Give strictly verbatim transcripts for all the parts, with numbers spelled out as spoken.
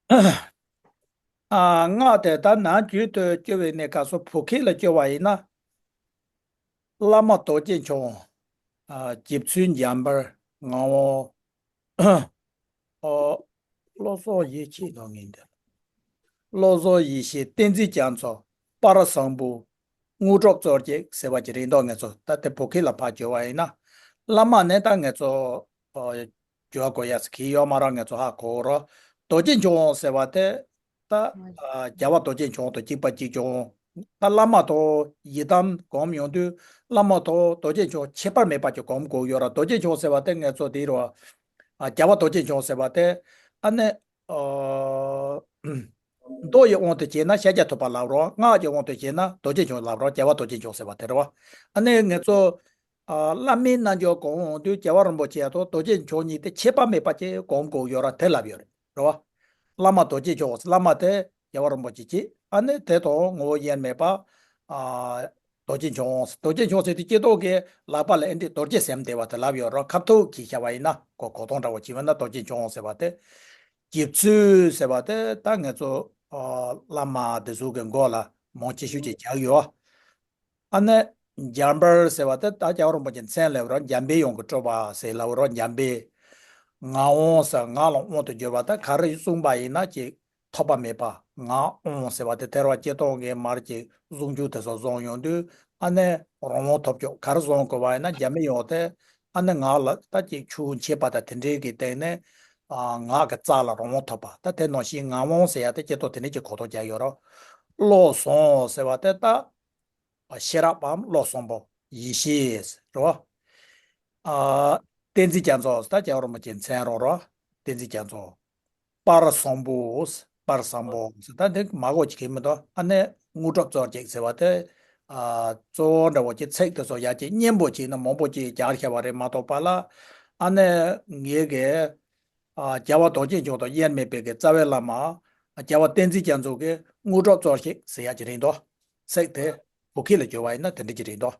ཨ། སྔགས་དེ་ལྟར་ནམ་རྒྱུན་དུ་བསྐྱུར་བའི་གནས་སྐབས་སུ་བོད་སྐད་ལ་བསྒྱུར་བ་ཡིན་ན། བླ་མ་རྡོ་རྗེ་འཆང་། ཨ། རྗེ་བཙུན་འཇམ་དཔལ། ངག་དབང་། ཨོ། བློ་བཟང་ཡེ་ཤེས་ལབ་ངེས་འདུག་བློ་བཟང་ཡེ་ཤེས། བསྟན་འཛིན་རྒྱ་མཚོ། དཔལ་བཟང་པོ། དངོས་གྲུབ་རྩེ་གཅིག་ཟེར་བ་ཅིག་རེད་འདུག་ངེད་ཚོ་ད་དེ་བོད་སྐད་ལ་ཕར་བསྒྱུར་བ་ཡིན་ན། བླ་མ་ནི་ད་ངེད་ཚོ། ཨོ། བསྒྱུར་དགོས་ཡ་ཟེར་གྱི་ཡོད་མ་རེད། ངེད་ཚོ་ཧ་གོ་རོགས། རྡོ་རྗེ་འཆང་ཟེར་བ་དེ། ད། ཨ། རྒྱལ་བ་རྡོ་རྗེ་འཆང་དང་གཅིག་པ་གཅིག་རྐྱང་། ད་བླ་མ་དང་ཡི་དམ་སྒོམ་ཡོང་དུས་བླ་མ་དང་རྡོ་རྗེ་འཆང་ཁྱད་པར་མེད་པ་ཅིག་སྒོམ་དགོས་ཡོད་ར། རྡོ་རྗེ་འཆང་ཟེར་བ་དེ་ངེད་ཚོ་དེ་རུ། ཨ། རྒྱལ་བ་རྡོ་རྗེ་འཆང་ཟེར་བ་དེ། ཨ་ནི། ཨ། མདོ་ཡི་དབང་དུ་བྱས་ན་ཤཱཀྱ་ཐུབ་པ་ལབ་རོགས། སྔགས་ཀྱི་དབང་དུ་བྱས་ན་རྡོ་རྗེ་འཆང་ལབ་རོགས། རྒྱལ་བ་རྡོ་རྗེ་འཆང་ཟེར་བ་དེ་རེད་བ། ཨ་ནི་ངེད་ཚོ། ཨ། བླ་མའི་རྣལ་འབྱོར་སྒོམ་འོང་དུས་རྒྱལ་བ་རིན་པོ་ཆེ་དང་རྡོ་རྗེ་འཆང་གཉིས་དེ་ཁྱད་པར་མེད་པ་ཅིག་སྒོམ་དགོས་ཡོད་ར་དེ་ལབ་ཡོད་རེད། རེད་བ། བླ་མ་རྡོ་རྗེ་འཆང་། བླ་མ་དེ་རྒྱལ་བ་རིན་པོ་ཆེ་གཅིག་ཨ་ནི་དེ་དང་ངོ་བོ་དབྱེར་མེད་པ། ཨ། རྡོ་རྗེ་འཆང་། རྡོ་རྗེ་འཆང་ཟེར་དུས་སྐྱེ་ཐོག་གི་ལག་པ་ལ་ཨེ་འདྲའི་རྡོ་རྗེ་ཟེར་བསྡད་པ་དེ་ལབ་ཡོད་ར། ཁ་ཐུག་གིས་བཤད་པ་ཡིན་ན་གོ་གོ་ཐོག་འདྲ་བོ་བྱས་པ་ན་རྡོ་རྗེ་འཆང་ཟེར་བ་དེ། རྗེ་བཙུན་ཟེར་བ་དེ་ད་ངེད་ཚོ། ཨ། བླ་མ་དེ་ཚོ་གི་མགོ་ལ་མང་ཆེ་ཤོས་ཀྱིས་བཞག་ཡོད། ཨ་ནི། འཇམ་དཔལ་ཟེར་བ་དེ་ད་རྒྱལ་བ་རིན་པོ་ཆེའི་མཚན་ལབ་རོགས། འཇམ་པའི་དབྱངས་ཀྱི་སྤྲུལ་པ་ཟེར་ལབ་རོགས། འཇམ་དཔལ། ངག་དབང་ཟེར་ངག་ལ་དབང་དུ་གྱུར་པ་ད་ག་རེ་གསུངས་པ་ཡིན་ན་ཅིག་ཐོགས་པ་མེད་པ། ངག་དབང་ཟེར་བ་དེ་ཐར་པ་སྐྱེ་སྟོང་གི་མར་གྱི་གཟུངས་ཆུང་དེ་ཚོ་བཟུང་ཡོང་དུས་ཨ་ནི་རང་དབང་ཐོབ་ཀྱོག་ག་རེ་བཟུང་དགོས་པ་ཡིན་ན་འཇམ་པའི་དབྱངས་དེ། ཨ་ནི་ངག་ལ་ད་ཅིག་ཆུ་བོ་མཆེད་པ་དང་དེ་འདྲའི་གི་སྟེང་ནས། ཨ། ངག་གི་རྩ་ལ་རང་དབང་ཐོབ་པ་ད་དེ་ནང་བཞིན་ངག་དབང་ཟེར་ཡ་དེ་སྐྱེ་སྟོང་དེ་འདྲའི་ཅིག་གོ་རྟོགས་རྒྱག་ཡོད་རོགས། བློ་བཟང་ཟེར་བ་དེ་ད། ཤེས་རབ་བམ་བློ་བཟང་པོ་ཡེ་ཤེས་རོ། ཨ། བསྟན་འཛིན་རྒྱ་མཚོ་ད་རྒྱལ་བ་རིན་པོ་ཆེའི་མཚན་རོ་རོ། བསྟན་འཛིན་རྒྱ་མཚོ། དཔལ་བཟང་པོ། དཔལ་བཟང་པོ་ད་འདི་མ་གོ་ཅིག་གི་མི་འདུག་ཨ་ནི་དངོས་གྲུབ་རྩེ་གཅིག་ཟེར་བ་དེ། ཨ། གཙོ་བོ་འདྲ་བོ་ཅིག་ཚིག་དེ་ཚོ་ཡ་ཅིག་སྙན་པོ་ཅིག་ནི་མང་པོ་ཅིག་རྒྱག་ཤེས་པ་རེད་མ་གཏོགས་པ་ལ། ཨ་ནི་ངེད་ཀྱི། ཨ། རྒྱལ་བ་རྡོ་རྗེ་འཆང་དང་དབྱེར་མེད་པའི་གི་རྩ་བའི་བླ་མ། རྒྱལ་བ་བསྟན་འཛིན་རྒྱ་མཚོ་གི་དངོས་གྲུབ་རྩེ་གཅིག་ཟེར་ཡ་ཅིག་རེད་འདུག་ཚིག་དེ་བོད་སྐད་ལ་བསྒྱུར་བ་ཡིན་ན་དེ་འདྲ་ཅིག་རེད་འདུག་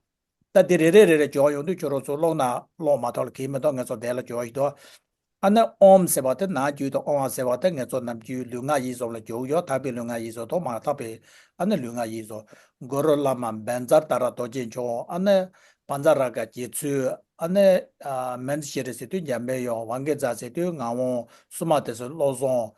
ད་དེ་རེ་རེ་རེ་རེ་བསྒྱུར་ཡོང་དུས་ཁྱོད་རང་ཚོ་ཀློག་ན་ཀློག་མ་ཐུབ་ལ་གི་མི་འདུག་ངེད་ཚོ་དེ་ལ་བསྒྱུར་ཡོད་འདུག་ཨ་ནི་ཨོམ་ཟེར་བ་དེ་ནམ་རྒྱུན་དུ་ཨོང་ཟེར་བ་དེ་ངེད་ཚོ་ནམ་རྒྱུན་ལུས་ངག་ཡིད་གསུམ་ལ་བསྒྱུར་ཡོད། དག་པའི་ལུས་ངག་ཡིད་གསུམ་དང་མ་དག་པའི་ཨ་ནི་ལུས་ངག་ཡིད་གསུམ། གུ་རུ་བླ་མ་བཛྲ་ཏཱ་ར་རྡོ་རྗེ་འཆང་། ཨ་ནི་བཛྲ་རཱ་ག་རྗེ་བཙུན། ཨ་ནི་ཨ་མཉྫུ་ཤྲཱི་ཟེར་དུས་འཇམ་པའི་དབྱངས། ཝཾ་གེ་ཛ་ཟེར་དུས་ངག་དབང་། སུ་མ་ཏི་ཟེར་བློ་བཟང་།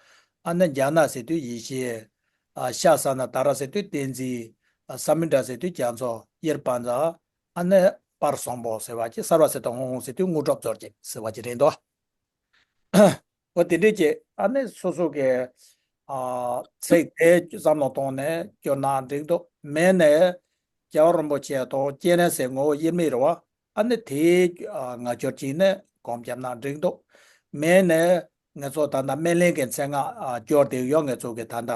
ཨ་ནི་ཛྙཱ་ན་ཟེར་དུས་ཡེ་ཤེས། ཨ་ཤ་ས་ན་ཏཱ་ར་ཟེར་དུས་བསྟན་འཛིན། ཨ་ས་མུ་དྲ་ཟེར་དུས་རྒྱ་མཚོ། དབྱེར་བ་ཛྙཱ། ཨ་ནི་དཔལ་བཟང་པོ་ཟེར་བ་ཅིག་སརྦ་ཚེ་ཏོ་ཧཱུྃ་ཧཱུྃ་ཟེར་དུས་དངོས་གྲུབ་རྩེ་གཅིག་ཟེར་བ་ཅིག་རེད་འདུག་འོ་དེ་འདྲས་ཀྱི་ཨ་ནི་སོ་སོ་གི་ཨ་ཚིག་དེ་བསམ་བློ་བཏང་ནས་བསྒྱུར་ན་འགྲིག་འདུག་མེད་ནས་རྒྱལ་བ་རིན་པོ་ཆེ་དང་སྤྱན་རས་གཟིགས་ངོ་བོ་དབྱེར་མེད་རེད་བ། ཨ་ནི་དེའི་ཨ་ངག་སྐྱོར་གྱིས་ནི་སྒོམ་བརྒྱབ་ན་འགྲིག་འདུག་མེད་ནས་ངེད་ཚོ་ད་ལྟ་སྨན་བླའི་གི་མཚན་སྔགས་ཨ་སྐྱོར་དེ་ཡོད། ངེད་ཚོ་གི་ད་ལྟ་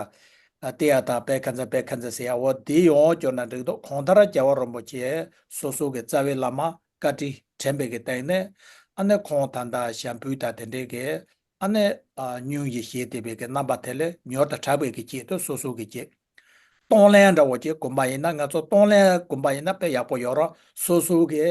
ཨ་ཏདྱ་ཐཱ་པད་ཁ་ཛ་པད་ཁ་ཛ་ཟེར་ཡ་འོ་དེ་ཡང་སྐྱོར་ན་འགྲིག་འདུག་གང་ལྟར་རྒྱལ་བ་རིན་པོ་ཆེ་སོ་སོ་གི་རྩ་བའི་བླ་མ་བཀའ་དྲིན་དྲན་པའི་གི་སྟེང་ནས་ཨ་ནི་ཁོང་ད་ལྟ་ཞལ་ཕུལ་དང་དེ་འདྲའི་གི་ཨ་ནི་ཨ་སྙུང་གཞི་བཞེས་བསྡད་པའི་གི་རྣམ་པ་དེ་ལས་མྱུར་དུ་དྲག་པའི་གི་ཆེད་དུ་སོ་སོ་གི་ཆེད། གཏོང་ལེན་འདྲ་བོ་ཅིག་གོམས་པ་ཡིན་ན། ང་ཚོ་གཏོང་ལེན་གོམས་པ་ཡིན་ན་དཔེ་ཡག་པོ་ཡོད་ར། སོ་སོ་གི་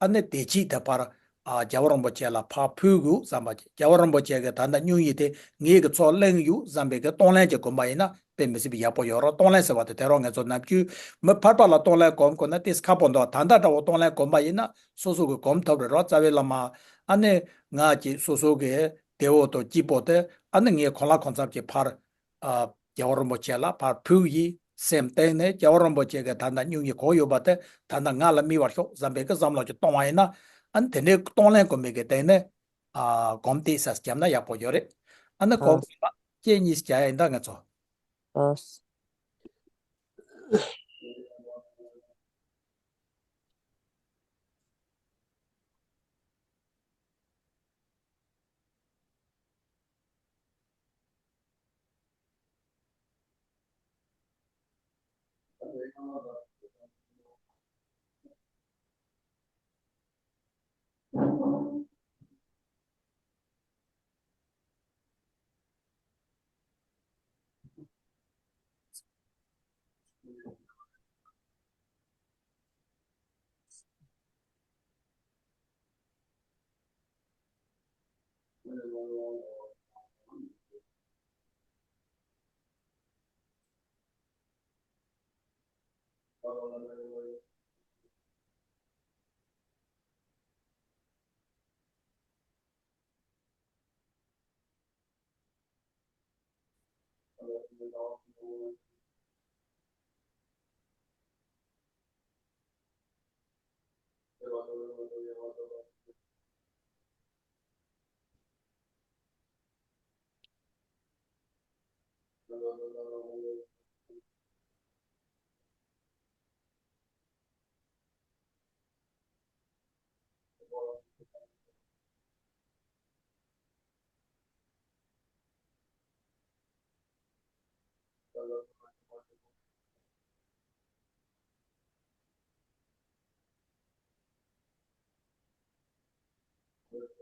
ཨ་ནི་བདེ་སྐྱིད་དེ་ཕར་ཨ་རྒྱལ་བ་རིན་པོ་ཆེ་ལ་ཕར་ཕུལ་དགོས་བསམ་པ་ཅིག་རྒྱལ་བ་རིན་པོ་ཆེ་གི་ད་ལྟ་སྙུང་གཞི་དེ་ངེད་ཀྱི་ཚོར་གླེང་ཡོད་བསམ་པའི་གི་གཏོང་ལེན་ཅིག་གོམས་པ་ཡིན་ན་དཔེ་མི་སྲིད་པའི་ཡག་པོ་ཡོད་ར། གཏོང་ལེན་ཟེར་བ་དེ་དེ་རང་ངེད་ཚོ་ནམ་རྒྱུན་མི་ཕལ་པ་ལ་གཏོང་ལེན་གོམས་དགོས་ན་ཏིས་ཁག་པོ་འདུག་ད་ལྟ་འདྲ་བོ་གཏོང་ལེན་གོམས་པ་ཡིན་ན་སོ་སོ་གི་གོམས་ཐུབ་རེད་ར། རྩ་བའི་བླ་མ་ཨ་ནི་ང་ཅིག་སོ་སོ་གི་བདེ་བོ་དང་སྐྱིད་པོ་དེ་ཨ་ནི་ངས་གང་ལ་གང་འཚམ་ཅིག་ཕར། ཨ་རྒྱལ་བ་རིན་པོ་ཆེ་ལ་ཕར་ཕུལ་ཡིན་སེམས་གཏིང་ནས་རྒྱལ་བ་རིན་པོ་ཆེ་གི་ད་ལྟ་སྙུང་གཞི་གང་ཡོད་པ་དེ་ད་ལྟ་ང་ལ་དམིགས་པར་ཤོག་བསམ་པའི་གི་བསམ་བློ་ཅིག་གཏོང་བ་ཡིན་ན། ཨ་ནི་དེ་འདྲའི་གཏོང་ལེན་གོམས་པའི་གི་སྟེང་ནས་ཨ་གོམས་ཏེ་ས་བརྒྱབ་ན་ཡག་པོ་ཡོད་རེད། ཨ་ནི་གོ་ཨ་སྐད་གཉིས་བརྒྱབ་ཡ་ཡིན་ད་ང་ཚོ། ཨ།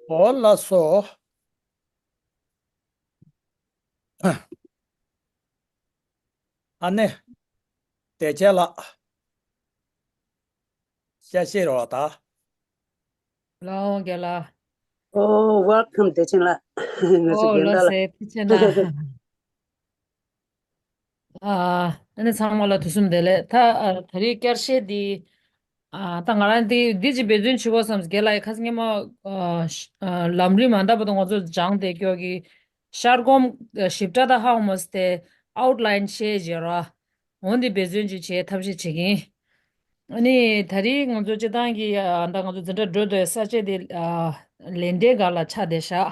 འོ་ལགས་སོ། ཨ་ནི། བདེ་ཆེན་ལགས། བཀྲ་ཤིས་རོགས་ད། ལའོ་རྒན་ལགས། ཨོ། ཝེལ་ཀམ་བདེ་ཆེན་ལགས། ང་ཚོ་ཨོ་རྒན་ལགས་ལགས། སེ་ཐུགས་རྗེ་གནང་། ཨ་ཨ་ནི་ཚང་མ་ལ་དུས་གསུམ་བདེ་ལེགས། ད་ཨ་ད་རེས་བསྐྱར་བཤད་འདི། ཨ་ད་ང་རང་འདི་འདི་ཅིག་འབད་བརྩོན་བྱེད་དགོས་བསམ། རྒན་ལགས་ཡ་ཁ་སང་ཉི་མ་ཨ་ཤ་ཨ་ལམ་རིམ་མ་འདའ་བར་དུ་ང་ཚོ་སྦྱངས་བསྡད་ཀྱོག་གི། ཤར་སྒོམ་ཨ་ཞིབ་ཕྲ་ད་ཧ་གོ་མ་སོང་སྟེ་ཨའུཊ་ལའིན་བཤད་བྱས་ར། འོ་འདི་འབད་བརྩོན་ཅིག་བྱེད་ཐབས་ཤེས་བྱེད་ཀྱིན། ཨ་ནི་ད་རེས་ང་ཚོ་སྤྱིར་བཏང་གི་ཨ་ད་ང་ཚོ་འཛིན་གྲྭ་འགྲོ་འདོད་ས་བཅད་དེ་ཨ་ལས་འབྲས་སྒང་ལ་ཆགས་བསྡད་ཤག་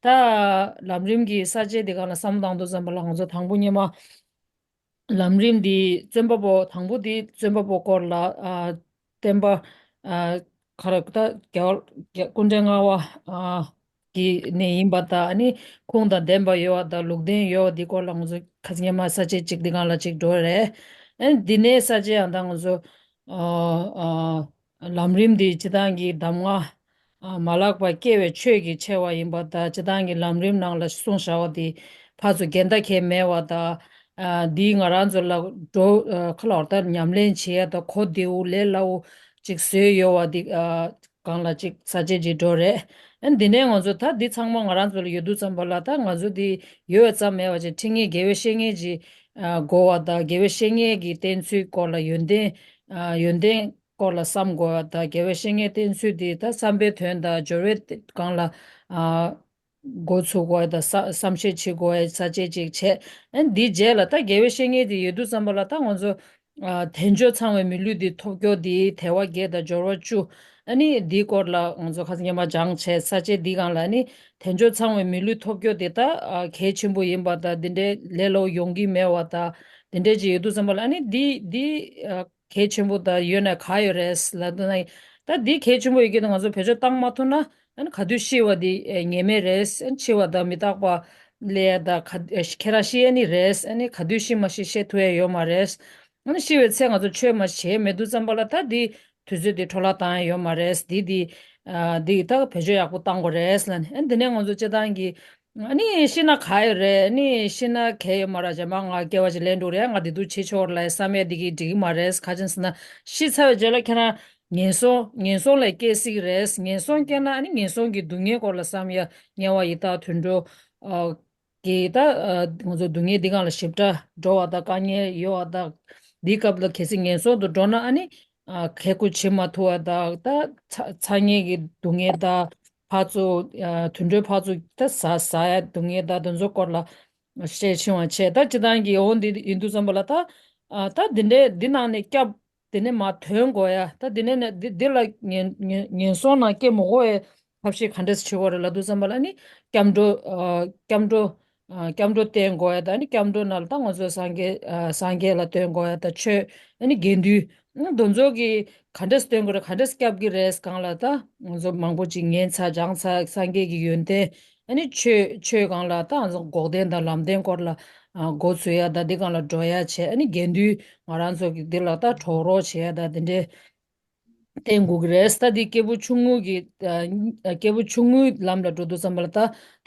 ད་ལམ་རིམ་གྱི་ས་བཅད་དེ་སྒང་ལ་བསམ་བློ་བཏང་དུས་ཙམ་པ་ལ་ང་ཚོ་དང་པོ་ཉི་མ་ལམ་རིམ་འདི་བརྩོན་པ་པོ་དང་པོ་འདི་བརྩོན་པ་པོ་སྐོར་ལ་ཨ་བསྟན་པ་ཨ་ག་རེ་ད་རྒྱལ་བ་རྒྱལ་སྐུ་ཕྲེང་ལྔ་པ་ཨ་གི་ནས་ཡིན་པ་དང་། ཨ་ནི་ཁུངས་དང་ལྡན་པ་ཡོད་པ་དང་ལུང་བསྟན་ཡོད་པ་འདི་སྐོར་ལ་ང་ཚོ་ཁ་སང་ཉི་མ་ས་བཅད་གཅིག་འདི་སྒང་ལ་གཅིག་འགྲོ་རེད། ཨ་ནི་འདི་ནས་ས་བཅད་ཡང་ད་ང་ཚོ་ཨ་ཨ་ལམ་རིམ་འདི་སྤྱིར་བཏང་གི་གདམས་ངག་ཨ་མ་ལགས་པ་སྐྱེ་བའི་ཆོས་ཀྱི་ཆེ་བ་ཡིན་པ་དང་། སྤྱིར་བཏང་གི་ལམ་རིམ་ནང་ལ་གསུངས་བཞག་པ་འདི་ཕར་ཚུར་འགལ་ཟླ་གང་ཡང་མེད་པ་དང་། ཨ་འདིས་ང་རང་ཚོ་ལ་འགྲོ་ཨ་ཁ་ལ་བར་ལྟར་ཉམས་ལེན་བྱེད་ཡ་དང་གོ་བདེ་བོ་ལས་སླ་བོ་ཅིག་བཟོས་ཡོད་པ་འདི་ཨ་སྒང་ལ་ཅིག་ས་བཅད་ཅིག་འགྲོ་རེད། ཨ་འདི་ནས་ང་ཚོ་ད་འདི་ཚང་མ་ང་རང་ཚོ་ལ་ཡོད་དུས་ཙམ་པ་ལ། ད་ང་ཚོ་འདི་ཡོད་ཙམ་མེད་པ་ཅིག་ཁྲིད་མཁན་དགེ་བའི་བཤེས་གཉེན་ཅིག་ཨ་དགོས་པ་དང་། དགེ་བའི་བཤེས་གཉེན་གྱི་བསྟེན་ཚུལ་སྐོར་ལ་ཡོན་ཏན་ཨ་ཡོན་ཏན་སྐོར་ལ་བསམ་དགོས་པ་དང་། དགེ་བའི་བཤེས་གཉེན་བསྟེན་ཚུལ་འདི་ད་བསམ་པའི་དོན་དང་སྦྱོར་བའི་སྒང་ལ་ཨ་འགོ་ཚུགས་དགོས་པ་དང་། བསམ་བསམ་ཤེས་བྱེད་དགོས་པའི་ས་བཅད་ཅིག་བྱས། ཨ་འདིའི་རྗེས་ལ་ད་དགེ་བའི་བཤེས་གཉེན་དེ་ཡོད་དུས་ཙམ་པ་ལ་ད་ང་ཚོ་ཨ་དལ་འབྱོར་ཚང་བའི་མི་ལུས་འདི་ཐོབ་རྒྱུ་དེ་དལ་བ་བརྒྱད་དང་འབྱོར་བ་བཅུ། ཨ་ནི་འདིའི་སྐོར་ལ་ང་ཚོ་ཁ་སང་ཉི་མ་སྦྱངས་བྱས། ས་བཅད་འདི་སྒང་ལ་ཨ་ནི་དལ་འབྱོར་ཚང་བའི་མི་ལུས་ཐོབ་རྒྱུ་དེ་ད་ཨ་གལ་ཆེན་པོ་ཡིན་པ་དང་། འདི་འདྲའི་ལས་སླ་པོ་ཡོང་གི་མེད་པ་དང་། འདི་འདྲའི་ཅིག་ཡོད་དུས་ཙམ་པ་ལ་ཨ་ནི་འདི་འདི་ཨ་གལ་ཆེན་པོ་དང་ཡོད་ན་ག་ཡོད་རེད་ལབ་དུས་ན། ད་འདི་གལ་ཆེན་པོ་ཡོད་ཀྱི་འདུག་ང་ཚོ་བེད་སྤྱོད་བཏང་མ་ཐུབ་ན་ཨ་ནི་ག་དུས་ཤི་བ་འདི་ངེས་མེད་རེད། ཨ་ནི་འཆི་བ་དང་མི་རྟག་པ་སླེབས་ཡ་དང་། ག་ཁྱེད་རང་ཤི་ཡ་ནི་རེད། ཨ་ནི་ག་དུས་ཤི་མ་ཤི་བཤད་ཐུབ་ཡ་ཡོད་མ་རེད། ཨ་ནི་ཤི་བའི་ཚེ་ང་ཚོ་ཆོས་མ་བྱས་མེད་དུས་ཙམ་པ་ལ་ད་འདི་དུས་ཚོད་འདི་འཕྲོ་བརླག་བཏང་ཡ་ཡོད་མ་རེད། འདི་འདི་ཨ་འདི་ད་བེད་སྤྱོད་ཡག་པོ་བཏང་དགོས་རེད་ལབ་ནས། ཨ་ནི་འདི་ནས་ང་ཚོ་སྤྱིར་བཏང་གི་ཨ་ནི་ཤི་ན་ག་ཡོད་རེད། ཨ་ནི་ཤི་ན་གལ་ཡོད་མ་རེད། རྗེས་མ་ང་སྐྱེ་བ་ཞིག་ལེན་འགྲོ་རེད། ང་བདེ་སྡུག་ཕྱེ་ཆོག་རེད་ལབ་བསམ་ཡས་འདི་གིས་འགྲིག་གི་མ་རེད། ག་ཅི་ཟེར་ན་ཤི་ཚར་བའི་རྗེས་ལ་ཁྱེད་རང་ངན་སོང་ངན་སོང་ལ་སྐྱེ་སྲིད་ཀྱི་རེད། ངན་སོང་སྐྱེས་ན་ཨ་ནི་ངན་སོང་གི་སྡུག་བསྔལ་སྐོར་ལ་བསམ་ཡ། དམྱལ་བ་ཡི་དྭགས་དུད་འགྲོ་ཨ་གི་ད་ཨ་ང་ཚོ་སྡུག་བསྔལ་འདི་སྒང་ལ་ཞིབ་ཕྲ་འགྲོ་བ་དང་། དཀའ་ངལ་ཡོད་པ་དང་། འདིའི་སྐབས་ལ་གལ་སྲིད་ངན་སོང་དུ་འགྲོ་ན་ཨ་ནི་ཨ་གལ་ཁུར་བྱེད་མ་ཐུབ་པ་དང་། ད་ཚ་ཚ་དམྱལ་གྱི་སྡུག་བསྔལ་དང་། ཕར་ཚུར་ཨ་དུད་འགྲོའི་ཕར་ཚུར་ད་ཟ་ཟ་ཡ་སྡུག་བསྔལ་དང་དེ་ཚོ་སྐོར་ལ་བཤད་ཕྱིན་པ་བྱས། ད་སྤྱིར་བཏང་གི་འོ་འདི་ཡིན་དུས་ཙམ་པ་ལ་ད་ཨ་ད་འདི་འདྲའི་འདི་ནང་ནས་སྐྱབས་དེ་ནས་མར་ཐོན་དགོས་ཡ། ད་འདི་ནས་ནས་འདི་འདི་ལ་ངན་ངན་ངན་སོང་ནང་སྐྱེ་མི་དགོས་པའི་ཐབས་ཤེས་ག་འདྲས་བྱེད་དགོས་རེད་ལབ་དུས་ཙམ་པ་ལ་ཨ་ནི་སྐྱབས་འགྲོ་ཨ་སྐྱབས་འགྲོ་ཨ་སྐྱབས་འགྲོ་བསྟེན་དགོས་ཡ་དང་། ཨ་ནི་སྐྱབས་འགྲོ་ནང་ལ་ད་ང་ཚོ་སངས་རྒྱས་ཨ་སངས་རྒྱས་ལ་བསྟེན་དགོས་ཡ་དང་། ཆོས་ཨ་ནི་དགེ་འདུན་ཨ་དེ་ཚོ་གི་ག་འདྲས་བསྟེན་དགོས་རེད། ག་འདྲས་སྐྱབས་ཀྱི་རེད་སྒང་ལ་ད་ང་ཚོ་མང་པོ་ཅིག་ཉན་ཚར་སྦྱངས་ཚར། སངས་རྒྱས་ཀྱི་ཡོན་ཏན་ཨ་ནི་ཆོས་ཆོས་སྒང་ལ་ད་ང་ཚོ་འགོག་བདེན་དང་ལམ་བདེན་སྐོར་ལ་ཨ་འགོ་ཚུགས་ཡ་དང་། འདི་སྒང་ལ་འགྲོ་ཡ་བྱས། ཨ་ནི་དགེ་འདུན་ང་རང་ཚོ་གི་འདི་ལ་ད་གྲོགས་རོགས་བྱེད་ཡ་དང་། འདི་འདྲའི་བསྟེན་དགོས་ཀྱི་རེད། ད་འདི་སྐྱེས་བུ་ཆུང་ངུ་གི་ཨ་སྐྱེས་བུ་ཆུང་ངུའི་ལམ་ལ་འགྲོ་དུས་ཙམ་པ་ལ་ད་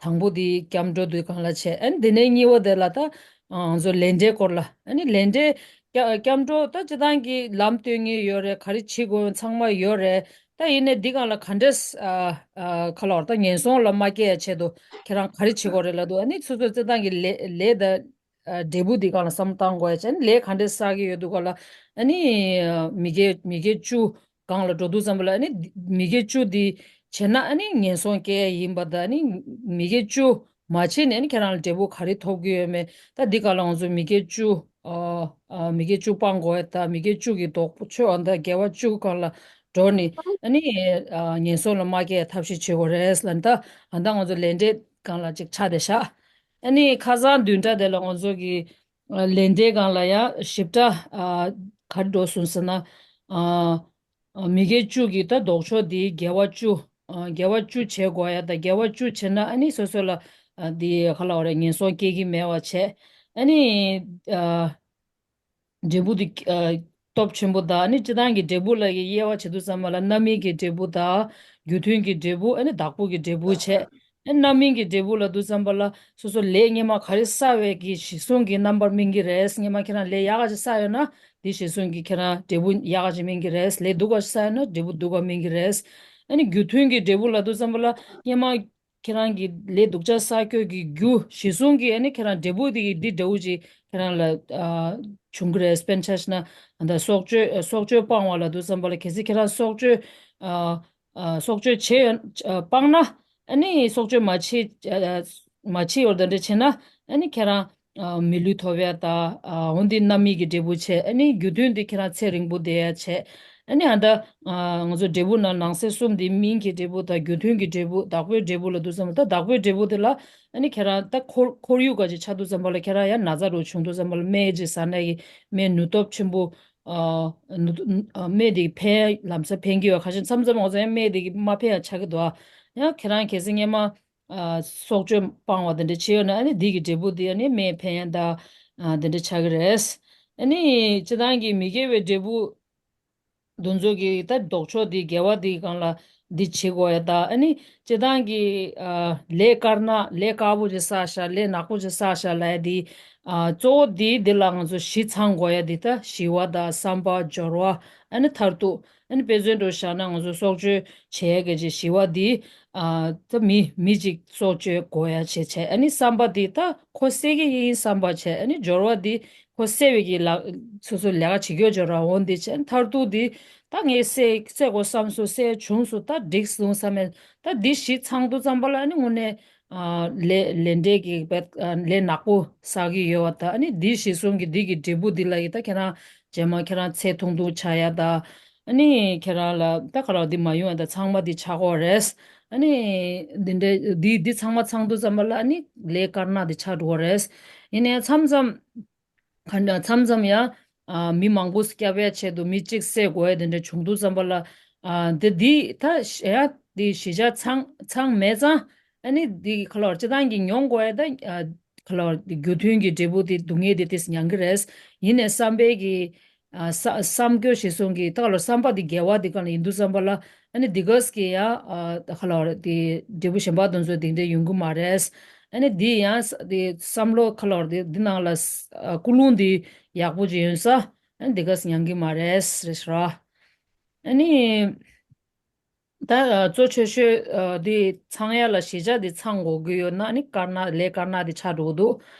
དང་པོ་འདི་སྐྱབས་འགྲོ་འདི་སྒང་ལ་བྱས། ཨ་ནི་འདི་ནས་གཉིས་པ་དེ་ལ་ད་ང་ཚོ་ལས་འབྲས་སྐོར་ལ། ཨ་ནི་ལས་འབྲས་སྐྱབས་སྐྱབས་འགྲོ་ད་སྤྱིར་བཏང་གི་ལམ་སྟོན་མཁན་ཡོད་རེད། ག་རེ་བྱེད་དགོས་ཚང་མ་ཡོད་རེད། ད་ཡིན་ནའི་འདི་སྒང་ལ་ག་འདྲས་ཨ་ཨ་ག་ལབ་ད་ངན་སོང་ལ་མ་སྐྱེ་ཡ་ཆེད་དུ་ཁྱེད་རང་ག་རེ་བྱེད་དགོས་རེད་ལབ་དུས། ཨ་ནི་སོ་སོ་སྤྱིར་བཏང་གི་ལས་ལས་དང་ཨ་འབྲས་བུ་འདི་སྒང་ལ་བསམ་བློ་བཏང་དགོས་ཡ་བྱས། ཨ་ནི་ལས་ག་འདྲས་བསགས་ཀྱི་ཡོད་འདུག་ག་ལ། ཨ་ནི་མི་དགེ་མི་དགེ་བཅུ་སྒང་ལ་འགྲོ་དུས་ཙམ་པ་ལ་ཨ་ནི་མི་དགེ་བཅུ་འདི་བྱས་ན་ཨ་ནི་ངན་སོང་སྐྱེ་ཡ་ཡིན་པ་དང་། ཨ་ནི་མི་དགེ་བཅུ་ མ་བྱས་ནས་ནི་ཁྱེད་རང་ལ་འབྲས་བུ་ག་རེ་ཐོབ་ཀྱི་ཡོད་མེད། ད་འདི་ག་ལ་ང་ཚོ་མི་དགེ་བཅུ། ཨ་ཨ་མི་དགེ་བཅུ་སྤང་དགོས་ཡ། ད་མི་དགེ་བཅུ་གི་ལྡོག་ཕྱོགས་ཨ་ད་དགེ་བ་བཅུ་སྒང་ལ་འགྲོ་ནི། ཨ་ནི་ཨ་ངན་སོང་ལ་མ་སྐྱེ་ཐབས་ཤེས་བྱེད་དགོས་རེད་ལ། ད་ཨ་ད་ང་ཚོ་ལས་འབྲས་སྒང་ལ་ཅིག་ཆ་དེ་བཞག་ཨ་ནི་ཁ་སང་བདུན་ཕྲག་དེ་ལ་ང་ཚོ་གི་ཨ་ལས་འབྲས་སྒང་ལ་ཡང་ཞིབ་ཕྲ་ཨ་ག་རེ་འགྲོ་སོང་ཟེར་ན། ཨ་ཨ་མི་དགེ་བཅུ་གི་ད་ལྡོག་ཕྱོགས་དེ་དགེ་བ་བཅུ། ཨ་དགེ་བ་བཅུ་བྱེད་དགོས་ཡ། ད་དགེ་བ་བཅུ་བྱེད་ན་ཨ་ནི་སོ་སོ་ལ་ཨ་དེ་ག་ལ་བ་རེད། ངན་སོང་སྐྱེ་གི་མེད་པ་བྱས། ཨ་ནི་ཨ་འབྲས་བུ་དེ་ཨ་སྟོབས་ཆེན་པོ་དང་། ཨ་ནི་སྤྱིར་བཏང་གི་འབྲས་བུ་ལ་གི་དབྱེ་བ་བྱེད་དུས་ཙམ་པ་ལ་རྣམ་སྨིན་གྱི་འབྲས་བུ་དང་། རྒྱུ་མཐུན་གྱི་འབྲས་བུ། ཨ་ནི་བདག་པོ་གི་འབྲས་བུ་བྱས། ཨ་རྣམ་སྨིན་གྱི་འབྲས་བུ་ལ་དུས་ཙམ་པ་ལ་སོ་སོ་ལས་སྔོན་མ་ག་རེ་བསགས་པའི་གི་གཞི་བཟུང་གི་རྣམ་པར་སྨིན་གྱི་རེད། སྔོན་མ་ཁྱེད་རང་ལས་ཡག་ག་ཅིག་བསགས་ཡོད་ན་དེ་གཞི་བཟུང་གི་ཁྱེད་རང་འབྲས་བུ་ཡག་ག་ཅིག་སྨིན་གྱི་རེད། ལས་སྡུག་ག་ཅིག་བསགས་ཡོད་ན་འབྲས་བུ་སྡུག་ག་སྨིན་གྱི་རེད། ཨ་ནི་རྒྱུ་མཐུན་གྱི་འབྲས་བུ་ལ་དུས་ཙམ་པ་ལ་སྔོན་མ་ཁྱེད་རང་གི་ལས་སྡུག་ཅག་བསགས་རྒྱུ་གི་རྒྱུ་གཞི་བཟུང་གི་ཨ་ནི་ཁྱེད་རང་འབྲས་བུ་དེ་གི་འདི་འདྲ་བོ་ཅིག་ཁྱེད་རང་ལ་ཨ་བྱུང་གི་རེད། དཔེར་ན་ཆ་བཞག་ན་ད་སྲོག་གཅོད་སྲོག་གཅོད་སྤང་བ་ལ་དུས་ཙམ་པ་ལ་གལ་སྲིད་ཁྱེད་རང་སྲོག་གཅོད་ཨ་ཨ་སྲོག་གཅོད་བྱེད་ཡོད་ཨ་སྤངས་ན། ཨ་ནི་སྲོག་གཅོད་མ་བྱེད་ཨ་མ་བྱེད་ཡོད་དེ་འདྲ་བྱེད་ན་ཨ་ནི་ཁྱེད་རང་ཨ་མི་ལུས་ཐོབ་ཡ་ད། ཨ་འོན་ཏེ་རྣམ་སྨིན་གྱི་འབྲས་བུ་བྱས། ཨ་ནི་རྒྱུ་མཐུན་དེ་ཁྱེད་རང་ཚེ་རིང་པོ་བསྡད་ཡ་བྱས། ཨ་ནི་ཨ་ད་ཨ་ང་ཚོ་འབྲས་བུ་ནང་ནང་གསེས་གསུམ་དེ་སྨིན་གྱི་འབྲས་བུ་དང་རྒྱུ་མཐུན་གྱི་འབྲས་བུ་བདག་པོའི་འབྲས་བུ་ལ་དུས་ཙམ་པ་ད་བདག་པོའི་འབྲས་བུ་དེ་ལ་ཨ་ནི་ཁྱེད་རང་ད་ཁོར་ཁོར་ཡུག་ག་ཅིག་ཆགས་དུས་ཙམ་པ་ལ་ཁྱེད་རང་ཡང་ན་ཚ་རུ་བྱུང་དུས་ཙམ་པ་ལ་སྨན་ཅིག་ཟ་ན་གི་སྨན་ནུས་སྟོབས་ཆེན་པོ། ཨ་ནུ་ཨ་སྨན་དེ་ཕན་ལམ་སང་ཕན་གྱི་ཡོད། ཁ་ཤས་མཚམས་མཚམས་ང་ཚོ་ཡང་སྨན་དེ་གི་མ་ཕན་ཡང་ཆགས་ཀྱི་འདུག་ཨ་ཡང་ཁྱེད་རང་གལ་སྲིད་སྔོན་མ་ཨ་སྲོག་གཅོད་སྤང་བ་དེ་འདྲ་བྱས་ཡོད་ན་ཨ་ནི་འདི་གི་འབྲས་བུ་དེ་ཨ་ནི་སྨན་ཕན་ཡང་ད་ཨ་དེ་འདྲ་ཆགས་ཀྱི་རེད། ཨ་ནི་སྤྱིར་བཏང་གི་མི་དགེ་བའི་འབྲས་བུ་འདི་ཚོ་གི་ད་ལྡོག་ཕྱོགས་དེ་དགེ་བ་དེ་སྒང་ལ་འདི་བྱེད་དགོས་ཡ་ད། ཨ་ནི་སྤྱིར་བཏང་གི་ཨ་ལས་དཀར་ནག་ལས་དཀར་པོ་ཅིག་བསགས་ཤག་ལས་ནག་པོ་ཅིག་བསགས་ཤག་ལབ་ཡ་དེ། ཨ་གཙོ་བོ་དེ་འདི་ལ་ང་ཚོ་བཞི་ཚང་དགོས་ཡ་དེ་ད་ཞི་བ་དང་བསམ་པ་སྦྱོར་བ་ཨ་ནི་མཐར་ཐུག་ཨ་ནི་དཔེ་མཚོན་དུ་བཞག་ན་ང་ཚོ་སྲོག་གཅོད་བྱེད་ཡ་གི་ཅིག་ཞི་བ་དེ། ཨ་ད་མི་མི་ཅིག་སྲོག་གཅོད་དགོས་ཡ་བྱེད་བྱས། ཨ་ནི་བསམ་པ་དེ་ད་ཁོ་བསད་ཀྱི་ཡིན་བསམ་པ་བྱས། ཨ་ནི་སྦྱོར་བ་དེ་ཁོ་བསད་པའི་གི་ལ་སོ་སོ་ལས་ཀ་བྱེད་རྒྱུ་སྦྱོར་བ་འོང་དེ་བྱས། མཐར་ཐུག་དེ་ད་ངས་བསད་བསད་དགོས་བསམ་སོང་། བསད་བྱུང་སོང་། ད་འགྲིག་སོང་བསམ་ཡ་ད་འདི་བཞི་ཚང་དུས་ཙམ་པ་ལ་ཨ་ནི་དངོས་གནས་ཨ་ལས་ལས་འབྲས་ཀྱི་བེད་ཨ་ལས་ནག་པོ་བསགས་ཀྱི་ཡོད་པ་ད། ཨ་ནི་འདི་གཞི་བཟུང་གི་འདི་གི་འབྲས་བུ་འདི་ལ་ཡི་ད་ཁྱེད་རང་རྗེས་མ་ཁྱེད་རང་ཚེ་ཐུང་ཐུང་ཆགས་ཡ་ད། ཨ་ནི་ཁྱེད་རང་ལ་ད་ག་རེ་འདི་མ་ཡོང་ཡ་ད་ཚང་མ་འདི་ཆགས་ཀྱི་ཡོད་རེད། ཨ་ནི་འདི་འདྲ་འདི་འདི་ཚང་མ་ཚང་དུས་ཙམ་པ་ལ་ཨ་ནི་ལས་དཀར་ནག་འདི་ཆགས་འགྲོ་གི་ཡོད་རེད། ཡིན་ནའི་མཚམས་མཚམས་ག་འདྲ་མཚམས་མཚམས་ཡང་ཨ་མི་མང་པོ་སྐྱོབ་ཡ་ཆེད་དུ་མི་གཅིག་བསད་དགོས་ཡ་དེ་འདྲ་བྱུང་དུས་ཙམ་པ་ལ་ཨ་འདི་འདི་ད་ཡ་འདི་བཞི་ཆ་ཚང་ཚང་མེད་ཙང་། ཨ་ནི་འདི་ག་ལོར་སྤྱིར་བཏང་གི་མྱོང་དགོས་ཡ་ད་ཨ་ག་ལོར་འདི་རྒྱུ་མཐུན་གྱི་འབྲས་བུ་དེ་སྡུག་བསྔལ་དེ་དེས་མྱང་གི་རེད། ཡིན་ནའི་བསམ་པའི་གི་ཨ་ས་བསམ་རྒྱུ་གཞི་བཟུང་གི་ད་ག་ལོར་བསམ་པ་དེ་དགེ་བ་དེ་ག་ལ་ཡིན་དུས་ཙམ་པ་ལ་ཨ་ནི་འདི་གས་ཀྱི་ཡ་ཨ་ག་ལོར་འདི་འབྲས་བུ་གཞན་པ་དེ་ཚོ་དེ་འདྲ་ཡོང་གི་མ་རེད། ཨ་ནི་འདི་ཡང་ས་འདི་བསམ་བློ་ག་ལོར་འདི་འདི་ནང་ལ་ས་ཨ་ཀུན་སློང་འདི་ཡག་པོ་ཅིག་ཡོད་ས་ཨ་ནི་འདི་གས་མྱང་གི་མ་རེད་རེད་ཤག་ཨ་ནི། ད་གཙོ་ཆེ་ཤོས་འདི་ཚང་ཡ་ལ་བཞི་ཆ་འདི་ཚང་དགོས་ཀྱི་ཡོད་ན་ནི་དཀར་ནག་ལས་དཀར་ནག་འདི་ཆགས་འགྲོ་གི་འདུག་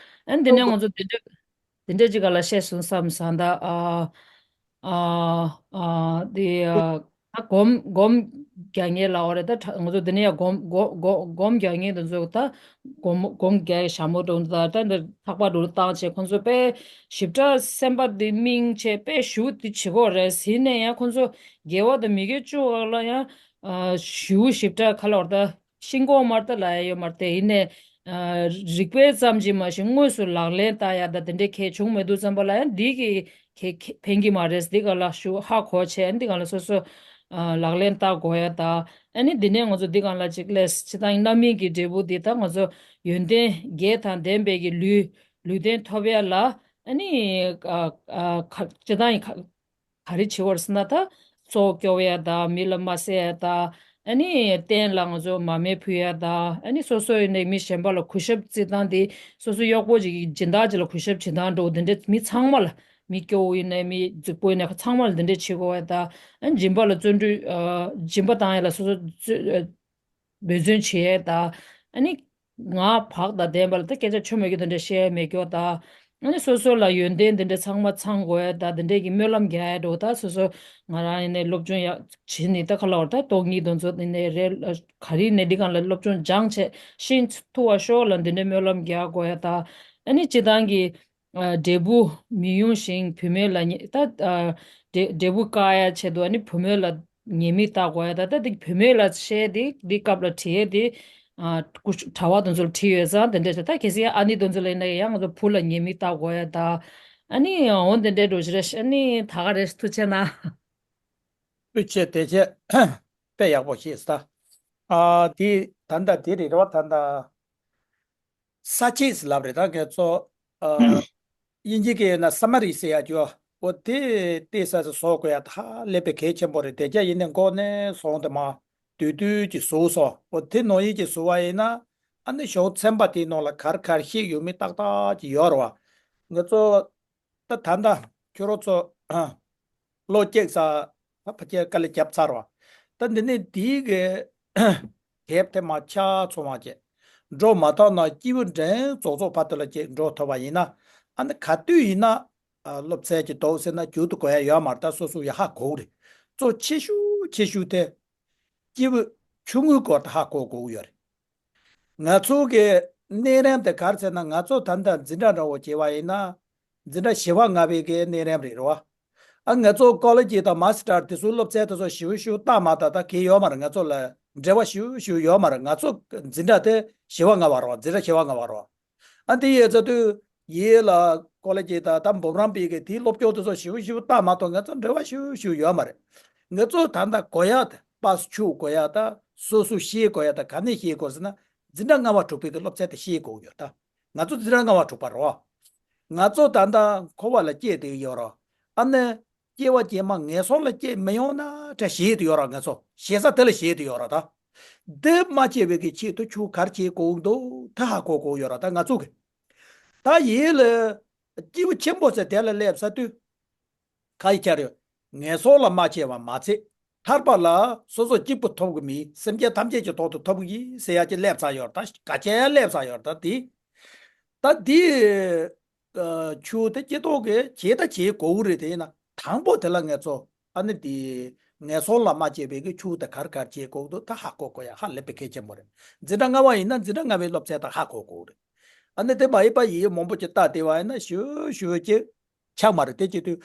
ཨ་ནི་འདི་ནས་ང་ཚོ་འདི་འདྲ་འདི་འདྲ་ཅིག་ག་ལ་བཤད་སོང་བསམ་སོང་ད། ཨ་ཨ་ཨ་འདི་ཨ་ད་སྒོམ་སྒོམ་རྒྱག་མཁན་ལ་འོ་རེད། ད་ང་ཚོ་འདི་ནས་ཡ་སྒོམ་སྒོ་སྒོ་སྒོམ་རྒྱག་མཁན་དེ་ཚོ་ད་སྒོམ་སྒོམ་རྒྱག་ཡ་ཞྭ་མོ་འགྲོ་འདུག་ད་ད་འདི་ཐག་པ་འགྲོ་བཏང་བྱས་ཁོང་ཚོ་དཔེ་ཞིབ་ཕྲ་སེམས་པ་འདི་སྨིན་བྱས་དཔེ་ཞུ་འདི་བྱེད་ཀྱི་ཡོད་རེད། ཟིན་ནས་ཡང་ཁོང་ཚོ་དགེ་བ་དང་མི་དགེ་བཅུ་བ་ལ་ཡང་ཨ་ཞུ་ཞིབ་ཕྲ་ག་ལ་བར་ད་ཤིང་གོང་མར་ད་ལ་ཡ་ཡོད་མར་ཏེ་ཡིན་ནས་ཨ་རིག་པའི་ཙམ་གྱིས་མ་ཞིག་དངོས་སུ་ལག་ལེན་བསྟར་ཡ་ད་དེ་འདྲའི་གལ་བྱུང་མེད་དུས་ཙམ་པ་ལ་ཡང་འདི་གི་གལ་གལ་ཕན་གྱི་མ་རེད། འདི་ག་ལ་ཞུ་ཧ་གོ་བྱས་འདི་ག་ལ་སོ་སོ་ཨ་ལག་ལེན་བསྟར་དགོས་ཡ་ད། ཨ་ནི་འདི་ནས་ང་ཚོ་འདི་ག་ལ་ཅིག་ལས་ཅི་ད་རྣམ་སྨིན་གྱི་འབྲས་བུ་འདི་ད་ང་ཚོ་ཡོན་ཏན་བརྒྱད་དང་ལྡན་པའི་གི་ལུས་ལུས་རྟེན་ཐོབ་ཡ་ལ་ཨ་ནི་ཨ་ཨ་ག་ཅི་ད་ཡིན་ག་ག་རེ་བྱེད་པར་ཟེར་ན་ད་སྲོག་སྐྱོབ་ཡ་ད་མི་ལ་མ་བསད་ཡ་ད་ཨ་ནི་རྟེན་ལ་ང་ཚོ་མར་མེ་ཕུལ་ཡ་ད་ཨ་ནི་སོ་སོ་ཡིན་ནའི་མི་གཞན་པ་ལ་གུས་ཞབས་བརྩི་སྟངས་དེ་སོ་སོ་གཡོག་པོ་ཅིག་གི་སྦྱིན་བདག་ཅིག་ལ་གུས་ཞབས་བྱེད་སྟངས་འདྲ་བོ་དེ་འདྲ་མི་ཚང་མ་ལ་མི་སྐྱོ་བོ་ཡིན་ནའི་མི་རྫིག་པོ་ཡིན་ནའི་ཚང་མ་ལ་དེ་འདྲ་བྱེད་དགོས་ཡ་ད་ཨ་ནི་སྦྱིན་པ་ལ་བརྩོན་འགྲུས་ཨ་སྦྱིན་པ་བཏང་ཡ་ལ་སོ་སོ་བརྩོན་འབད་བརྩོན་བྱེད་ཡས་དང་། ཨ་ནི་ང་བག་དང་ལྡན་པ་ལ་ད་སྐད་ཆ་ཆོ་མེད་རྒྱུ་དེ་འདྲ་བཤད་ཡས་མེད་རྒྱུ་དང་ ཨ་ནི་སོ་སོ་ལ་ཡོན་ཏན་དེ་འདྲ་ཚང་མ་ཚང་དགོས་ཡ་ད་དེ་འདྲས་ཀྱི་སྨོན་ལམ་རྒྱག་ཡ་འགྲོ་ད་སོ་སོ་ང་རང་ཡིན་ནའི་སློབ་སྦྱོང་ཡག་བྱེད་ནི་ད་ཁ་ལ་བར་ད་སྟོང་ཉིད་དོན་ཚོ་ཡིན་ནའི་རེད་ག་རེ་ཡིན་ནའི་འདི་སྒང་ལ་སློབ་སྦྱོང་སྦྱངས་བྱས་ཤེས་ཐུབ་པ་ཤོག་ལ་འདི་འདྲའི་སྨོན་ལམ་རྒྱག་དགོས་ཡ་ད་ཨ་ནི་སྤྱི་བཏང་གི་ཨ་འབྲས་བུ་མི་ཡོང་ཞིང་བུད་མེད་ལ་ཉེ་ད་ཨ་འབྲས་འབྲས་བུ་བཀག་ཡ་ཆེད་དུ་ཨ་ནི་བུད་མེད་ལ་ཉེས་དམིགས་བཏགས་དགོས་ཡ་ད་ད་འདི་བུད་མེད་ལ་བཤད་དེ་འདི་སྐབས་ལ་བྲིས་ཡ་དེ་ཨ་སྐུ་གྲྭ་བ་དེ་ཚོ་ལ་བྲིས་ཡོད་ཙང་དེ་འདྲ་ཞིག་ད་གལ་སྲིད་ཨ་ནི་དེ་ཚོ་ལ་ཡིན་ན་ཡང་ང་ཚོ་བུ་ལ་ཉེས་དམིགས་བཏགས་དགོས་ཡ་ད་ཨ་ནི་འོ་དེ་འདྲའི་འགྲོ་ཞིག་རེད་ཨ་ནི་ད་ག་རེད་ཐུགས་ཆེ་གནང་། ཐུགས་ཆེ་དེ་ཆེ་དཔེ་ཡག་པོ་ཤེས་ད། ཨ་དེ་ད་ལྟ་དེ་རེད་བ་ད་ལྟ། ས་བཅད་ཟེར་ལབ་རེད་ད་ངས་ཚོ། ཨ། དབྱིན་ཇི་སྐད་ཡོད་ན་སམ་མ་རི་ཟེར་ཡ་ཅིག་ཡོད། འོ་དེ་ཏོག་ཙམ་བཟོ་དགོས་ཡ་ད་ཧ་ལས་པའི་གལ་ཆེན་པོ་རེད་དེ་རྒྱ་ཡིན་ནའི་འགོ་ནས་བཟུང་སྟེ་མ་བསྡུས་བསྡུས་ཀྱིས་བཟོས་སོང་འོ་དེ་ནང་བཞིན་གྱིས་བཟོས་པ་ཡིན་ན་ཨ་ནི་གཞུང་ཚན་པ་དེའི་ནང་ལ་ག་རེ་ག་རེ་བཤད་ཡོད་མེད་ཏག་ཏག་ཅིག་ཡོད་རེད་བ། ང་ཚོ་ད་ད་ལྟ་ཁྱོད་རང་ཚོ་ལོ་གཅིག་ཙམ་ད་ཕལ་ཆེར་དཀའ་ལས་བརྒྱབ་ཚར་བ། ད་འདི་ནས་འདིའི་གི་དེབ་དེ་མར་ཆ་ཚང་བ་བྱས། འགྲོ་མ་ཐག་ན་སྐྱེས་བུ་འབྲིང་རྫོགས་རྫོགས་བར་དུ་ལ་ཅིག་འགྲོ་ཐུབ་པ་ཡིན་ན་ཨ་ནི་ག་དུས་ཡིན་ན་ཨ་སློབ་ཚན་གྱི་འདུག་ཟེར་ན་རྒྱུག་ཏུ་དགོས་ཡ་ཡོད་མ་རེད་ད་སོ་སོ་ཡ་ཧ་གོ་གི་རེད། གཙོ་ཆེ་ཤོས་ཆེ་ཤོས་དེ་སྐྱེས་བུ་ཆུང་ངུའི་སྐོར་དུ་ཧ་གོ་དགོས་ཀྱི་ཡོད་རེད། ང་ཚོ་གི་གནས་རིམ་དེ་ག་རེ་ཟེར་ན་ང་ཚོ་ད་ལྟ་འཛིན་གྲྭ་འདྲ་བོ་བྱས་པ་ཡིན་ན། འཛིན་གྲྭ་བཞི་པ་ལྔ་པའི་གི་གནས་རིམ་རེད་རོ། ཨ་ང་ཚོ་ཀོ་ལེ་ཇི་དང་མ་སི་ཊར་དེ་ཚོའི་སློབ་ཚན་དེ་ཚོ་ཞིབ་ཞིབ་བལྟ་མ་ད་ད་གི་ཡོད་མ་རེད་ང་ཚོ་ལ་འབྲེལ་བ་ཞིབ་ཞིབ་ཡོད་མ་རེད་ང་ཚོ་འཛིན་གྲྭ་དེ་བཞི་པ་ལྔ་པ་རོ་འཛིན་གྲྭ་བཞི་པ་ལྔ་པ་རོ། ཨ་འདི་ཡས་ཚ་དུས་ཡིད་ལ་ཀོ་ལེ་ཇི་དང་ད་འབུམ་རམས་པའི་གི་དེའི་སློབ་སྐྱོར་དེ་ཚོ་ཞིབ་ཞིབ་བལྟ་མ་ཐོག་ང་ཚོ་འབྲེལ་བ་ཞིབ་ཞིབ་ཡོད་མ་རེད། ང་ཚོ་ད་ལྟ་གོ་ཡ་དེ་པ་སི་ཆུ་གོ་ཡ་ད་སོ་སོ་ཤེས་གོ་ཡ་ད་ག་ནས་ཤེས་དགོས་ཟེར་ན་འཛིན་གྲྭ་ལྔ་པ་དྲུག་པའི་གི་སློབ་ཚན་དེ་ཤེས་དགོས་ཡོད་ད། ང་ཚོ་འཛིན་གྲྭ་ལྔ་པ་དྲུག་པ་རོ། ང་ཚོ་ད་ལྟ་འཁོར་བ་ལ་སྐྱེས་བསྡད་ཡོད་རོ། ཨ་ནི་སྐྱེ་བ་རྗེས་མ་ངན་སོང་ལ་སྐྱེ་མི་ཡོང་ན་དྲ་ཞེད་དུ་ཡོད་ར་ང་ཚོ་ཞེ་ས་དེ་ལ་ཞེད་དུ་ཡོད་ར་ད། འདི་མ་སྐྱེ་བའི་གི་ཆེད་དུ་ཆུ་གར་བྱེད་དགོས་འདུག་ད་ཧ་གོ་དགོས་ཡོད་ར་ད་ང་ཚོ་གི། ད་ཡིད་ལ་སྐྱེས་བུ་ཆེན་པོ་ཟེར་དེ་ལ་སླེབས་ས་དུས། ག་ཡི་ཆ་རེད། ངན་སོང་ལ་མ་སྐྱེ་བ་མ་ཚད། ཐར་པ་ལ་སོ་སོ་གཅིག་པུ་ཐོབ་གི་མིན་སེམས་ཅན་ཐམས་ཅད་ཀྱི་ཐོག་ཏུ་ཐོབ་གི་ཡིན་ཟེར་ཡ་ཅིག་སླེབས་ཚར་ཡོད་ར་ད་ག་ཅན་སླེབས་ཚར་ཡོད་ར་ད་དེ། ད་དེ། ཆུ་དེ་སྐྱེ་ཐོག་གི་བྱེད་ད་བྱེད་དགོས་རེད་དེ་ཡིན་ན་དང་པོ་དེ་ལ་ང་ཚོ་ཨ་ནི་དེ་ངན་སོང་ལ་མ་སྐྱེས་པའི་གི་ཆུ་དེ་གར་གར་བྱེད་དགོས་འདུག་ད་ཧ་གོ་དགོས་ཡ་ཧ་ལས་པའི་གལ་ཆེན་པོ་རེད། འཛིན་གྲྭ་ལྔ་པ་ཡིན་ན་འཛིན་གྲྭ་ལྔ་པའི་སློབ་ཚན་དེ་ཧ་གོ་དགོས་རེད། ཨ་ནི་དེ་མ་ཡིན་པ་ཡིན་མང་པོ་ཅིག་ལྟ་བསྡད་པ་ཡིན་ན་ཞུ་ཞུ་ཅིག་ཆགས་མ་རེད་དེ་བྱེད་དུས།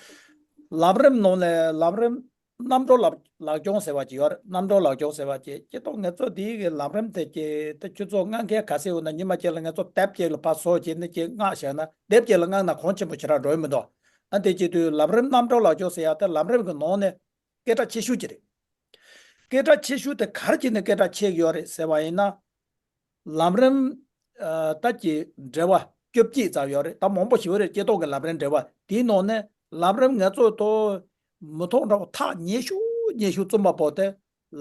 ལམ་རིམ་ནང་ནས་ལམ་རིམ་རྣམ་གྲོལ་ལག་ལག་སྐྱོང་ཟེར་བ་ཅིག་ཡོད་རེད། རྣམ་གྲོལ་ལག་སྐྱོང་ཟེར་བ་ཅིག་སྐྱེ་ཐོག་ང་ཚོ་འདིའི་གི་ལམ་རིམ་དེ་ཀྱི་ད་ཁྱོད་ཚོ་སྔ་མཁན་ག་ཚོད་ཡོད་ན་ཉི་མ་གཅིག་ལ་ང་ཚོ་དེབ་གཅིག་ལ་ཕར་བཟོ་བྱས་ནས་ཀྱི་སྔགས་བཤད་ན་དེབ་གཅིག་ལ་སྔགས་ན་གོང་ཆེན་པོ་ཞེ་དྲག་འགྲོ་ཡི་མི་འདུག་ཨ་དེ་བྱེད་དུས་ལམ་རིམ་རྣམ་གྲོལ་ལག་སྐྱོང་ཟེར་ཡ་དེ་ལམ་རིམ་གི་ནང་ནས་སྐད་གྲགས་ཆེ་ཤོས་ཅིག་རེད། སྐད་གྲགས་ཆེ་ཤོས་དེ་ག་རེ་བྱས་ནས་སྐད་གྲགས་ཆེ་གི་ཡོད་རེད་ཟེར་བ་ཡིན་ན། ལམ་རིམ་ཨ་ད་ཀྱི་འགྲེལ་པ་བཅོ་བརྒྱད་ཙམ་ཡོད་རེད། ད་མང་པོ་ཞིག་ཡོད་རེད། སྐྱེ་ཐོག་གི་ལམ་རིམ་འགྲེལ་པ་དེའི་ནང་ནས་ལམ་རིམ་ང་ཚོ་ཐོག་མི་ཐོག་འདྲ་བོ་ཐག་ཉེ་ཤོས་ཉེ་ཤོས་རྩོམ་པ་པོ་དེ་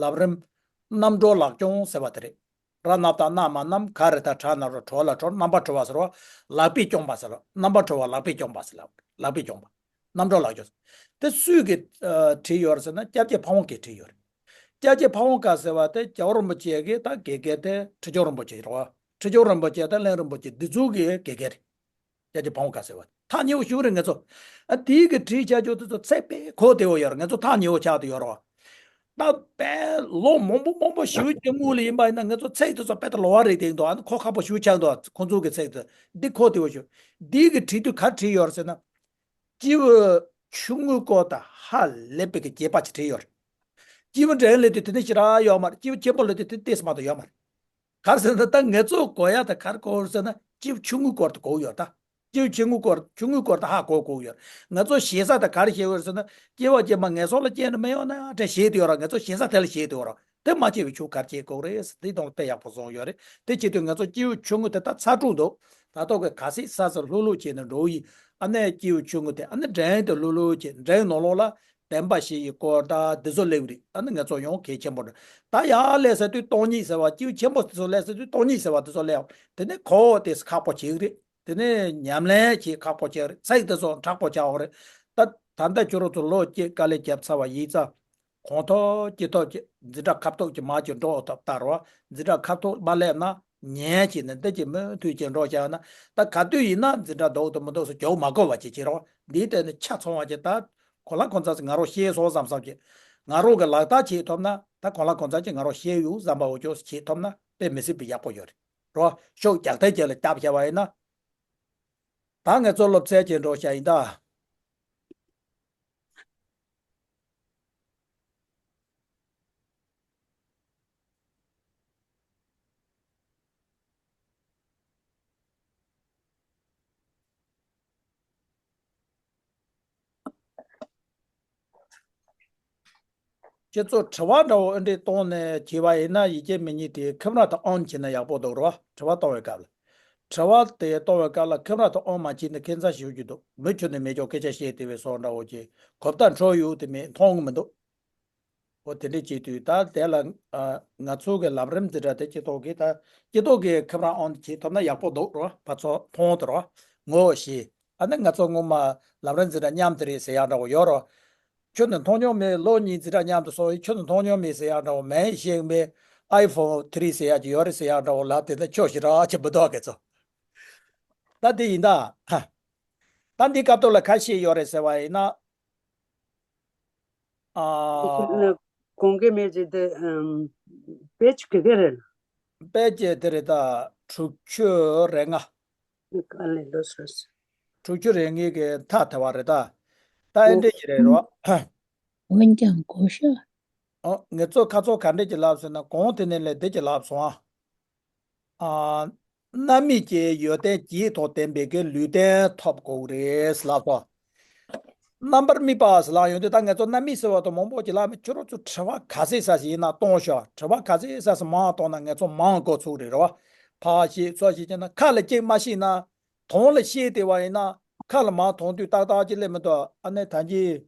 ལམ་རིམ་རྣམ་གྲོལ་ལག་སྐྱོང་ཟེར་བ་དེ་རེད། ར་ན་བཏགས་རྣ་མ་རྣམ་ག་རེ་ད་གྲ་ན་རོ་གྲོ་ལ་གྲོལ་རྣམ་པར་གྲོལ་བ་ཟེར་བ་ལག་པས་སྐྱོང་བ་ཟེར་བ་རྣམ་པར་གྲོལ་བ་ལག་པས་སྐྱོང་བ་ཟེར་ལག་ལག་པས་སྐྱོང་བ། རྣམ་གྲོལ་ལག་སྐྱོང་། དེ་སུས་གི་ཨ་བྲིས་ཡོད་རེད་ཟེར་ན་སྐྱབས་རྗེ་ཕ་བོང་གིས་བྲིས་ཡོད་རེད། སྐྱབས་རྗེ་ཕ་བོང་ཁ་ཟེར་བ་དེ་རྒྱལ་བ་རིན་པོ་ཆེ་གི་ད་དགེ་རྒན་དེ་ཁྲི་བྱང་རིན་པོ་ཆེ་རེད་བ། ཁྲི་བྱང་རིན་པོ་ཆེ་དང་གླིང་རིན་པོ་ཆེ་འདི་ཚོ་གི་དགེ་རྒན་རེད། སྐྱབས་རྗེ་ཕ་བོང་ཁ་ཟེར་བ་ཐག་ཉེ་བོ་ཞིག་རེད་ང་ཚོ། ཨ་དེའི་གི་བྲིས་བྱ་རྒྱུ་དེ་ཚོ་ཚད་དཔེ་གོ་བདེ་བོ་ཡོད་རེད། ང་ཚོ་ཐག་ཉེ་བོ་ཆགས་བསྡད་ཡོད་རེད་བ། ད་དཔེ་ལོ་མང་པོ་མང་པོ་ཞིག་གི་སྔོན་ལ་ཡིན་པ་ཡིན་ན་ང་ཚོ་ཚིག་དེ་ཚོ་དཔེ་ད་ལོ་བ་རེད་དེ་འདུག་ཨ་ནི་གོ་ཁག་པོ་ཞིག་ཆགས་འདུག་ཁོང་ཚོ་གི་ཚིག་དེ་འདི་གོ་བདེ་བོ་ཞིག་འདི་གི་བྲིས་དུས་ག་རེ་བྲིས་ཡོད་རེད་ཟེར་ན། སྐྱེས་བུ་ཆུང་ངུའི་སྐོར་དང་ཧ་ལས་པའི་གི་རྒྱས་པ་ཅིག་བྲིས་ཡོད་རེད། སྐྱེས་བུ་འབྲིང་ལབ་དུས་དེ་ནས་ཞེ་དྲག་ཡོད་མ་རེད། སྐྱེས་བུ་ཆེན་པོ་ལབ་དུས་དེ་ཏོག་ཙམ་མ་གཏོགས་ཡོད་མ་རེད། ག་རེ་ཟེར་ན་ད་ང་ཚོ་གོ་ཡ་ད་ག་རེ་གོ་རེད་ཟེར་ན་སྐྱེས་བུ་ཆུང་ངུའི་སྐོར་དུ་གོ་ཡོད་ད། སྐྱེས་བུ་ཆུང་ངུའི་སྐོར་ཆུང་ངུའི་སྐོར་དུ་ཧ་གོ་གོ་ཡོད། ང་ཚོ་ཞེ་ས་ད་ག་རེ་བཤད་ཡོད་ཟེར་ན་སྐྱེ་བ་ཕྱི་མ་ངན་སོང་ལ་སྐྱེ་ནི་མི་ཡོང་ན་དྲན་བཤད་དུ་ཡོད་ར། ང་ཚོ་ཞེ་ས་དེ་ལ་བཤད་དུ་ཡོད་ར། དེ་མ་སྐྱེ་བའི་ཆོས་ག་རེ་བྱེད་དགོས་རེད་ཟེར་དེ་དང་དཔེ་ཡག་པོ་བཟུང་ཡོད་རེད། དེ་བྱེད་དུས་ང་ཚོ་སྐྱེས་བུ་ཆུང་ངུ་དེ་ད་ཚ་དྲོད་འདུག་ད་ཐོག་གི་ག་སྲིད་ས་ས་ལྷུག་ལྷུག་བྱས་ནས་འགྲོ་ཡི། ཨ་ནི་སྐྱེས་བུ་ཆུང་ངུ་དེ་ཨ་ནི་འབྲིང་དེ་ལྷུག་ལྷུག་བྱས་འབྲིང་ནང་ལོགས་ལ་བདེན་པ་བཞི་ཡི་སྐོར་ད་འདི་ཚོ་སླེབས་རེད། ཨ་ནི་ང་ཚོ་ཡང་གལ་ཆེན་པོ་རེད། ད་ཡར་སླེབས་ས་དུས་སྟོང་ཉིད་ཟེར་བ་སྐྱེས་བུ་ཆེན་པོ་དེ་ཚོ་སླེབས་ས་དུས་སྟོང་ཉིད་ཟེར་བ་དེ་ཚོ་སླེབས། དེ་ནས་གོ་དེ་ཁག་པོ་ཆགས་རེད། དེ་ནས་ཉམས་ལེན་བྱེད་ཁག་པོ་ཆགས་རེད། ཚིག་དེ་ཚོ་མཁྲེགས་པོ་ཆགས་ཡོད་རེད། ད་ད་ལྟ་ཁྱོད་རང་ཚོ་ལོ་གཅིག་དཀའ་ལས་བརྒྱབ་ཚར་བ་ཡིན་ཙང་གོང་ཐོག་ཅི་ཐོག་ཅིག་འཛིན་གྲྭ་ཁ་ཐོག་ཅིག་མར་ཅིག་འགྲོ་ཐབས་ལྟར་བ་འཛིན་གྲྭ་ཁ་ཐོག་མ་སླེབས་ན་ ཉན་བྱས་ནས་འདི་ཅིག་མུ་མཐུད་ཅིག་འགྲོ་བཞག་ན། ད་ག་དུས་ཡིན་ན་འཛིན་གྲྭ་འདུག་དང་མི་འདུག་སོགས་ཇོག་མ་དགོས་པ་ཅིག་བྱེད་རོགས། འདིའི་སྟེང་ནས་ཆ་ཚང་བ་ཅིག་ད་གོ་ལ་གོ་ཚ་ཟིག་ང་རང་ཤེས་སོང་བསམ་བསམ་ཅིག་ང་རང་གི་ལག་བསྟར་བྱེད་ཐུབ་ན། ད་གོ་ལ་གོ་ཚ་ཅིག་ང་རང་ཤེས་ཡོད་བསམ་པ་འོ་ཅོག་བྱེད་ཐུབ་ན་དཔེ་མི་སྲིད་པའི་ཡག་པོ་ཡོད་རེད་རོ། ཤོག་རྒྱག་ཐལ་ཅིག་ལ་བརྒྱབ་བྱས་པ་ཡིན་ན། ད་ངས་ཚོ་སློབ་ཚན་ཅིག་འགྲོ་བྱ་ཡིན་ད། ཁྱེད་ཚོ་དྲི་བ་འདྲ་བོ་ཨེ་འདྲས་གཏོང་ནས་བྱས་པ་ཡིན་ན། ཡིད་ཆེས་མི་ཉན་དེ་ཁེམ་ར་དེ་ཨོན་བྱས་ན་ཡག་པོ་འདུག་རོ། དྲི་བ་གཏོང་བའི་སྐབས་ལ། དྲི་བ་དེ་གཏོང་བའི་སྐབས་ལ་ཁེམ་ར་དེ་ཨོན་མ་བྱས་ན་ཁྱད་མཚར་ཞེ་པོ་ཅིག་འདུག་མུ་མཐུད་ནས་མེད་ཅོག་སྐད་ཆ་བཤད་བསྡད་པའི་བཟོ་འདྲ་བོ་ཅིག་གོ་བརྡ་འཕྲོད་ཡོད་དེ་མེད་མཐོང་གི་མི་འདུག་འོ་དེ་འདྲས་བྱེད་དུས་ད་དེ་ལ་ཨ། ང་ཚོ་གི་ལམ་རིམ་འཛིན་གྲྭ་དེ་སྤྱི་ཚོགས་ཀྱི་ད་སྤྱི་ཚོགས་ཀྱི་ཁེམ་ར་ཨོན་བྱེད་ཐུབ་ན་ཡག་པོ་འདུག་རོ། ཕར་ཚུར་མཐོང་དེ་རོ། ངོ་ཤེས། ཨ་ནི་ང་ཚོ་སྔོན་མ་ལམ་རིམ་འཛིན་གྲྭ་མཉམ་དུ་རེད་ཟེར་ཡག་འདྲ་བོ་ཡོད་རོ། ཁྱོད་ནི་མཐོང་མྱོང་མེད། ལོ་གཉིས་འཛིན་གྲྭ་མཉམ་དུ་སོང་ཡིན། ཁྱོད་ནི་མཐོང་མྱོང་མེད་ཟེར་ཡག་འདྲ་བོ། མིང་ཤེས་མེད། ཨའི་ཕོན་ཐི་རི་ཟེར་ཡག་ཅིག་ཡོད་རེད་ཟེར་ཡག་འདྲ་བོ་ལབ་དེ་ད་ཁྱོད་ཞེ་དྲག་ཅིག་མི་འདུག་ག་ཚོ། ད་དེ་ཡིན་ད། ད་འདི་སྐབས་ཐོག་ལ་ཁ་ཤས་ཡོད་རེད་ཟེར་བ་ཡིན་ན། ཨ། གོང་གི་མེ་ཇི་དེ་ཨམ། དཔེ་ཆ་གི་གེ་རེད། དཔེ་ཆ་དེ་རེད་ད། དྲུག་ཅུ་རེ་ལྔ། ཨ་ལེ་ལོས་ལོས། དྲུག་ཅུ་རེ་ལྔའི་གི་མཐའ་དེ་བ་རེད་ད། ད་ཨེ་འདྲས་ཀྱི་རེད་རོ། འོན་ཀྱང་གོ་ཤ། ཨོ། ངེད་ཚོ་ཁ་ཚོ་ག་འདྲས་ཀྱི་ལབ་ཟེར་ན། གོང་དེ་ནས་ལས་དེ་ཀྱི་ལབ་སོང་ཨ། ཨ། རྣམ་སྨིན་གྱི་ཡོན་ཏན་བརྒྱད་དང་ལྡན་པའི་གི་ལུས་རྟེན་ཐོབ་དགོས་རེད་ལབ་སོང་། རྣམ་པར་སྨིན་པ་ཟེར་ལབ་ཡོང་དུས་ད་ངེད་ཚོ་རྣམ་སྨིན་ཟེར་བ་དང་མང་པོ་ཅིག་ལབ་མི། ཁྱོད་རང་ཚོ་དྲི་བ་ག་ཚད་ས་ཞིག་ཡིན་ན་གཏོང་ཤོག་དྲི་བ་ག་ཚད་ས་ཞིག་མང་གཏོང་ན་ངེད་ཚོ་མང་གོ་ཚུགས་རེད་རོ། ཕར་བཤད་ཚུར་བཤད་བྱས་ན་ཁ་ལ་གཅིག་མ་ཤེས་ན། དོན་ལ་ཤེས་བསྡད་པ་ཡིན་ན། ཁ་ལ་མར་དོན་དུས་ཏག་ཏག་ཅིག་སླེབས་མི་འདུག་ཨ་ནི་ད་གིན་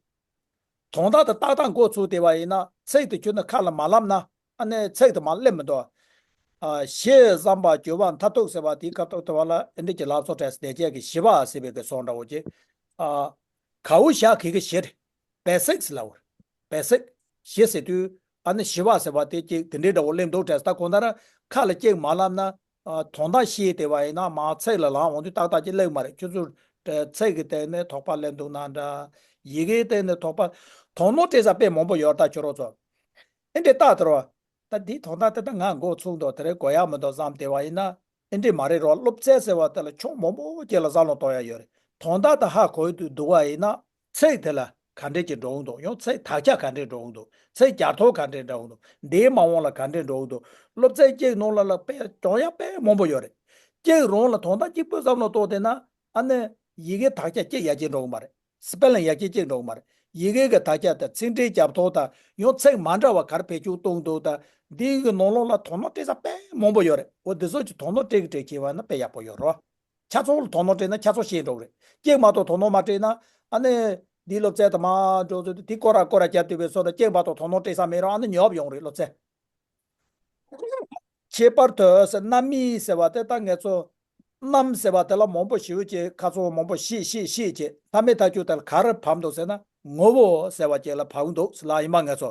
དོན་དག་དེ་ཏག་ཏག་མགོ་ཚུགས་བསྡད་པ་ཡིན་ན། ཚིག་དེ་ཁྱོན་ནས་ཁ་ལ་མ་ལབ་ན། ཨ་ནི་ཚིག་དེ་མར་སླེབས་མི་འདུག་ཨ། ཞེས་བསམ་པ་བརྗོད་པ་མཐར་ཐུག་ཟེར་བ་དེའི་སྐབས་ཐོག་དེ་བ་ལ་ཨེ་འདྲས་ཀྱི་ལབ་སོང་། དྲན་སྡེ་བརྒྱད་ཀྱི་བཞི་པ་ཟེར་བའི་གི་སོང་འདྲ་བོ་ཅིག་ཨ། གའུ་ཞ་གི་གི་བཞི་རེད། བེ་སིག་ལབ་བར། བེ་སིག་བཞི་ཟེར་དུས། ཨ་ནི་བཞི་པ་ཟེར་བ་དེ་གཅིག་དེ་འདྲའི་འདྲ་བོ་སླེབས་འདུག་དྲན། ད་གང་ལྟར་ཁ་ལ་གཅིག་མ་ལབ་ན། ཨ། དོན་དག་ཤེས་བསྡད་པ་ཡིན་ན་མར་ཚིག་ལ་ལངས་འོང་དུས་ཏག་ཏག་ཅིག་སླེབས་མ་རེད། ཁྱོད་ཚོ་ཚིག་གི་སྟེང་ནས་དོགས་པ་སླེབས་འདུག་ན་འདྲ། ཡི་གེའི་སྟེང་ནས་དོགས་པ། དོན་དག་སྤྲད་ས་དཔེ་མང་པོ་ཡོད་ད་ཁྱོད་རང་ཚོ། ཨེ་འདྲས་ལྟ་དེ་རོ། ད་འདིའི་དོན་དག་དེ་ད་ང་མགོ་ཚུགས་འདུག་དེ་རེད། གོ་ཡག་མི་འདུག་བསམ་བསྡད་པ་ཡིན་ན། ཨེ་འདྲས་མ་རེད་རོ། སློབ་ཚན་ཟེར་བ་དེ་ལ་ཕྱོགས་མང་པོ་ཅིག་ལ་བསམ་བློ་གཏོང་ཡག་ཡོད་རེད། དོན་དག་དེ་ཧ་གོ་ཡི་འདུག་འདུག་པ་ཡིན་ན། ཚིག་དེ་ལ་ག་འདྲས་ཅིག་འགྲོ་གི་འདུག་ཡང་ཚིག་དག་ཆ་ག་འདྲས་འགྲོ་གི་འདུག་ཚིག་རྒྱར་ཐོ་ག་འདྲས་འགྲོ་གི་འདུག་འདིའི་མ་འོངས་ལ་ག་འདྲས་འགྲོ་གི་འདུག་སློབ་ཚན་གཅིག་ནང་ལ་ལ་དཔེ་སྦྱང་ཡག་དཔེ་མང་པོ་ཡོད་རེད། གཅིག་རང་ལ་དོན་དག་གཅིག་པོའི་བསམ་བློ་གཏོང་བསྡད་ན། ཨ་ནི་ཡི་གེ་དག་ཆ་གཅིག་ཡར་རྒྱས་འགྲོ་གི་མ་རེད། སི་པེ་ལིང་ཡར་རྒྱས་གཅིག་འགྲོ་གི་མ་རེད། ཡི་གེ་གི་དག་ཆ་དང་ཚིག་འགྲེལ་རྒྱབ་ཐོ་དང་ཡང་ཚིག་མ་འདྲ་བ་ག་རེ་བེད་སྤྱོད་གཏོང་འདུག་དང་། འདི་གི་ནང་ལོགས་ལ་དོ་སྣང་སྤྲད་ས་དཔེ་མང་པོ་ཡོད་རེད། འོ་འདི་ཚོ་གི་དོ་སྣང་སྤྲད་གི་སྤྲད་བྱས་པ་ན་དཔེ་ཡག་པོ་ཡོད་རེད། ཆ་ཚང་ལ་དོ་སྣང་སྤྲད་ན་ཆ་ཚང་ཤེས་འགྲོ་གི་རེད། གཅིག་མ་གཏོགས་དོ་སྣང་མ་སྤྲད་ན། ཨ་ནི་འདིའི་སློབ་ཚན་དུ་མ་འགྲོ་ཚོད་དུ་དེ་སྐོར་ར་སྐོར་ར་རྒྱབ་བསྡད་པའི་བཟོ་འདྲ། གཅིག་མ་གཏོགས་དོ་སྣང་སྤྲད་ས་མེད་རུང་ཨ་ནི་ཉོབ་ཡོང་རེད་སློབ་ཚན། ཁྱད་པར་དུ་རྣམ་སྨིན་ཟེར་བ་དེ་ད་ངེད་ཚོ་རྣམ་ཟེར་བ་དེ་ལ་མང་པོ་ཞེ་པོ་ཅིག་ཁ་ཚོན་མང་པོ་བཤད་བཤད་བཤད་བྱས། མཐའ་མའི་མཐའ་མཇུག་དེ་ལ་ག་རེ་བབས་འདུག་ཟེར་ན། ངོ་བོ་ཟེར་བ་ཅིག་ལ་བབས་འདུག་ཟེར་ལབ་ཡིན་པ། ངེད་ཚོ་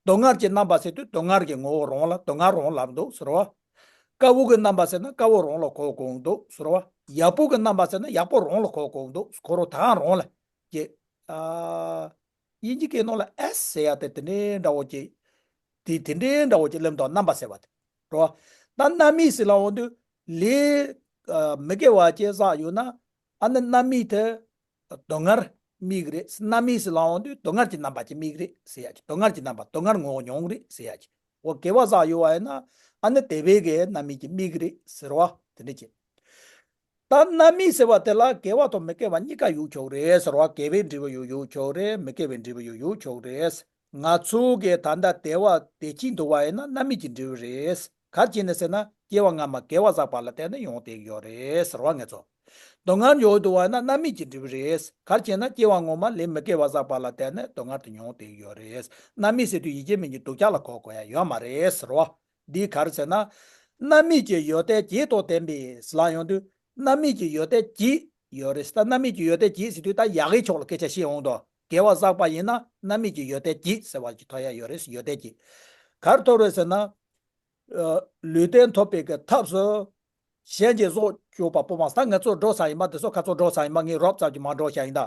སྡུག་བསྔལ་གྱི་རྣམ་པ་ཟེར་དུས་སྡུག་བསྔལ་གྱི་ངོ་བོ་རང་ལ་སྡུག་བསྔལ་རང་ལབ་འདུག་ཟེར་བ། དཀར་པོ་གི་རྣམ་པ་ཟེར་ན་དཀར་པོ་རང་ལ་གོ་དགོས་འདུག་ཟེར་བ། ཡག་པོ་གི་རྣམ་པ་ཟེར་ན་ཡག་པོ་རང་ལ་གོ་དགོས་འདུག་ཁོ་རང་དང་རང་ལ་ཀྱི། ཨ། དབྱིན་ཇི་སྐད་ནང་ལ་ཨེས་ཟེར་ཡ་དེ་དེ་འདྲའི་འདྲ་བོ་ཅིག་དེ་དེ་འདྲའི་འདྲ་བོ་ཅིག་སླེབས་འདུག་རྣམ་པ་ཟེར་བ་དེ། རོ། ད་རྣམ་སྨིན་ཟེར་ལབ་འོང་དུས་ལས། ཨ། མི་དགེ་བ་ཅིག་བསགས་ཡོད་ན། ཨ་ནི་རྣམ་སྨིན་དེ་སྡུག་བསྔལ་སྨིན་གི་རེད། རྣམ་སྨིན་ཟེར་ལབ་འོང་དུས་སྡུག་བསྔལ་གྱི་རྣམ་པ་ཅིག་སྨིན་གི་རེད་ཟེར་ཡ་ཅིག་སྡུག་བསྔལ་གྱི་རྣམ་པ་སྡུག་བསྔལ་ངོ་བོ་མྱོང་གི་རེད་ཟེར་ཡ་ཅིག་འོ་དགེ་བ་བསགས་ཡོད་པ་ཡིན་ན། ཨ་ནི་དེ་བས་ཀྱི་རྣམ་སྨིན་ཅིག་སྨིན་གི་རེད་ཟེར་བ་དེ་འདྲ་ཅིག་ད་རྣམ་སྨིན་ཟེར་བ་དེ་ལ་དགེ་བ་དང་མི་དགེ་བ་གཉིས་ཀ་ཡོད་ཆོག་རེད་ཟེར་བ། དགེ་བའི་འབྲས་བུ་ཡང་ཡོད་ཆོག་རེད། མི་དགེ་བའི་འབྲས་བུ་ཡང་ཡོད་ཆོག་རེད། ང་ཚོ་གི་ད་ལྟ་དེ་བ་དེ་ཅིག་འདུག་པ་ཡིན་ན་རྣམ་སྨིན་གྱི་འབྲས་བུ་རེད། ག་རེ་བྱས་ནས་ཟེར་ན། སྐྱེ་བ་སྔ་མ་དགེ་བ་བསགས་པ་ལ་བརྟེན་ནས་ཡོང་བསྡད་ཡོད་རེད་ཟེར་བ། ངེད་ཚོ་སྡུག་བསྔལ་ཡོད་འདུག་པ་ཡིན་ན་རྣམ་སྨིན་གྱི་འབྲས་བུ་རེད། ག་རེ་བྱས་ན་སྐྱེ་བ་སྔོན་མ་ལས་མི་དགེ་བ་བསགས་པ་ལ་བརྟེན་ནས་སྡུག་བསྔལ་དེ་མྱོང་བསྡད་ཡོད་རེད། རྣམ་སྨིན་ཟེར་དུས་ཡིད་ཆེས་མི་ཉན་སྡུག་ཅག་ལ་གོ་དགོས་ཡ་ཡོད་མ་རེད་ཟེར་བ། འདི་ག་རེ་ཟེར་ན། རྣམ་སྨིན་གྱི་ཡོན་ཏན་བརྒྱད་དང་ལྡན་པའི་ཟེར་ལབ་ཡོང་དུས། རྣམ་སྨིན་གྱི་ཡོན་ཏན་བརྒྱད་ཡོད་རེད་ཟེར། ད་རྣམ་སྨིན་གྱི་ཡོན་ཏན་བརྒྱད་ཟེར་དུས་ད་ཡག་གི་ཕྱོགས་ལ་སྐད་ཆ་བཤད་འོང་དོ། དགེ་བ་བསགས་པ་ཡིན་ན་རྣམ་སྨིན་གྱི་ཡོན་ཏན་བརྒྱད་ཟེར་བ་ཅིག་ཐོབ་ཡ་ཡོད་རེད་ཟེར། ཡོན་ཏན་བརྒྱད། ག་རེ་ཐོབ་རེད་ཟེར་ན། ལུས་རྟེན་ཐོབ་པའི་གི་ཐབས་སུ། གཞན་གྱིས་བཟོ་བཅོས་པ་སྤོང་བ། ད་ངེད་ཚོ་འགྲོ་ས་ཡིན་པ་དེ་ཚོ་ཁ་ཚོ་འགྲོ་ས་ཡིན་པ། ངས་རོབ་ཙམ་གྱིས་མ་འགྲོ་བྱ་ཡིན་ད།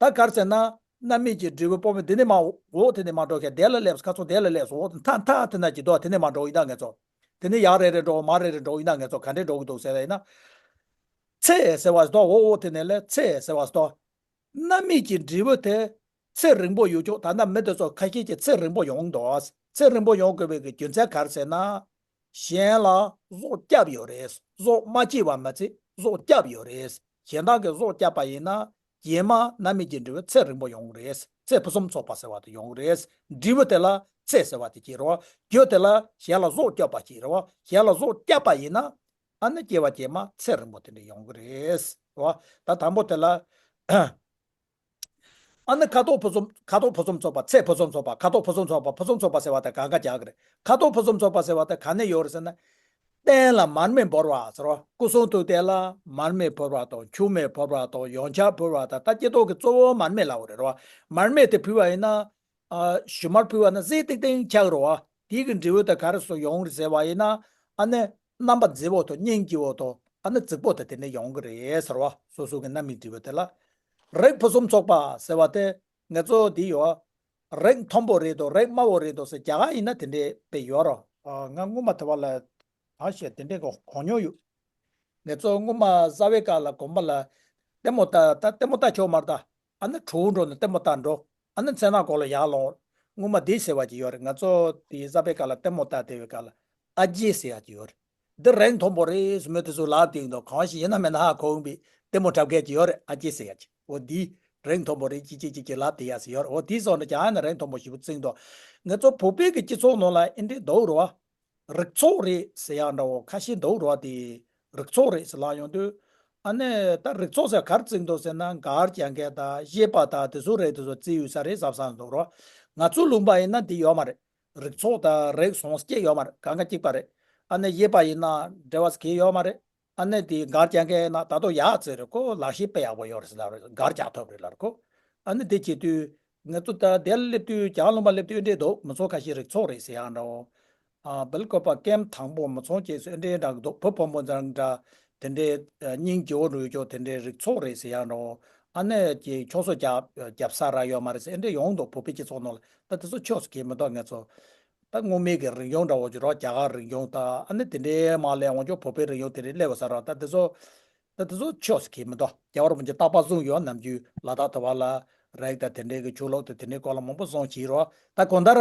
ད་ག་རེ་ཟེར་ན། རྣམ་སྨིན་གྱི་འབྲས་བུ་སྤོང་བའི་དེ་ནས་མ་འོག་དེ་ནས་མ་འགྲོ་ཁ། དེ་ལ་སླེབས། ཁ་ཚོ་དེ་ལ་སླེབས། འོག་མཐའ་མཐའ་དེ་ན་གྱི་དོ་དེ་ནས་མ་འགྲོ་ཡིན་ད་ངེད་ཚོ། དེ་ནས་ཡར་རེ་རེ་འགྲོ། མར་རེ་རེ་འགྲོ་ཡིན་ད་ངེད་ཚོ་ག་འདྲས་འགྲོ་གི་འདུག་ཟེར་བ་ཡིན་ན། ཚེ་ཟེར་བ་ཟེར་དོ། འོག་འོག་དེ་ནས་ལས་ཚེ་ཟེར་བ་ཟེར་དོ། རྣམ་སྨིན་གྱི་འབྲས་བུ་དེ་ཚེ་རིང་པོ་ཡོད་ཆོག་ད་ལྟ་མི་དེ་ཚོ་ཁ་ཤས་ཀྱིས་ཚེ་རིང་པོ་ཡོང་འདུག་ཚེ་རིང་པོ་ཡོང་དགོས་པའི་གི་རྒྱུ་མཚན་ག་རེ་ཟེར་ན། གཞན་ལ་བཟོ་བརྒྱབ་ཡོད་རེད། བཟོ་མ་བྱས་པ་མ་ཚད་བཟོ་བརྒྱབ་ཡོད་རེད། གཞན་དག་གིས་བཟོ་བརྒྱབ་པ་ཡིན་ན། རྗེས་མ་རྣམ་སྨིན་གྱི་འབྲས་བུ་ཚེ་རིང་པོ་ཡོང་གི་རེད། ཚེ་ཕུན་སུམ་ཚོགས་པ་ཟེར་བ་དེ་ཡོང་གི་རེད། འབྲས་བུ་དེ་ལ་ཚེ་ཟེར་བ་དེ་སྐྱེ་རོ། རྒྱུ་དེ་ལ་གཞན་ལ་བཟོ་བརྒྱབ་པ་སྐྱེ་རོ། གཞན་ལ་བཟོ་བརྒྱབ་པ་ཡིན་ན། ཨ་ནི་སྐྱེ་བ་རྗེས་མ་ཚེ་རིང་པོ་དེ་འདྲ་ཡོང་གི་རེད་བ། ད་དང་པོ་དེ་ལ། ཨ་ནི་ཁ་དོག་ཕུན་སུམ། ཁ་དོག་ཕུན་སུམ་ཚོགས་པ། ཚེ་ཕུན་སུམ་ཚོགས་པ། ཁ་དོག་ཕུན་སུམ་ཚོགས་པ། ཕུན་སུམ་ཚོགས་པ་ཟེར་བ་དེ་གང་ག་རྒྱག་གི་རེད། ཁ་དོག་ཕུན་སུམ་ཚོགས་པ་ཟེར་བ་དེ་ག་ནས་ཡོང་རེད་ཟེར་ན། སྟན་ལ་མར་མེ་ཕུལ་བ་ཟེར་བ། སྐུ་གསུང་ཐུགས་རྟེན་ལ་མར་མེ་ཕུལ་བ་དང་། ཆུ་མེ་ཕུལ་བ་དང་། ཡོན་ཆབ་ཕུལ་བ་དང་། ད་སྐྱེ་ཐོག་གི་གཙོ་བོ་མར་མེ་ལབ་པ་རེད་བ། མར་མེ་དེ་ཕུལ་བ་ཡིན་ན། ཨ། ཞུན་མར་ཕུལ་བ་ན་ཟས་ཏིག་ཏིག་ཆགས་རོ་བ། དེའི་གི་འབྲས་བུ་དེ་ག་རེ་སུ་ཡོང་རེད་ཟེར་བ་ཡིན་ན། ཨ་ནི་རྣམ་པ་མཛེས་པོ་དང་སྙིང་རྗེ་བོ་དང་། ཨ་ནི་རྫིག་པོ་དེ་དེ་ནས་ཡོང་གི་རེད་ཟེར་བ། སོ་སོ་གི་རྣམ་སྨིན་འབྲས་བུ་དེ་ལ། རིགས་ཕུན་སུམ་ཚོགས་པ་ཟེར་བ་དེ་ང་ཚོ་འདི་ཡོད། རིགས་མཐོན་པོ་རེད་དོ། རིགས་དམའ་བོ་རེད་དོ་ཟེར་རྒྱ་གར་ཡིན་ན་དེ་འདྲས་དཔེ་ཡོད་རོ། ཨ། ང་སྔོན་མ་དེ་བ་ལ། ཨ་ཤེ། དེ་འདྲས་གོ་གོ་མྱོང་ཡོད། ངེད་ཚོ་སྔོན་མ་གསར་བའི་སྐབས་ལ་དགོན་པ་ལ་ལྟད་མོ་ལྟ། ད་ལྟད་མོ་ལྟ་ཆོག་མ་རེད་ད། ཨ་ནི་གྲོགས་འགྲོ་ནས་ལྟད་མོ་ལྟ་འགྲོ། ཨ་ནི་མཚན་ནག་གོ་ལ་ཡར་ལོངས། སྔོན་མ་འདི་ཟེར་བ་ཅིག་ཡོད་རེད། ང་ཚོ་དེ་གསར་བའི་སྐབས་ལ་ལྟད་མོ་ལྟ་བསྡད་པའི་སྐབས་ལ་ཨ་ཅེ་ཟེར་ཡ་ཅིག་ཡོད་རེད། འདི་རིགས་མཐོན་པོ་རེད་ཟེར་མོ་དེ་ཚོ་ལབ་བསྡད་འདུག་གང་ཞིག་ཡིན་ན་མིན་ན་ཧ་གོ་འོང་བའི་ལྟད་མོ་འཁྲབ་མཁན་ཅིག་ཡོད་རེད། ཨ་ཅེ་ཟེར་ཡ་ཅིག་འོ་འདི་རིགས་མཐོན་པོ་རེད། ཅི་ཅི་ཅི་ཅི་ལབ་བསྡད་ཡ་ཟེར་ཡོད་རེད། འོ་དེ་སོང་ནས་ཀྱང་ཨ་ནི་རིགས་མཐོན་པོ་ཞེ་པོ་བརྩི་འདུག་ང་ཚོ་བོད་པའི་གི་སྤྱི་ཚོགས་ནང་ལ་ཨེ་འདྲས་འདུག་རེད་བ། རིགས་ཚོགས་རེད་ཟེར་ཡག་འདྲ་བོ་ཁ་ཤས་འདུག་རོ། དེ་རིགས་ཚོགས་རེད་ཟེར་ལབ་ཡོང་དུས། ཨ་ནི་ད་རིགས་ཚོགས་ཟེར་ག་རེ་བརྩི་འདུག་ཟེར་ན། གར་རྒྱག་མཁན་དང་གཞས་པ་དང་དེ་ཚོ་རེད། དེ་ཚོ་བརྩི་ཡོད་ས་རེད་བསམ་བསམ་འདུག་རོ། ང་ཚོའི་ལུང་པ་ཡིན་ན་དེ་ཡོད་མ་རེད། རིགས་ཚོགས་དང་རིགས་ཟུང་སྐྱེ་ཡོད་མ་རེད། གང་ག་གཅིག་པ་རེད། ཨ་ནི་གཞས་པ་ཡིན་ན་འབྲེལ་བ་གང་ཡང་ཡོད་མ་རེད། ཨ་ནི་དེ་གར་རྒྱག་མཁན་ཡིན་ན་ད་དུང་ཡག་ཙི་རེད། ཁོ་ལག་ཤེས་དཔེ་ཡག་པོ་ཡོད་རེད་ཟེར་ལབ་རེད། གར་རྒྱག་ཐུབ་རེད་ལབ་རེད་ཁོ། ཨ་ནི་དེ་བྱེད་དུས་ང་ཚོ་ད་དེར་སླེབས་དུས་རྒྱ་གར་ལུང་པ་སླེབས་དུས་ཨེ་འདྲས་འདུག་མི་ཚོ་ཁ་ཤས་རིགས་ཚོགས་རེད་ཟེར་ཡག་འདྲ་བོ། ཨ། སྦེལ་ཀོབ་པ་ཀེམ་དང་པོ་མི་ཚང་བཅས་སུ་ཨེ་འདྲའི་འདྲ་གི་འདུག་བུ་ཕོ་མོ་ཚང་འདྲ། དེ་འདྲའི་སྙིང་རྗེ་བོ་འགྲོ་ཡོད་ཅོག་དེ་འདྲའི་རིགས་ཚོགས་རེད་ཟེར་ཡག་འདྲ་བོ། ཨ་ནི་ཀྱི་ཁྱོ་སོ་རྒྱབ་རྒྱབ་ས་ར་ཡོད་མ་རེད་ཟེར་ཨེ་འདྲའི་ཡོང་འདུག་བོད་པའི་སྤྱི་ཚོགས་ནང་ལ། ད་དེ་ཚོ་ཆོས་སུ་གལ་མི་འདུག་ང་ཚོ་ད་སྔོན་མའི་གི་རིག་གཞུང་འདྲ་བོ་ཅིག་རོ། རྒྱ་གར་རིག་གཞུང་དང་། ཨ་ནི་དེ་འདྲའི་མ་ལས་འོང་ཅོག་བོད་པའི་རིག་གཞུང་དེ་འདྲའི་སླེབས་པ་ས་ར། ད་དེ་ཚོ་ད་དེ་ཚོ་ཆོས་སུ་གལ་མི་འདུག་རྒྱལ་བ་རིན་པོ་ཆེ་རྟག་པར་གསུངས་ཡོད། ནམ་རྒྱུན་ལ་དྭགས་དེ་བ་ལ་རིགས་དང་དེ་འདྲའི་གི་ཆོས་ལུགས་དང་དེ་འདྲའི་སྐོར་ལ་མང་པོ་གསུངས་བྱས་རོ། ད་གང་ལྟར།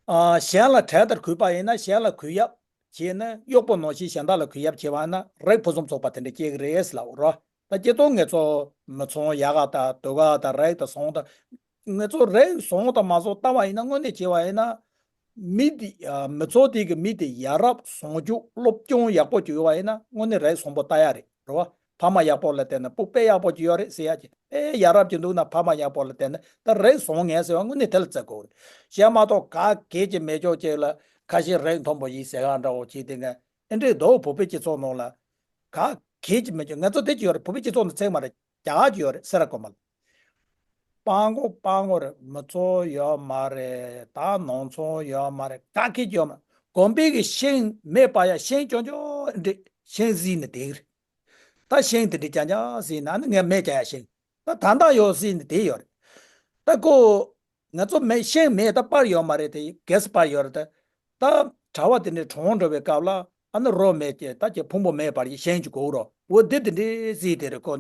ཨ། གཞན་ལ་བྲེལ་ལྟར་གུས་པ་ཡིན་ན། གཞན་ལ་གུས་ཡབ་བྱས་ན། གཡོག་པོ་ནང་བཞིན་གཞན་དག་ལ་གུས་ཡབ་བྱས་པ་ན་རིགས་ཕུན་སུམ་ཚོགས་པ་དེ་འདྲ་སྐྱེ་གི་རེད་ལབ་རོ། ད་སྤྱིར་བཏང་ངེད་ཚོ་མི་ཚང་ཡག་ག་དང་སྡུག་ག་དང་རིགས་དང་ཟུང་དང་། ངེད་ཚོ་རིགས་ཟུང་དང་མ་ཟུང་ལྟ་བ་ཡིན་ན། དངོས་གནས་བྱས་པ་ཡིན་ན། མི་དེ། ཨ། མི་ཚོགས་དེ་གི་མི་དེ་ཡ་རབས་ཟུང་འཇུག་སློབ་སྦྱོང་ཡག་པོ་བྱས་པ་ཡིན་ན། དངོས་གནས་རིགས་ཟུང་པོ་ལྟ་ཡག་རེད། རེད་བ། ཕ་མ་ཡག་པོ་ལ་བརྟེན་ན་བུ་དཔེ་ཡག་པོ་ཅིག་ཡོད་རེད་ཟེར་ཡག་ཅིག་ཨེ། ཡ་རབས་ཅིག་འདུག་ན་ཕ་མ་ཡག་པོ་ལ་བརྟེན་ན་ད་རིགས་ཟུང་ངན་ཟེར་བ་དངོས་གནས་དེ་ལ་བརྩི་དགོས་རེད། གཞན་མ་གཏོགས་ག་གེ་ཅིག་མེད་ཅོག་ཅིག་ལ་ཁ་ཤས་རིགས་མཐོན་པོ་ཡིན་ཟེར་ག་འདྲ་བོ་བྱས་དེ་ངས་ཨེ་འདྲས་འདུག་བོད་པའི་སྤྱི་ཚོགས་ནང་ལ་ག་གེ་ཅིག་མེད་ཅོག་ང་ཚོ་དེ་ཅིག་ཡོད་རེད། བོད་པའི་སྤྱི་ཚོགས་ནང་ཚད་མ་རེད། རྒྱ་གར་ཅིག་ཡོད་རེད། སེ་ར་དགོན་པ་ལ། སྤྲང་པོ་སྤྲང་པོ་རེད། མི་ཚང་ཡོད་མ་རེད། ད་ནང་ཚང་ཡོད་མ་རེད། ག་གེ་ཅིག་ཡོད་མ་རེད། དགོན་པའི་གི་ཤིང་མེ་སྤར་ཡག་ཤིང་ཅོག་ཅོག་ཨེ་འདྲས་ཤིང་གཟིགས་ནས་བསྡད་གི་རེད། ད་ཤིང་དེ་འདྲ་རྐྱང་རྐྱང་ཟིན་ན་ནི་ངས་མེ་རྒྱག་ཡ་ཤིང་། ད་ད་ལྟ་ཡོད་ཟིན་ནི་དེ་ཡོད་རེད། ད་ཁོ་ང་ཚོ་མེ་ཤིང་མེ་ད་སྤར་ཡོད་མ་རེད་དེ། གས་སྤར་ཡོད་རེད་དེ། ད་གྲྭ་བ་དེ་འདྲ་གྲོངས་འགྲོ་བའི་སྐབས་ལ་ཨ་ནི་རོ་མེ་ཀྱི་ད་ཀྱི་ཕུང་པོ་མེ་སྤར་ཡི་ཤིང་ཅིག་དགོས་རོ། འོ་འདི་དེ་འདྲ་ཟིན་དེ་རེད་ཁོ།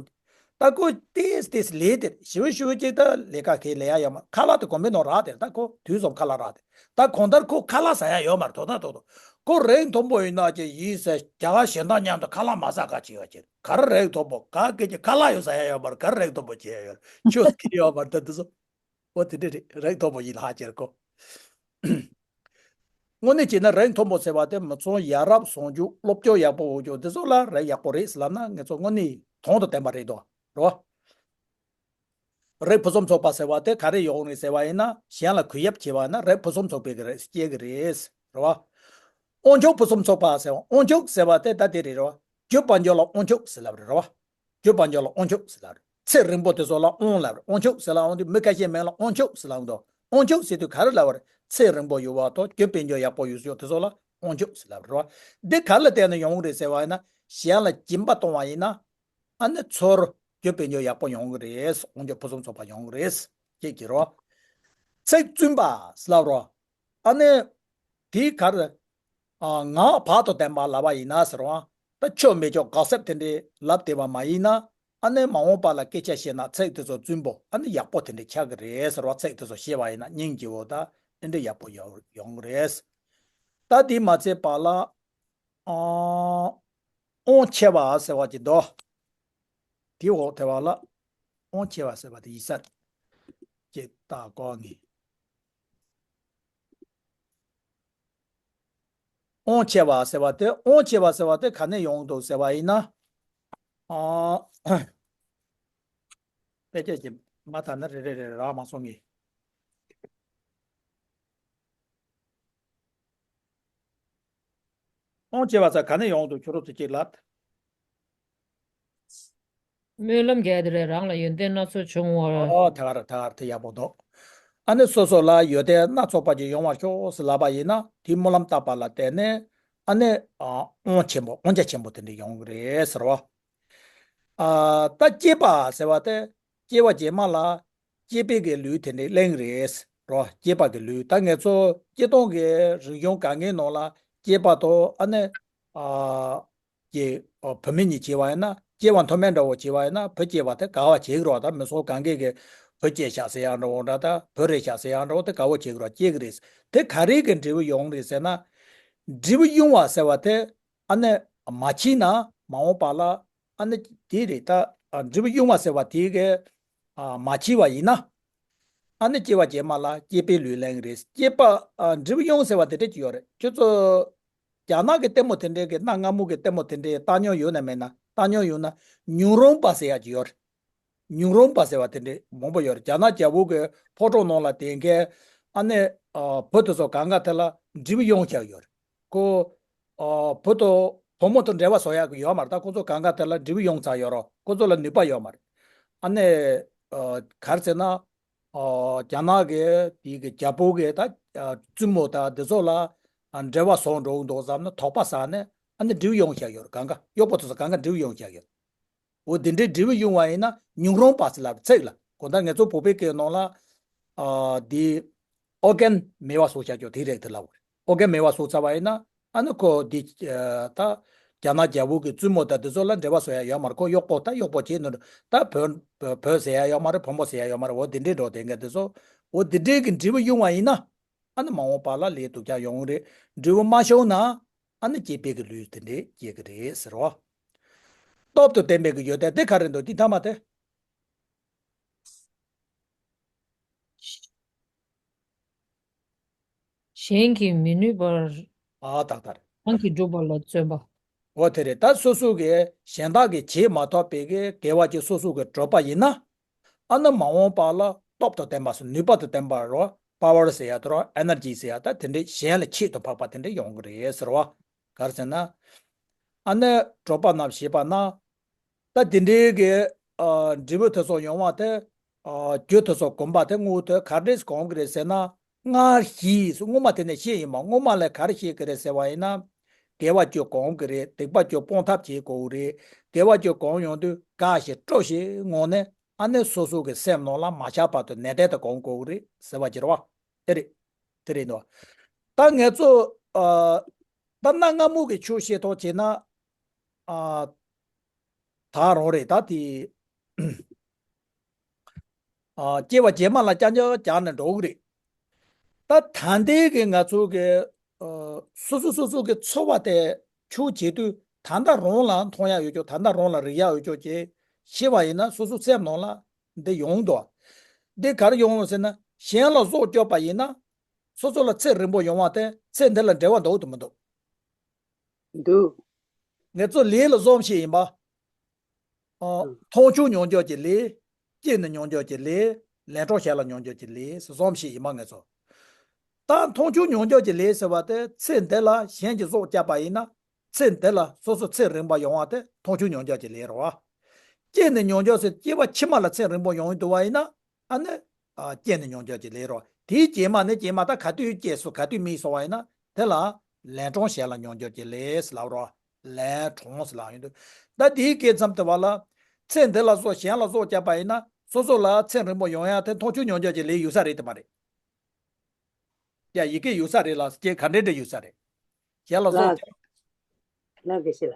ད་ཁོ་ཏིས་ཏིས་ལས་དེ་ཞིབ་ཞིབ་ཅིག་ད་ལས་ཀ་གས་ལས་ཡ་ཡོད་མ། ཁ་ལག་དེ་དགོན་པའི་ནང་རག་དེ། ད་ཁོ་དུས་གསུམ་ཁ་ལག་རག་དེ། ད་གང་ལྟར་ཁོ་ཁ་ལག་ཟ་ཡ་ཡོད་མ་རེད། དོ་ད་དོ་དོ། ཁོ་རིགས་མཐོན་པོ་ཡིན་ན་ཅི་ཡིན་ཟེར་རྒྱ་གར་གཞན་དག་མཉམ་དུ་ཁ་ལག་མ་ཟ་ག་བྱེད་ཡོད་ཅེ། ག་རེ་རིགས་མཐོན་པོ། ག་གེ་ཅིག་ཁ་ལག་ཡོད་ཟ་ཡ་ཡོད་མ་རེད། ག་རེ་རིགས་མཐོན་པོ་བྱེད་ཡ་ཡོད་རེད། ཆོས་ཀྱི་ཡོད་མ་རེད། ད་དེ་ཚོ་འོ་དེ་འདྲ་རེད། རིགས་མཐོན་པོ་ཡིན་ལ་ཧ་ཅེར་ཁོ། དངོས་གནས་བྱས་ན་རིགས་མཐོན་པོ་ཟེར་བ་དེ་མི་ཚང་ཡ་རབས་ཟུང་འཇུག་སློབ་སྦྱོང་ཡག་པོ་འོ་ཅོག་དེ་ཚོ་ལ་རིགས་ཡག་པོ་རེད་ཟེར་ལབ་ན་ངེད་ཚོ་དངོས་གནས་དོན་དང་ལྡན་པ་རེད་དོ། རེད་བ། རིགས་ཕུན་སུམ་ཚོགས་པ་ཟེར་བ་དེ་ག་རེ་ཡོང་རེད་ཟེར་བ་ཡིན་ན། གཞན་ལ་གུས་ཡབ་བྱེད་པ་ན་རིགས་ཕུན་སུམ་ཚོགས་པའི་གི་རིགས་སྐྱེ་གི་རེད། རེད་བ། དབང་ཕྱུག་ཕུན་སུམ་ཚོགས་པ་ཟེར་བ། དབང་ཕྱུག་ཟེར་བ་དེ་ད་དེ་རེད། རེད་བ། རྒྱུ་དཔལ་འབྱོར་ལ་དབང་ཕྱུག་ཟེར་ལབ་རེད། རེད་བ། རྒྱུ་དཔལ་འབྱོར་ལ་དབང་ཕྱུག་ཟེར་ལབ་རེད། ཚེ་རིང་པོ་དེ་ཚོ་ལ་དབང་ལབ་རེད། དབང་ཕྱུག་ཟེར་ལབ་འོང་དུས་མི་ཁ་ཤས་མིང་ལ་དབང་ཕྱུག་ཟེར་ལབ་འདུག་དབང་ཕྱུག་ཟེར་དུས་ག་རེ་ལབ་པ་རེད། ཚེ་རིང་པོ་ཡོད་པ་དང་རྒྱུ་དཔལ་འབྱོར་ཡག་པོ་ཡོད་ཅོག་དེ་ཚོ་ལ་ དབང་ཕྱུག་ཟེར་ལབ་རེད་བ། འདི་ག་ལ་བརྟེན་ནས་ཡོང་གི་རེད་ཟེར་བ་ཡིན་ན། གཞན་ལ་སྦྱིན་པ་གཏོང་བ་ཡིན་ན། ཨ་ནི་ཚུར་རྒྱུ་དཔལ་འབྱོར་ཡག་པོ་ཡོང་གི་རེད། དབང་ཕྱུག་ཕུན་སུམ་ཚོགས་པ་ཡོང་གི་རེད། ཅེས་བགྱི་རོ། ཚིག་བཙུན་པ་ཟེར་ལབ་རོ། ཨ་ནི་དེའི་ཁར། ཨ། ངག་བག་ཏུ་ལྡན་པ་ལབ་པ་ཡིན་ན་ཟེར་བ། ད་ཆོ་མེད་ཆོ་ག་སེབ་དེ་འདྲའི་ལབ་བསྡད་པ་མ་ཡིན་ན། ཨ་ནི་མ་འོངས་པ་ལ་སྐད་ཆ་བཤད་ན་ཚིག་དེ་ཚོ་བཙུན་པོ། ཨ་ནི་ཡག་པོ་དེ་འདྲའི་ཆགས་ཀྱི་རེད་ཟེར་བ། ཚིག་དེ་ཚོ་བཤད་པ་ཡིན་ན་སྙིང་རྗེ་བོ་ད་དེ་འདྲའི་ཡག་པོ་ཡོང་ཡོང་གི་རེད། ད་དེ་མ་ཚད་པ་ལ། ཨ། དབང་ཆེ་བ་ཟེར་བ་ཅིག་འདུག་དེའི་འོག་དེ་བ་ལ་དབང་ཆེ་བ་ཟེར་བ་དེ་ཡིན་ས་ཅིག་ད་གོ་ངེས། དབང་ཆེ་བ་ཟེར་བ་དེ། དབང་ཆེ་བ་ཟེར་བ་དེ་ག་ནས་ཡོང་འདུག་ཟེར་བ་ཡིན་ན། ཨ། དཔེ་ཆ་ཅིག་མ་དག་ན་རེ་རེ་རེ་རག་མ་སོང་ངེས། དབང་ཆེ་བ་ཟེར་ག་ནས་ཡོང་འདུག་ཁྱོད་རང་ཚོ་ཅིག་ལབ། སྨོན་ལམ་རྒྱག་དེ་རེད། རང་ལ་ཡོན་ཏན་སྣ་ཚོགས་བྱུང་བར། ཨོ། དེ་ག་རེད། དེ་ག་རེད། དེ་ཡག་པོ་འདུག་ཨ་ནི་སོ་སོ་ལ་ཡོན་ཏན་སྣ་ཚོགས་པ་ཅིག་ཡོང་བར་ཤོག་ཟེར་ལབ་པ་ཡིན་ན། དེའི་སྨོན་ལམ་བཏབ་པ་ལ་བརྟེན་ནས། ཨ་ནི། ཨ། དབང་ཆེན་པོ། དབང་ཆ་ཆེན་པོ་དེ་འདྲ་ཡོང་གི་རེད་ཟེར་བ། ཨ། ད་སྐྱེས་པ་ཟེར་བ་དེ། སྐྱེ་བ་རྗེས་མ་ལ་སྐྱེས་པའི་གི་ལུས་དེ་འདྲ་ལེན་གི་རེད་ཟེར་བ། སྐྱེས་པ་གི་ལུས། ད་ངེད་ཚོ་སྐྱེ་སྟོང་གི་རིག་གཞུང་གང་གའི་ནང་ལ་སྐྱེས་པ་དང་། ཨ་ནི། ཨ། ཀྱི། ཨོ། བུད་མེད་གཉིས་བྱས་པ་ཡིན་ན། སྐྱེ་བ་མཐོ་དམན་འདྲ་བོ་བྱས་པ་ཡིན་ན། བུ་སྐྱེས་པ་དེ་དགའ་བ་བྱེད་ཀྱི་རེད་བ། ད་མི་ཚོ་གང་གས་ཀྱི་བུ་སྐྱེས་ཤག་ཟེར་ཡག་འདྲ་བོ་འདྲ། ད་བུ་རེད་ཤག་ཟེར་ཡག་འདྲ་བོ་དེ་དགའ་བོ་བྱེད་ཀྱི་རེད། སྐྱེ་གི་རེད། དེ་ག་རེ་གི་འབྲས་བུ་ཡོང་རེད་ཟེར་ན། འབྲས་བུ་དབྱུང་བ་ཟེར་བ་དེ། ཨ་ནི་མ་བྱས་ན་མ་འོངས་པ་ལ། ཨ་ནི་དེ་རེད། ད། ཨ། འབྲས་བུ་དབྱུང་བ་ཟེར་བ་དེ་གི། ཨ། མ་བྱས་པ་ཡིན་ན། ཨ་ནི་སྐྱེ་བ་རྗེས་མ་ལ་སྐྱེས་པའི་ལུས་ལེན་གི་རེད། སྐྱེས་པ། ཨ། འབྲས་བུ་དབྱུང་ཟེར་བ་དེ་འདྲ་ཅིག་ཡོད་རེད། ཁྱོད་ཚོ་རྒྱ་ནག་གི་ལྟད་མོ་དེ་འདྲའི་གི། གནའ་སྔ་མོ་གི་ལྟད་མོ་དེ་འདྲའི་ལྟ་མྱོང་ཡོད་ན་མེད་ན། ལྟ་མྱོང་ཡོད་ན་ཉུང་རོང་པ་ཟེར་ཡག་ཅིག་ཡོད་རེད། ཉུང་རོང་པ་ཟེར་བ་དེ་འདྲའི་མང་པོ་ཡོད་རེད། རྒྱ་ནག་རྒྱལ་པོ་གི་ཕོ་བྲང་ནང་ལ་བསྡད་མཁན། ཨ་ནི། ཨ། བུ་དེ་ཚོ་གང་ག་དེ་ལ་འབྲས་བུ་དབྱུང་བྱས་ཡོད་རེད། ཁོ། ཨ། བུ་དང་བུ་མོ་དང་འབྲེལ་བ་བཟོ་ཡག་གི་ཡོད་མ་རེད། ད་ཁོ་ཚོ་གང་ག་དེ་ལ་འབྲས་བུ་དབྱུང་ཚར་ཡོད་རེད། ཁོ་ཚོ་ལ་ནུས་པ་ཡོད་མ་རེད། ཨ་ནི། ཨ། ག་རེ་ཟེར་ན། ཨ། རྒྱ་ནག་གི་དེ་གི་རྒྱལ་པོ་གི་ད། ཨ། བཙུན་མོ་དང་དེ་ཚོ་ལ། ཨ། འབྲེལ་བ་བཟོ་འགྲོ་གི་འདུག་བསམ་ནས་དོགས་པ་ཟ་ནས། ཨ་ནི་འབྲས་བུ་དབྱུང་བྱས་ཡོད་རེད། གང་ག་གཡོག་པོ་དེ་ཚོ་གང་ག་འབྲས་བུ་དབྱུང་བྱས་ཡོད། འོ། འདི་འདྲའི་འབྲས་བུ་དབྱུང་བ་ཡིན་ན་ཉུང་རོང་པ་ཟེར་ལབ་ཚིག་ལ། གང་ལྟར་ངེད་ཚོ་བོད་པའི་སྐད་ནང་ལ། ཨ། འདི་ཨོར་གན་མེད་པ་བཟོ་བྱ་ཆོག་དེ་རེད་དེ་ལབ་རེད། ཨོར་གན་མེད་པ་བཟོ་ཚར་བ་ཡིན་ན། ཨ་ནི་ཁོ་འདི། ཨ། ད་རྒྱ་ནག་རྒྱལ་པོ་གི་བཙུན་མོ་དང་དེ་ཚོ་ལ་འབྲེལ་བ་བཟོ་ཡ་ཡོད་མ་རེད། ཁོ་གཡོག་པོ་ད་གཡོག་པོ་བྱེད་ནོ། ད་བུ་བུ་བུ་ཟེར་ཡ་ཡོད་མ་རེད། བུ་མོ་ཟེར་ཡ་ཡོད་མ་རེད། འོ་དེ་འདྲའི་འགྲོ་དེ་འགའ་དེ་ཚོ། འོ་དེ་འདྲའི་གི་འབྲས་བུ་དབྱུང་བ་ཡིན་ན། ཨ་ནི་མ་འོངས་པ་ལ་ལས་སྡུག་ཅག་ཡོང་གི་རེད། འབྲས་བུ་མ་བྱུང་ན། ཨ་ནི་སྐྱེས་པའི་གི་ལུས་དེ་འདྲས་སྐྱེ་གི་རེད་ཟེར་བ། སྟོབས་དང་ལྡན་པའི་གི་ཡོན་ཏན་དེ་ག་རེ་འདུག་དེ་ཐ་མ་དེ། གཞན་གྱིས་མི་ནུས་པར། ཨ། ཏག་ཏག་རེད། རང་གིས་བསྒྲུབ་པ་ལ་བརྩོན་པ། འོ་དེ་རེད། ད་སོ་སོ་གིས་གཞན་དག་གིས་བྱེད་མ་ཐུབ་པའི་གི་དགེ་བ་ཅིག་སོ་སོ་གིས་བསྒྲུབས་པ་ཡིན་ན། ཨ་ནི་མ་འོངས་པ་ལ་སྟོབས་དང་ལྡན་པ་ཟེར། ནུས་པ་དང་ལྡན་པ་རོ། པ་ཝར་ཟེར་ཡ་དེ་རོ། ཨེ་ནར་ཇི་ཟེར་ཡ། ད་དེ་འདྲའི་གཞན་ལ་ཁྱད་དུ་འཕགས་པ་དེ་འདྲ་ཡོང་གི་རེད་ཟེར་བ། ག་རེ་ཟེར་ན། ཨ་ནི་གྲོགས་པོ་རྣམས་ཞེས་པ་ན། ད་དེ་འདྲའི་གི། ཨ། འབྲས་བུ་དེ་ཚོ་ཡོང་བ་དེ། ཨ། རྒྱུ་དེ་ཚོ་གོམས་པ་དེ་དངོས་དེ་ག་འདྲས་གོམས་ཀྱི་རེད་ཟེར་ན། སྔར་བཞིན་སྔོན་མ་དེ་ནས་བཤད་ཡིན་པ། སྔོན་མ་ལ་ག་རེ་བཤད་ཀྱི་རེད་ཟེར་བ་ཡིན་ན། དགེ་བ་བཅུ་གོམས་ཀྱི་རེད། སྡིག་པ་བཅུ་སྤོང་ཐབས་བྱེད་དགོས་ཀྱི་རེད། དགེ་བ་བཅུ་གོམས་ཡོང་དུས་དགའ་ཞིང་སྤྲོ་ཞིང་ངང་ནས། ཨ་ནི་སོ་སོ་གི་སེམས་ནང་ལ་མ་ཆགས་པ་དང་ནན་ཏན་དུ་གོམས་དགོས་ཀྱི་རེད་ཟེར་བ་ཅིག་རེད་བ། དེ་རེད། དེ་རེད་འདུག་ད་ངེད་ཚོ། ཨ། ད་གནའ་སྔ་མོ་གི་ཆོས་བཤད་ཐོག་བྱས་ན། ཨ། ད་རུང་རེད། ད་དེ། ཨ། སྐྱེ་བ་རྗེས་མ་ལ་རྐྱང་རྐྱང་རྒྱག་ནས་འགྲོ་གི་རེད། ད་ད་ལྟའི་གི་ང་ཚོ་གི། ཨ། སོ་སོ་སོ་སོ་གི་འཚོ་བ་དེ་ཆོས་བྱེད་དུས་ད་ལྟ་རང་ལ་མཐོང་ཡག་ཡོད་ཅོག་ད་ལྟ་རང་ལ་རིག་ཡག་ཡོད་ཅོག་ཅིག་ཤེས་པ་ཡིན་ན། སོ་སོ་སེམས་ནང་ལ་འདི་ཡོང་འདུག་འདི་ག་རེ་ཡོང་ཟེར་ན། གཞན་ལ་བཟོ་བཅོས་པ་ཡིན་ན། སོ་སོ་ལ་ཚེ་རིང་པོ་ཡོང་བ་དེ་ཚེ་འདི་ལ་འབྲེལ་བ་འདུག་དང་མི་འདུག་འདུག་ངེད་ཚོ་ལས་ལ་བཟོ་བཤད་ཡིན་པ། ཨ། ཨང་། མཐོང་ཆོས་མྱོང་འགྱུར་གྱི་ལས། སྐྱེས་ནས་མྱོང་འགྱུར་གྱི་ལས། ལན་གྲངས་གཞན་ལ་མྱོང་འགྱུར་གྱི་ལས་ཟེར་བཟོ་བཤད་ཡིན་པ་ངེད་ཚོ། ད་མཐོང་ཆོས་མྱོང་འགྱུར་གྱི་ལས་ཟེར་བ་དེ་ཚེ་འདི་ལ་གཞན་གྱིས་བཟོ་བཅོས་པ་ཡིན་ན། ཚེ་འདི་ལ་སོ་སོ་ཚེ་རིང་པོ་ཡོང་བ་དེ་མཐོང་ཆོས་མྱོང་འགྱུར་གྱི་ལས་རེད་བ། སྐྱེས་ནས་མྱོང་འགྱུར་ཟེར་སྐྱེ་བ་ཕྱི་མ་ལ་ཚེ་རིང་པོ་ཡོང་གི་འདུག་པ་ཡིན་ན། ཨ་ནི། ཨ། སྐྱེས་ནས་མྱོང་འགྱུར་གྱི་ལས་རེད་བ། དེའི་རྗེས་མ་ནི་རྗེས་མ་ད་ག་དུས་སྐྱེས་སོང་། ག་དུས་མིད་སོང་བ་ཡིན་ན། དེ་ལ། ལན་གྲངས་གཞན་ལ་མྱོང་འགྱུར་གྱི་ལས་ལབ་རོགས། ལན་གྲངས་ལབ་ཡོང་དུས། ད་དེའི་སྐད་མཚམས་དེ་བ་ལ། ཚེ་འདི་ལ་སོགས་གཞན་ལ་སོགས་བསྐྱབས་པ་ཡིན་ན་སོ་སོ་ལ་ཚེ་རིང་པོ་ཡོང་ཡ་དེ་མཐོང་ཆོས་མྱོང་འགྱུར་གྱི་ལས་ཡོད་ས་རེད་དེ་མ་རེད། ཡ་ཡི་གེ་ཡོད་ས་རེད་ལ་སྐད་ག་འདྲ་འདྲ་ཡོད་ས་རེད། གཞན་ལ་སོགས་ལ་བསྐྱབས། ལ་དགེ་བཤེས་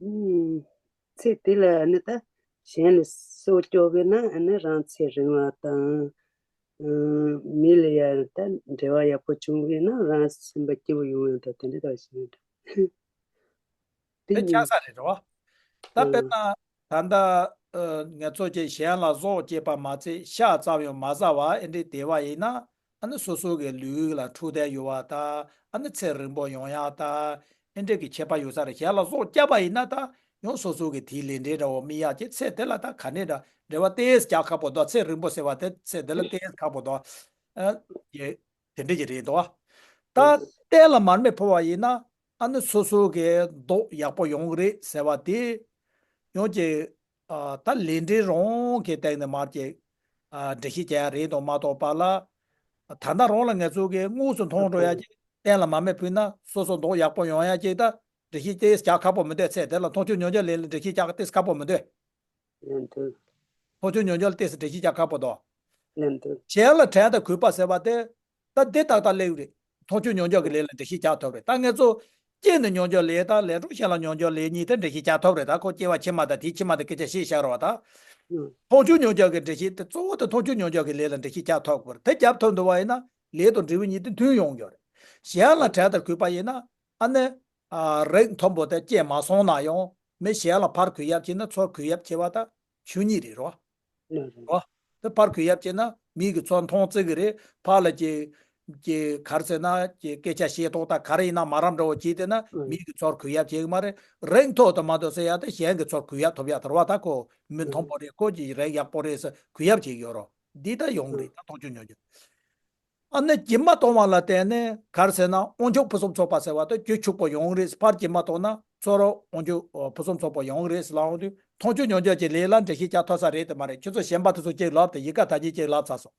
ལ། ཚེ་དེ་ལ་ཨ་ནི་ད་གཞན་ལ་སྲོག་སྐྱོབ་པས་ན་ཨ་ནི་རང་ཚེ་རིང་བ་དང་། མི་ལ་ཡང་ད་འབྲེལ་བ་ཡག་པོ་བྱུང་བས་ན་རང་སེམས་པ་སྐྱིད་པོ་ཡོང་ཡང་ད་དེ་འདྲ་ད་ཞིག་འདྲ། དེ་ཆགས་ས་རེད་རོ། ད་དཔེར་ན་ད་ལྟ་ང་ཚོ་ཀྱི་གཞན་ལ་སྲོག་བཅད་པ་མ་ཚད་ཤ་ཙམ་ཡང་མ་ཟ་བ་ཨེ་འདྲའི་བསྡད་པ་ཡིན་ན། ཨ་ནི་སོ་སོ་གི་ལུས་ལ་འཕྲོད་བསྟེན་ཡོད་པ་དང་ཨ་ནི་ཚེ་རིང་པོ་ཡོང་ཡག་དང་ཨེ་འདྲ་གི་ཁྱད་པར་ཡོད་ས་རེད། གཞན་ལ་སྲོག་བསྐྱབས་པ་ཡིན་ན་ད་ཡང་སོ་སོ་གི་དེའི་ལས་འབྲས་འདྲ་བོ་སྨིན་ཡག་ཅིག་ཚེ་དེ་ལ་ད་ག་ནས་འདྲ་འབྲེལ་བ་ཏོག་ཙམ་རྒྱག་ཁག་པོ་འདུག་ཚེ་རིང་པོ་ཟེར་བ་དེ་ཚེ་དེ་ལ་ཏོག་ཙམ་ཁག་པོ་འདུག་ཨ་ཡེ་དེ་འདྲ་གི་རེད་འདུག་ད་གཏན་ལ་མར་མེ་ཕོག་པ་ཡིན་ན་ཨ་ནི་སོ་སོ་གི་མདོག་ཡག་པོ་ཡོང་གི་རེད་ཟེར་བ་དེ་ཡང་ཅིག་ཨ་ད་ལས་འབྲས་རང་གི་སྟེང་ནས་མར་ཅིག་ཨ་འགྲེལ་བཤད་བྱ་ཡ་རེད་འདུག་མ་གཏོགས་པ་ལ། ད་ལྟ་རང་ལ་ང་ཚོ་གི་དངོས་སུ་མཐོང་འགྲོ་ཡ་ཅིག་གཏན་ལ་མར་མེ་ཕུལ་ན་སོ་སོ་མདོག་ཡག་པོ་ཡོང་ཡ་ཅིག་ད་འགྲེལ་བཤད་ཏོག་ཙམ་རྒྱག་ཁག་པོ་མི་འདུག་ཚེ་དེ་ལ་མཐོང་ཆོས་མྱོང་འགྱུར་ལས་ལ་འགྲེལ་བཤད་རྒྱག་ཏོག་ཙམ་ཁག་པོ་མི་འདུག་ལན་དུ། མཐོང་ཆོས་མྱོང་འགྱུར་ལ་ཏོག་ཙམ་འགྲེལ་བཤད་རྒྱག་ཁག་པོ་འདུག་ལན་དུ། གཞན་ལ་བྲན་དང་གུས་པ་ཟེར་བ་དེ། ད་འདི་ཏག་ཏག་སླེབས་རེད། མཐོང་ཆོས་མྱོང་འགྱུར་གྱི་ལས་ལ་འགྲེལ་བཤད་རྒྱག་ཐུབ་རེད། ད་ང་ཚོ་སྐྱེས་ནས་མྱོང་འགྱུར་ལས་དང་ལན་གྲངས་གཞན་ལ་མྱོང་འགྱུར་ལས་གཉིས་དེ་འགྲེལ་བཤད་རྒྱག་ཐུབ་རེད། ད་ཁོ་སྐྱེ་བ་ཕྱི་མ་དང་དེའི་ཕྱི་མ་དང་སྐད་ཆ་བཤད་བཞག་རོགས་ད། ཨུ། མཐོང་ཆོས་མྱོང་འགྱུར་གྱི་འགྲེལ་བཤད་དེ་གཙོ་བོ་དེ་མཐོང་ཆོས་མྱོང་འགྱུར་གྱི་ལས་ལ་འགྲེལ་བཤད་རྒྱག་ཐུབ་དགོས་རེད། དེ་རྒྱབ་ཐུབ་འདུག་བ་ཡིན་ན་ལས་དང་འབྲས་བུ་གཉིས་དེ་མཐུན་ཡོང་རྒྱུ་རེད། གཞན་ལ་བྲན་དང་གུས་པ་ཡིན་ན་ཨ་ནི། ཨ་རིགས་མཐོན་པོ་དེ་སྐྱེས་མ་སོང་ན་ཡང་མི་གཞན་ལ་ཕར་གུས་ཡབ་བྱས་ན་ཚུར་གུས་ཡབ་བྱེད་པ་དང་ཆོས་ཉིད་རེད་རོ། ལགས་རེད། རོ། དེ་ཕར་གུས་ཡབ་བྱས་ན་མི་གི་ཚུར་མཐོང་བརྩི་གི་རེད། ཕར་ལ་ཀྱི་ཀྱི་ག་རེ་ཟེར་ན་ཀྱི་སྐད་ཆ་བཤད་སྟངས་དང་ག་རེ་ཡིན་ན་མ་རབས་འདྲ་བོ་བྱས་བསྡད་ན་ཨུ། མི་གི་ཚུར་གུས་ཡབ་བྱེད་གི་མ་རེད། རིགས་མཐོ་དང་མ་མཐོ་ཟེར་ཡ་དེ་གཞན་གི་ཚུར་གུས་ཡབ་ཐོབ་ཡ་དེ་རེད་བ། ད་ཁོ་མི་མཐོན་པོ་རེད། ཁོ་ཀྱི་རིགས་ཡག་པོ་རེད་ཟེར་གུས་ཡབ་བྱེད་ཀྱི་ཡོད་རོ། འདི་ད་ཡོང་གི་རེད། ད་མཐོང་ཆོས་མྱོང་འགྱུར། ཨ་ནི་སྦྱིན་པ་གཏོང་བ་ལ་བརྟེན་ནས་ག་རེ་ཟེར་ན་དབང་ཕྱུག་ཕུན་སུམ་ཚོགས་པ་ཟེར་བ་དེ་རྒྱུ་ཕྱུག་པོ་ཡོང་གི་རེད། ཕར་སྦྱིན་པ་གཏོང་ན་ཚུར་དབང་ཕྱུག་ཕུན་སུམ་ཚོགས་པོ་ཡོང་གི་རེད་ཟེར་ལབ་ཡོང་དུས་མཐོང་ཆོས་མྱོང་འགྱུར་གྱི་ལས་ལ་འགྲེལ་བཤད་རྒྱག་ཐུབ་ས་རེད་དེ་མ་རེད། ཁྱོད་ཚོ་གཞན་པ་དེ་ཚོ་གཅིག་ལབ་དེ་ཡི་ག་ད་གཉིས་གཅིག་ལབ་ཚར་སོང་།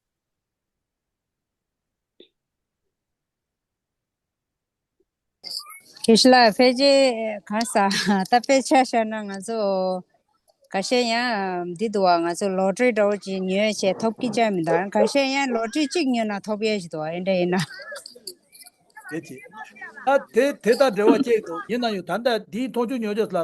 དགེ་བཤེས་ལགས་ཕལ་ཆེར་གང་ཟག་ད་དཔེ་ཆ་བཞག་ན་ང་ཚོ་ཁ་ཤས་ཡང་འདི་འདུག་བ། ང་ཚོ་ལོ་ཊ་རི་འདྲ་བོ་ཅིག་ཉོས་བྱས་ཐོབ་ཀྱི་ཅག་མི་འདུག་ཁ་ཤས་ཡང་ལོ་ཊ་རི་གཅིག་ཉོས་ན་ཐོབ་ཡས་ཞིག་འདུག་བ། ཨེ་འདྲ་ཡིན་ན། དེ་ཅི། ད་དེ་དེ་དང་འབྲེལ་བ་ཅིག་འདུག་ཡིན་ན་ཡང་ད་ལྟ་འདིའི་མཐོང་ཆོས་མྱོང་འགྱུར་ལ་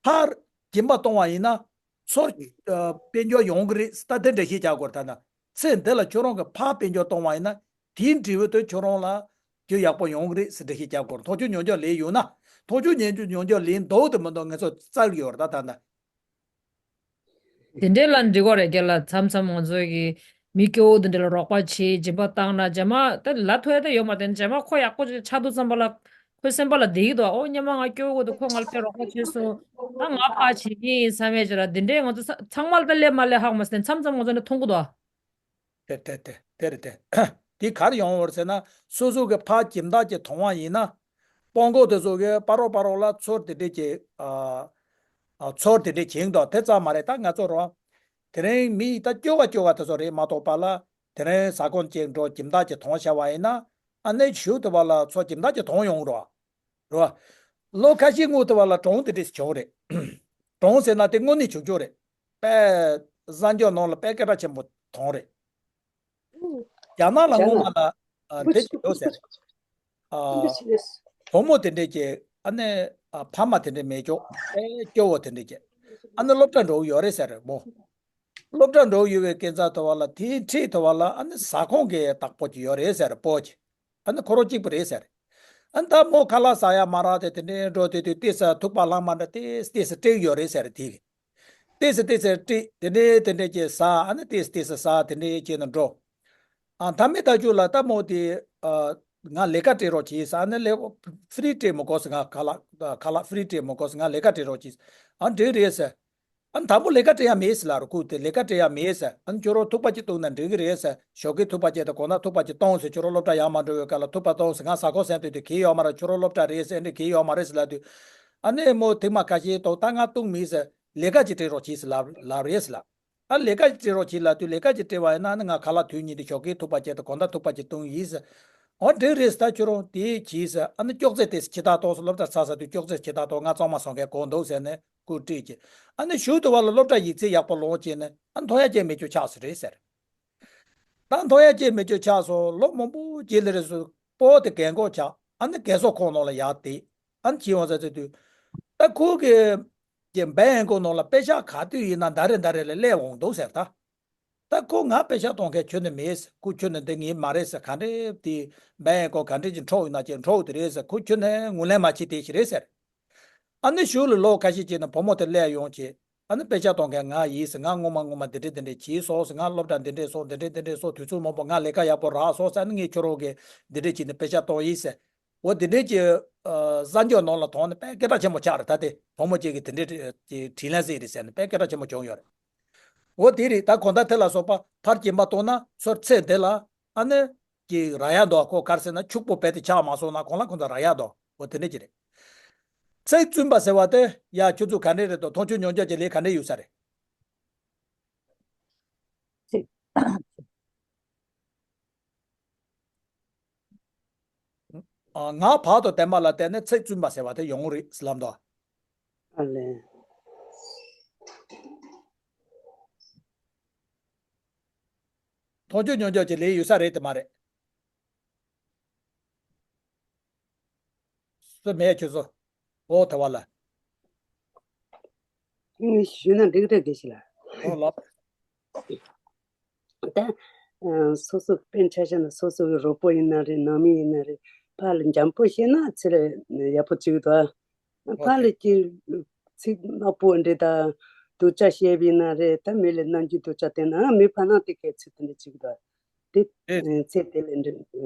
ཕར་སྦྱིན་པ་གཏོང་བ་ཡིན་ན། ཚུར་ཨ་དཔལ་འབྱོར་ཡོང་གི་རེད། ད་དེ་འགྲེལ་བཤད་རྒྱག་དགོས་རེད། ད་ན་ཚེ་འདི་ལ་ཁྱོད་རང་གི་ཕར་དཔལ་འབྱོར་གཏོང་བ་ཡིན་ན་དེའི་འབྲས་བུ་དེ་ཁྱོད་རང་ལ་རྒྱུ་ཡག་པོ་ཡོང་གི་རེད་ཟེར་འགྲེལ་བཤད་རྒྱག་དགོས་རེད། མཐོང་ཆོས་མྱོང་འགྱུར་ལས་ཡོད་ན། མཐོང་ཆོས་མྱོང་འགྱུར་མྱོང་འགྱུར་ལས་འདུག་དེ་མི་འདུག་ངས་ཚོ་བཙལ་གི་ཡོད་རེད། ད་ད་ན། དེ་འདྲའི་ལ་འགྲིག་གོ་རེད། རྒན་ལགས་མཚམས་མཚམས་ང་ཚོ་གི་མི་སྐྱོ་བོ་དེ་འདྲ་ལ་རོགས་པ་བྱེད་སྦྱིན་པ་བཏང་ན་རྗེས་མ་ད་ལ་ཐོས་ཡ་ད་ཡོད་མ་རེད། རྗེས་མ་ཁོ་ཡག་པོ་ཅིག་ཆགས་འདུག་བསམ་པ་ལ་ཁོའི་སེམས་པ་ལ་བདེ་གི་འདུག་ཨོ་སྔོན་མ་ང་སྐྱོ་བོ་དེ་ཁོ་ང་ལ་དཔེ་རོགས་པ་བྱས་སོང་། ད་ང་ཕར་བྱེད་ཀྱི་ཡིན་བསམ་ཡས་ཅིག་ལ་དེ་འདྲའི་ང་ཚོ་ཚང་མ་ལ་ད་སླེབས་མ་སླེབས་ཧ་གོ་མ་སོང་། མཚམས་མཚམས་ང་ཚོ་ནས་མཐོང་གི་འདུག་དེ་དེ་དེ་དེ་རེད་དེ། དེ་ག་རེ་ཡོང་བར་ཟེར་ན་སོ་སོ་གི་ཕར་སྦྱིན་བདག་ཅིག་མཐོང་བ་ཡིན་ན། སྤོ་འགོ་དེ་ཚོ་གི་པ་རོག་པ་རོག་ལ་ཚུར་དེ་འདྲས་ཀྱི་ཨ་ཨ་ཚུར་དེ་འདྲས་བྱེད་འདུག་དེ་ཙམ་མ་རེད། ད་ང་ཚོ་རོ། དེ་རིང་མི་ད་སྐྱོ་བ་སྐྱོ་བ་དེ་ཚོ་རེད་མ་གཏོགས་པ་ལ། དེ་རིང་ཟ་ཁང་ཅིག་འགྲོ་སྦྱིན་བདག་ཅིག་མཐོང་བྱ་བ་ཡིན་ན། ཨ་ནེ་གཞུག་དེ་བ་ལ་ཚུར་སྦྱིན་བདག་ཅིག་མཐོང་ཡོང་རོ། རེད་བ། ལོ་ཁ་ཤས་སྔོན་དུ་བ་ལ་གྲོངས་དེ་འདྲས་བྱུང་རེད། གྲོངས་ཟེར་ན་དེ་དངོས་གནས་བྱུང་བྱུང་རེད། དཔེ་གསར་འགྱུར་ནང་ལ་དཔེ་སྐད་གྲགས་ཆེན་པོ་མཐོང་རེད། རྒྱ་ནག་ལ་སྔོན་མ་ལ་ཨ་དེ་བྱུང་ཡོད་ཟེར་རེད། ཨ་བུ་མོ་དེ་འདྲས་ཀྱི་ཨ་ནེ་ཨ་ཕ་མ་དེ་འདྲས་མེད་ཅོག་དཔེ་སྐྱོ་བོ་དེ་འདྲས་ཀྱི་ཨ་ནེ་སློབ་གྲྭ་འགྲོ་གི་ཡོད་རེད་ཟེར་རེད་མོ། སློབ་གྲྭ་འགྲོ་ཡོད་པའི་སྐས་འཛེག་དུ་བ་ལ་དེའི་འཁྲིས་དུ་བ་ལ་ཨ་ནི་ཟ་ཁང་གི་བདག་པོ་ཅིག་ཡོད་རེད་ཟེར་སྤོ་ཅིག་ཨ་ནི་ཁོ་རང་གཅིག་པུ་རེད་ཟེར། ཨ་ནི་ད་མོ་ཁ་ལག་ཟ་ཡ་མ་རག་དེ་དེ་འདྲའི་འགྲོ་དེ་དུས་ཏོག་ཙམ་ཐུག་པ་ལྷག་མ་འདྲ་ཏོག་ཙམ་ཏོག་ཙམ་སྤྲད་ཡོད་རེད་ཟེར་དེ་གི་ཏོག་ཙམ་ཏོག་ཙམ་སྤྲད་དེ་འདྲའི་དེ་འདྲའི་ཅིག་ཟ་ཨ་ནི་ཏོག་ཙམ་ཏོག་ཙམ་ཟ་དེ་འདྲའི་བྱས་ནས་འགྲོ། ཨ་མཐའ་མའི་ད་ཅུ་ལ་ད་མོ་དེ་ཨ་ང་ལས་ཀ་སྤྲད་རོགས་གྱིས་ཟེར། ཨ་ནི་ལས་ཕི་རི་སྤྲད་མི་དགོས་ཟེར། ང་ཁ་ལག་ཁ་ལག་ཕི་རི་སྤྲད་མི་དགོས་ཟེར། ང་ལས་ཀ་སྤྲད་རོགས་གྱིས། ཨ་འགྲིག་རེད་ཟེར། ཨ་ནི་དང་པོ་ལས་ཀ་སྤྲད་ཡ་མེད་ཟེར་ལབ་རོ། ཁོས་དེ་ལས་ཀ་སྤྲད་ཡ་མེད་ཟེར། ཨ་ནི་ཁྱོད་རང་ཐུག་པ་ཅིག་བཏུང་ན་འགྲིག་གི་རེད་ཟེར། ཞོགས་ཀས་ཐུག་པ་ཅིག་དང་དགོང་ན་ཐུག་པ་ཅིག་བཏུང་ཟེར། ཁྱོད་རང་སློབ་གྲྭ་ཡར་མ་འགྲོ་བའི་སྐབས་ལ་ཐུག་པ་བཏུང་ཟེར། ང་ཟ་ཁང་ཟིན་དུས་དེ་གལ་ཡོད་མ་རེད། ཁྱོད་རང་སློབ་གྲྭ་རེད་ཟེར། ཨ་འདྲ་གལ་ཡོད་མ་རེད་ཟེར་ལབ་དུས། ཨ་ནི་མོ་ཐེངས་མ་ཁ་ཤས་དང་ད་ང་བཏུང་མེད་ཟེར། ལས་ཀ་ཅིག་སྤྲད་རོགས་གྱིས་ཟེར་ལབ་ལབ་རེད་ཟེར་ལབ། ཨ་ལས་ཀ་ཅིག་སྤྲད་རོགས་གྱིས་ལབ་དུས་ལས་ཀ་ཅིག་སྤྲད་པ་ཡིན་ན་ཨ་ནི་ང་ཁ་ལག་དུས་གཉིས་དེ་ཞོགས་ཀས་ཐུག་པ་བྱས་ཏེ་དགོང་དག་ཐུག་པ་ཅིག་བཏུང་ཡིན་ཟེར། འོ་འགྲིག་རེད་ཟེར། ད་ཁྱོད་རང་དེ་གྱིས་ཟེར། ཨ་ནི་ཅོག་ཙེ་དེ་ཕྱི་ཐག་གཏོང་ཟེར། སློབ་གྲྭ་ཚར་ཚར་དུས་ཅོག་ཙེ་ཕྱི་ཐག་གཏོང་། ང་གཙང་མ་བཟོ་མཁན་དགོས་འདུག་ཟེར་ནས་སྐུ་དཀྲིས་ཀྱིས། ཨ་ནི་གཞུག་དུ་བ་ལ་སློབ་གྲྭ་ཡིག་ཚད་ཡག་པོ་ལོངས་བྱས་ནས་ཨ་མཐོང་ཡ་ཅིག་མེད་རྒྱུ་ཆགས་སོང་རེད་ཟེར། ད་མཐོང་ཡ་ཅིག་མེད་རྒྱུ་ཆགས་སོང་། ལོ་མང་པོ་རྗེས་ལ་རེད་སོང་། སྤོ་བོ་དེ་རྒན་གོག་ཆགས། ཨ་ནི་རྒན་གསོ་ཁང་ནང་ལ་ཡར་བསྡད། ཨ་ནི་ཅི་ཡོང་ཟེར་ཟེར་དུས། ད་ཁོ་གི་གི་འབའ་ཡན་ཁོ་ནང་ལ་པེ་ཤག་ག་དུས་ཡིན་ན་ཟླ་རེ་ཟླ་རེ་ལ་སླེབས་འོང་འདུག་ཟེར་ད། ད་ཁོ་ང་པེ་ཤག་གཏོང་མཁན་ཁྱོན་ནས་མེད་ཟེར། ཁོ་ཁྱོན་ནས་འདི་ངའི་མ་རེད་ཟེར། ག་འདྲས་དེ་འབའ་ཡན་ཁོ་ག་འདྲས་ཀྱི་འཕྲོག་ཡོད་ན་ཅིག་འཕྲོག་དེ་རེད་ཟེར། ཁོ་ཁྱོན་ནས་ངོས་ལེན་མ་བྱེད་དེ་ཞིག་རེད་ཟེར། ཨ་ནི་གཞུག་ལ་ལོ་ཁ་ཤས་ཅིག་ནས་བུ་མོ་དེ་སླེབས་ཡོང་བྱས། ཨ་ནི་པེ་ཤག་གཏོང་མཁན་ང་ཡིན་ཟེར། ང་སྔོན་མ་སྔོན་མ་འདི་འདྲས་འདི་འདྲས་བྱས་སོང་ཟེར། ང་སློབ་གྲྭ་འདི་འདྲས་སོང་། འདི་འདྲས་འདི་འདྲས་སོང་། དུས་ཚོད་མང་པོ་ང་ལས་ཀ་ཡག་པོ་རག་སོང་ཟེར། ཨ་ནི་ངས་ཁྱོད་རང་གི་འདི་འདྲས་བྱས་ནས་པེ་ཤག་གཏོང་ཡིན་ཟེར། འོ་དེ་འདྲའི་གྱི་ཨ་གསར་འགྱུར་ནང་ལ་མཐོང་ནས་དཔེ་སྐད་གྲགས་ཆེན་པོ་ཆགས་རེད། ད་དེ་བུ་མོ་གཅིག་གིས་དེ་འདྲའི་གི་དྲིན་ལན་གཟིགས་རེད་ཟེར་ནས་དཔེ་སྐད་གྲགས་ཆེན་པོ་བྱུང་ཡོད་རེད། འོ་དེ་རེད། ད་གང་ལྟར་དེ་ལ་སོགས་པ་ཕར་སྐྱེས་པ་གཏོང་ན་ཚུར་ཚེ་འདི་ལ་ཨ་ནི་གི་རག་ཡ་འདུག་ཁོ་ག་རེ་ཟེར་ན་ཕྱུག་པོ་རྦད་དེ་ཆགས་མ་སོང་ན་གང་ལ་གང་འཚམ་རག་ཡ་འདུག་འོ་དེ་འདྲ་ཅིག་རེད། ཚིག་བཙུན་པ་ཟེར་བ་དེ་ཡ་ཁྱོད་ཚོ་ག་འདྲས་རེད་འདུག་མཐོང་ཆོས་མྱོང་འཇོག་གི་ལས་ག་འདྲས་ཡོད་ས་རེད། ཚིག་ཨ། ང་བར་དུ་བསྟན་པ་ལ་བརྟེན་ནས་ཚིག་བཙུན་པ་ཟེར་བ་དེ་ཡོང་གི་རེད་ལབ་འདུག་ཨ་ལས། མཐོང་ཆོས་མྱོང་འཇོག་གི་ལས་ཡོད་ས་རེད་དེ་མ་རེད། སུ་མེད་ཁྱོད་ཚོ། འོ་དེ་བ་ལ། ཞུས་ན་འགྲིག་རེད་དགེ་བཤེས་ལགས། འོ་ལགས། ད་ཨ་སོ་སོ་དཔེ་ཆ་བཞག་ན་སོ་སོ་གི་རོགས་པོ་ཡིན་ན་རེད། ནང་མི་ཡིན་ན་རེད། ཕར་ལ་འཇམ་པོ་བཤད་ན་ཚུར་ཡག་པོ་བྱེད་ཀྱི་འདུག་ཨ། ཕར་ལ་ཀྱི་ཚིག་དམའ་པོ་འདྲ་དང་སྡུག་ཅག་བཤད་པ་ཡིན་ན་རེད། ད་མི་ལ་རྣམ་འགྱུར་སྡུག་ཅག་བསྟན་ན་ཨ་མི་ཕར་ནང་དེ་གའི་ཚིག་དེ་འདྲ་བྱེད་ཀྱི་འདུག་དེ་རེད། ཚེ་དེ་ལས་འདྲ་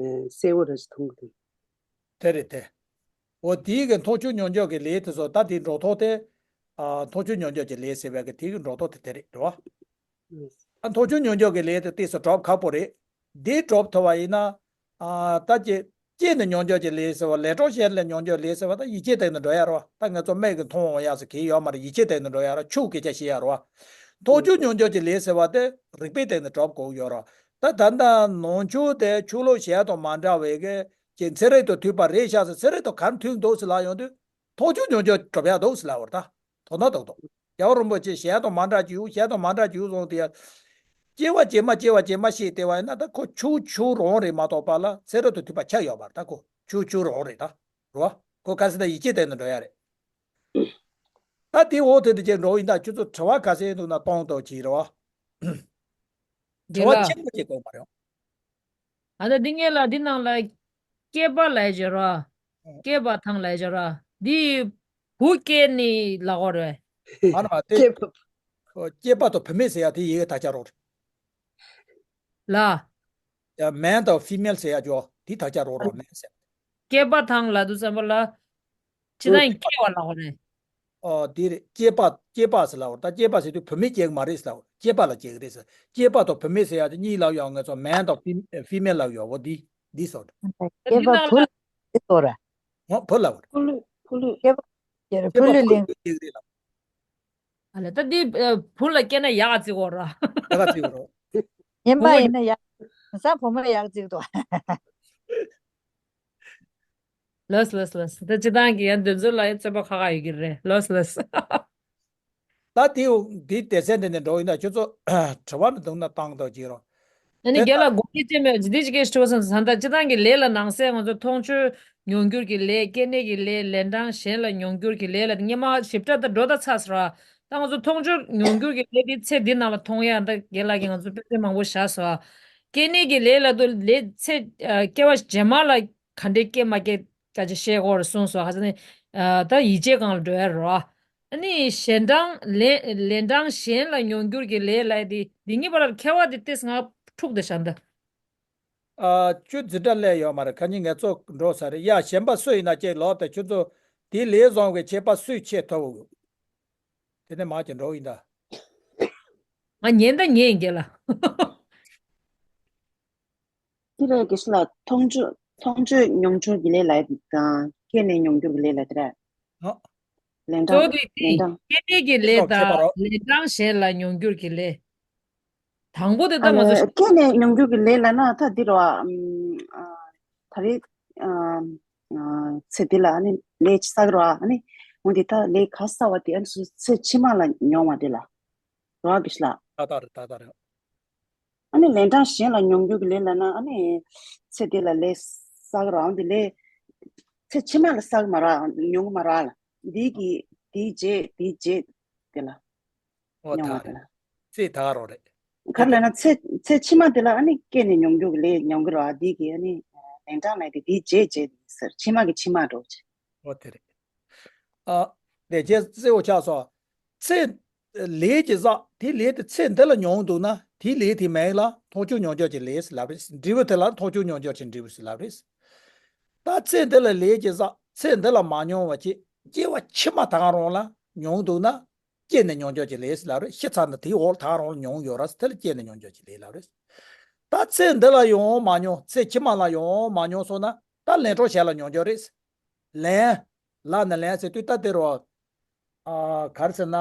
གསལ་བོ་རེ་ཞིག་མཐོང་གི་འདུག་དེ་རེད་དེ། འོ་དེའི་གི་མཐོང་ཆོས་མྱོང་འཇོག་གི་ལས་དེ་ཚོ་ད་དེའི་འགྲོ་ཐོག་དེ། ཨ། མཐོང་ཆོས་མྱོང་འཇོག་གི་ལས་ཟེར་བའི་གི་དེའི་གི་འགྲོ་ཐོག་དེ་དེ་རེད་འགྲོ་བ། ཨ། མཐོང་ཆོས་མྱོང་འཇོག་གི་ལས་དེ་ཏོག་ཙམ་སྒྲུབ་ཁག་པོ་རེད། འདི་སྒྲུབ་ཐུབ་པ་ཡིན་ན། ཨ། ད་ཅི། སྐྱེས་ནས་མྱོང་འཇོག་གི་ལས་ཟེར་བ། ལས་གྲོགས་གཞན་ལས་མྱོང་འཇོག་ལས་ཟེར་བ་ད་ཡིད་ཆེས་སྟེང་ནས་འགྲོ་ཡ་རེད་བ། ད་ང་ཚོ་མིག་གིས་མཐོང་འོང་ཡ་ཟེར་གི་ཡོད་མ་རེད། ཡིད་ཆེས་སྟེང་ནས་འགྲོ་ཡ་རེད། ཕྱུགས་སྐད་ཆ་བཤད་ཡ་རེད་བ། མཐོང་ཆོས་མྱོང་འཇོག་གི་ལས་ཟེར་བ་དེ་རིག་པའི་སྟེང་ནས་སྒྲུབ་དགོས་ཡོད་རེད། ད་ད་ལྟ་ནང་ཆོས་དེ་ཆོས་ལུགས་གཞན་དང་མ་འདྲ་བའི་གི་ཀྱི་ཚན་རིག་དང་མཐུན་པ་རེད་ཤག་ཟེར། ཚན་རིག་དང་ག་རེ་མཐུན་འདུག་ཟེར་ལབ་ཡོང་དུས། མཐོང་ཆོས་མྱོང་འཇོག་སྒྲུབ་ཡག་འདུག་ཟེར་ལབ་པ་རེད་ད། དོ་སྣང་ཏོག་ཏོག་རྒྱལ་བ་རིན་པོ་ཆེ་གཞན་དང་མ་འདྲ་རྒྱུ། གཞན་དང་མ་འདྲ་རྒྱུ་གསུངས་དེ་ཡ། སྐྱེ་བ་རྗེས་མ་སྐྱེ་བ་རྗེས་མ་ཤེས་བསྡད་པ་ཡིན་ན་ད་ཁོ་ཆོས་ཆོས་རང་རེད་མ་གཏོགས་པ་ལ་ཚན་རིག་དང་མཐུན་པ་ཆགས་ཡོད་པ་རེད། ད་ཁོ་ཆོས་ཆོས་རང་རེད་ད། རེད་བ། ཁོ་ག་ཟེར་ན་ཡིད་ཆེས་སྟེང་ནས་འགྲོ་ཡ་རེད། ད་དེ་འོག་དེ་དེ་ཅིག་འགྲོ་ཡིན་ད། ཁྱོད་ཚོ་དྲི་བ་ག་ཚོད་འདུག་ན་གཏོང་དང་གཅིག་རེད་བ། དྲི་བ་ཆེན་པོ་ཅིག་དགོས་པ་རེད། ཨ་ད་འདི་ངས་ལ་འདི་ནང་ལ་སྐྱེས་པ་ལ་བྱ་ར། སྐྱེས་པ་དང་ལ་བྱ་ར། འདི་བུ་སྐྱེས་ནི་ལ་གོ་རེད། ཨ་ན་དེ་སྐྱེས་པ། སྐྱེས་པ་དང་བུད་མེད་ཟེར་ཡ་དེ་ཡི་གེ་དག་ཆ་རོགས་རེད། ལ། ཡ་མན་དང་ཕི་མེལ་ཟེར་ཡ་ཅོ་དེ་དག་ཆ་རོགས་རོགས་མེད་ཟེར། སྐྱེས་པ་དང་ལ་དུ་བསམ་པ་ལ། ཅི་ད་ཡིན་སྐྱེ་བ་ལ་གོ་རེད། ཨོ་དེ་རེད། སྐྱེས་པ་སྐྱེས་པ་ཟེར་ལ་འོ། ད་སྐྱེས་པ་ཟེར་དུས་བུད་མེད་སྐྱེས་མ་རེད་ཟེར་ལ་འོ། སྐྱེས་པ་ལ་སྐྱེས་ཀྱི་རེད་ཟེར། སྐྱེས་པ་དང་བུད་མེད་ཟེར་ཡ་དེ་གཉིས་ལ་ཡང་ང་ཚོ་མན་དང་ཕི་ཕི་མེལ་ལ་ཡོད་འོ། འདི་འདི་སོ། སྐྱེས་པ་བུ་ལ་འདི་སོ་ར། འོ་བུ་ལ་འོ། ཕུ་ལུ་ཕུ་ལུ། སྐྱེས་པ་སྐྱེས་རེད། སྐྱེས་པ་ཕུ་ལུ་བུ་ལ་ལིང་། སྐྱེས་ཀྱི་རེད་ལ། ཨ་ལས་ད་འདི་བུ་ལ་སྐྱེས་ན་ཡག་ཅིག་འོ་ར། ཡག་ཅིག་འོ་ར། ངན་པ་ཡིན་ན་ཡག་ས་བུ་མོ་ཡག་ཅིག་ཏོ། ལོས་ལོས་ལོས། ད་སྤྱི་བཏང་གི་ཡང་འདི་ཚོ་ལ་ཡང་རྩོད་པ་ཁ་ཁ་ཡོད་ཀྱི་རེད། ལོས་ལོས། ད་དེ་འདི་སྡེ་ཚན་འདི་ནས་འགྲོ་ཡིན་ན་ཁྱོད་ཚོ་དྲི་བ་འདི་འདུག་ན་བཏང་དང་ཅིག་རོ། ཨ་ནི་དེ་རྒན་ལགས་དགོངས་གཅིག་བྱས་མེད་འདི་ཅིག་སྐད་ཞུ་བ་སོང་ཙང་། ད་སྤྱི་བཏང་གི་ལས་ལ་ནང་གསེས་ང་ཚོ་མཐོང་ཆོས་མྱོང་འགྱུར་གྱི་ལས། སྐྱེ་གནས་ཀྱི་ལས། ལན་གྲངས་གཞན་ལ་མྱོང་འགྱུར་གྱི་ལས་ལ་སྔོན་མ་ཞིབ་ཕྲ་ད་འགྲོ་ད་ཚར་སོང་ར། ད་ང་ཚོ་མཐོང་ཆོས་མྱོང་འགྱུར་གྱི་ལས་དེ་ཚེ་འདི་ནང་ལ་མཐོང་ཡ་ད་རྒན་ལགས་ཀྱིས་ང་ཚོ་དཔེ་ཆ་མང་པོ་བཞག་སོང་། སྐྱེ་གནས་ཀྱི་ལས་ལ་དུ་ལས་ཚེ་སྐྱེ་བ་རྗེས་མ་ལ་ག་འདྲའི་སྐྱེ་མ་སྐྱེ་སྐད་ཆ་བཤད་དགོས་རེད་གསུངས་སོང་། ཧ་ཅང་ནི་ད་ཡིད་ཆེས་སྒང་ལ་འགྲོ་ཡ་རོ། ཨ་ནི་གཞན་གྲངས་ལས་ལན་གྲངས་གཞན་ལ་མྱོང་འགྱུར་གྱི་ལས་ལ་དེ་འདི་གཉིས་བར་ལ་ཁྱད་པར་དེ་ཏེས་ང་འཁྲུག་དེ་བཞག་འདི། ཨ་ཁྱོད་འཛིན་གྲྭ་སླེབས་ཡོད་མ་རེད། ཁ་ཉིན་ངལ་རྩོལ་འགྲོ་ས་རེད་ཡ། གཞན་པ་སུ་ཡིན་ན་ཅིག་ལོག་དེ་ཁྱོད་ཚོ་དེ་ལས་བཟང་བའི་ཁྱད་པར་སུས་ཆེ་ཐོབ་འོ། དེ་ནས་མ་ཅིག་འགྲོ་ཡིན་ད། ང་ཉན་ད་ཉན་རྒན་ལགས། དེ་རེད་དགེ་བཤེས་ལགས། མཐོང་ཆོས་མཐོང་ཆོས་མྱོང་འགྱུར་གྱི་ལས་ལ་དང་སྐྱེ་གནས་མྱོང་འགྱུར་གྱི་ལས་ལ་དེ་རེད། ཨ། ལན་གྲངས་གཙོ་བོ་དེ་ལན་གྲངས་སྐྱེ་གནས་ཀྱི་ལས་དང་ལན་གྲངས་གཞན་ལ་མྱོང་འགྱུར་གྱི་ལས། དང་པོ་དེ་ད་ང་ཚོ། སྐྱེས་ནས་མྱོང་འགྱུར་གྱི་ལས་ལབ་ན་ད་འདི་རེད་བ། ད་རེས་ཚེ་འདི་ལ་ཨ་ནི་ལས་ཅིག་བསགས་རེད་བ། ཨ་ནི་འོ་འདི་ད་ལས་ག་བསགས་པ་དེ་ཨ་ནི་སུ་ཚེ་ཕྱི་མ་ལ་མྱོང་བ་དེ་ལ་རེད་བ་གི་ལ། ད་ལྟ་རེད། ད་ལྟ་རེད། ཨ་ནི་ལན་གྲངས་གཞན་ལ་མྱོང་འགྱུར་གྱི་ལས་ལབ་ན་ཨ་ནི་ཚེ་འདི་ལ་ལས་བསགས་རེད་བ། འོ་འདི་ལས་ཚེ་ཕྱི་མ་ལ་བསགས་མ་རེད། མྱོང་གི་མ་རེད་ལ། འདི་གི་འདིའི་རྗེས་འདིའི་རྗེས་དེ་ལ་ཨོ་མྱོང་ད་བ་དེ་རེད། ལ། ཚེ་ད་རོ་རེད། ག་རེ་ལབ་ན་ཚེ་ཚེ་ཕྱི་མ་དེ་ལ་ཨ་ནི་སྐྱེས་ནས་མྱོང་འགྱུར་གྱི་ལས་མྱོང་གི་རེད་བ། འདི་གི་ཨ་ནི་ལན་གྲངས་ལས་དེ་འདིའི་རྗེས་རྗེས་ཟེར། ཕྱི་མ་གི་ཕྱི་མ་འགྲོ་ཅིག་ཨོ་དེ་རེད། ཨ་དེ་རྗེས་ཚེ་འོ་ཆགས་སོ། ཚེ་ལས་ཀྱི་བསགས་དེ་ལས་དེ་ཚེ་འདི་ལ་མྱོང་འདུག་ན་དེ་ལས་དེ་མིང་ལ་ཐོག་མཆོག་མྱོང་འགྱུར་གྱི་ལས་ཟེར་ལབ་རེད། འབྲས་བུ་དེ་ལ་ཐོག་མཆོག་མྱོང་འགྱུར་གྱི་འབྲས་བུ་ཟེར་ལབ་རེད། ད་ཚེ་འདི་ལ་ལས་ཀྱི་བསགས་ཚེ་འདི་ལ་མ་མྱོང་བ་ཅིག་སྐྱེ་བ་ཕྱི་མ་ད་ག་རང་ལ་མྱོང་འདུག་ན། སྐྱེས་ནས་མྱོང་འགྱུར་གྱི་ལས་ཟེར་ལབ་རེད། ཤི་ཚར་ན་དེའི་འོག་ད་ག་རང་ལ་མྱོང་ཡོད་རེད། དེ་ལ་སྐྱེས་ནས་མྱོང་འགྱུར་གྱི་ལས་ལབ་རེད། ད་ཚེ་འདི་ལ་ཡོང་མ་མྱོང་། ཚེ་ཕྱི་མ་ལ་ཡོང་མ་མྱོང་སོང་ན་ད་ལན་གྲངས་གཞན་ལ་མྱོང་འགྱུར་རེད། ལན། ལ་ནི་ལན་ཟེར་དུས་ད་དེ་རོ། ཨ་ག་རེ་ཟེར་ན།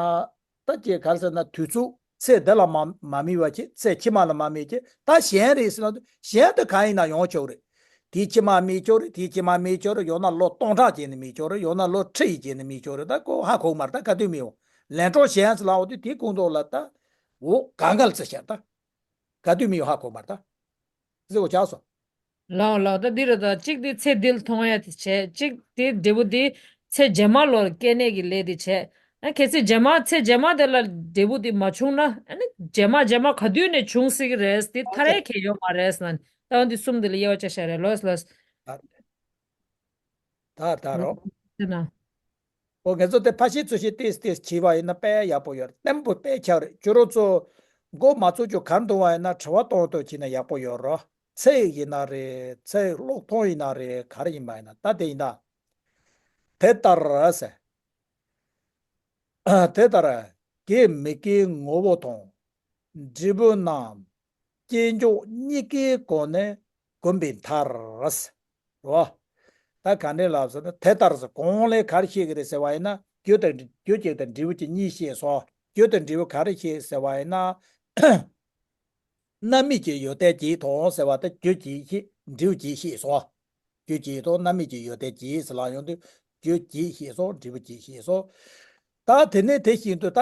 ད་ཅེས་ག་རེ་ཟེར་ན་དུས་ཚོད་ཚེ་འདི་ལ་མ་མ་དམིགས་པ་ཅིག་ཚེ་ཕྱི་མ་ལ་མ་དམིགས་ཅིག་ད་གཞན་རེད་ཟེར་ན་གཞན་དེ་གང་ཡིན་ན་ཡོང་ཆོག་རེད། དེའི་ཕྱི་མ་དམིགས་ཆོག་རེད། དེའི་ཕྱི་མ་དམིགས་ཆོག་རེད། ཡང་ན་ལོ་སྟོང་ཕྲག་རྗེས་ནས་དམིགས་ཆོག་རེད། ཡང་ན་ལོ་ཁྲི་ཡི་རྗེས་ནས་དམིགས་ཆོག་རེད། ད་ཁོ་ཧ་གོ་མ་རེད། ད་ག་དུས་དམིགས་འོང་། ལན་གྲངས་གཞན་ཟེར་ལབ་འོ་དུས་དེའི་ཁོངས་གཏོགས་ལ་ད་འོ་ག་འགལ་ཚེ་ཤར་ད། ག་དུས་དམིགས་ཧ་གོ་མ་རེད་ད། ཟེར་འོ་ཆགས་སོ། ལའོ་ལའོ། ད་འདི་རེད། ད་གཅིག་དེ་ཚེ་འདི་ལ་མཐོང་ཡ་དེ་བྱས། གཅིག་དེ་འབྲས་བུ་དེ་ཚེ་རྗེས་མ་ལོ་སྐྱེ་གནས་ཀྱི་ལས་དེ་བྱས། ཨ་གལ་སྲིད་རྗེས་མ་ཚེ་རྗེས་མ་དེ་ལ་འབྲས་བུ་དེ་མ་བྱུང་ན་ཨ་ནི་རྗེས་མ་རྗེས་མ་ག་དུས་ནས་བྱུང་སྲིད་ཀྱི་རེད། དེ་ཐར་ཡ་གལ་ཡོད་མ་རེད་ཟེར་ན། ད་འདི་གསུམ་དེ་ལ་དབྱེ་བ་དཔྱད་བཞག་རེད། ལོས་ལོས། ད་ད་རོ། དེ་ན། ཨོ་ང་ཚོ་དེ་ཕ་ཤི་ཚོ་ཤི་ཏིས་ཏིས་བྱས་པ་ཡིན་ན་དཔེ་ཡག་པོ་ཡོད་རེད། བརྟན་པོ་དཔེ་ཆགས་རེད། ཁྱོད་རང་ཚོ་མགོ་མ་ཚོས་རྒྱུ་གར་འདུག་བ་ཡིན་ན་དྲི་བ་གཏོང་གཏོང་བྱས་ན་ཡག་པོ་ཡོད་རོ། ཚེ་ཡིན་ན་རེད། ཚེ་གློག་ཐོང་ཡིན་ན་རེད། ག་རེ་ཡིན་པ་ཡིན་ན་ད་དེ་ཡིན་ད། དེ་ལྟར་ཟེར། དེ་ལྟར་སྐྱེ་མི་སྐྱེའི་ངོ་བོ་དང་། འབྲས་བུ་རྣམས་སྐྱེས་འཇོག་གཉིས་ཀའི་སྒོ་ནས་བསྒོམས་པའི་མཐར། རེད་བ། ད་ག་འདྲས་ལབ་ཟེར་ན་དེ་ལྟར་ཟེར་གོང་ལས་ག་རེ་བཤད་ཀྱི་རེད་ཟེར་བ་ཡིན་ན་རྒྱུ་དང་རྒྱུ་གཅིག་དང་འབྲས་བུ་གཅིག་གཉིས་བཤད་སོང་། རྒྱུ་དང་འབྲས་བུ་ག་རེ་བཤད་ཟེར་བ་ཡིན་ན། རྣམ་སྨིན་གྱི་ཡོན་ཏན་གཅིག་དང་ཟེར་བ་དེ་རྒྱུ་གཅིག་བཤད། འབྲས་བུ་གཅིག་བཤད་སོང་། རྒྱུ་གཅིག་དང་རྣམ་སྨིན་གྱི་ཡོན་ཏན་གཅིག་ཟེར་ལ་ཡོང་དུས་རྒྱུ་གཅིག་བཤད་སོང་། འབྲས་བུ་གཅིག་བཤད་སོང་། ད་དེ་ནས་དེ་བཞིན་དུ་ད།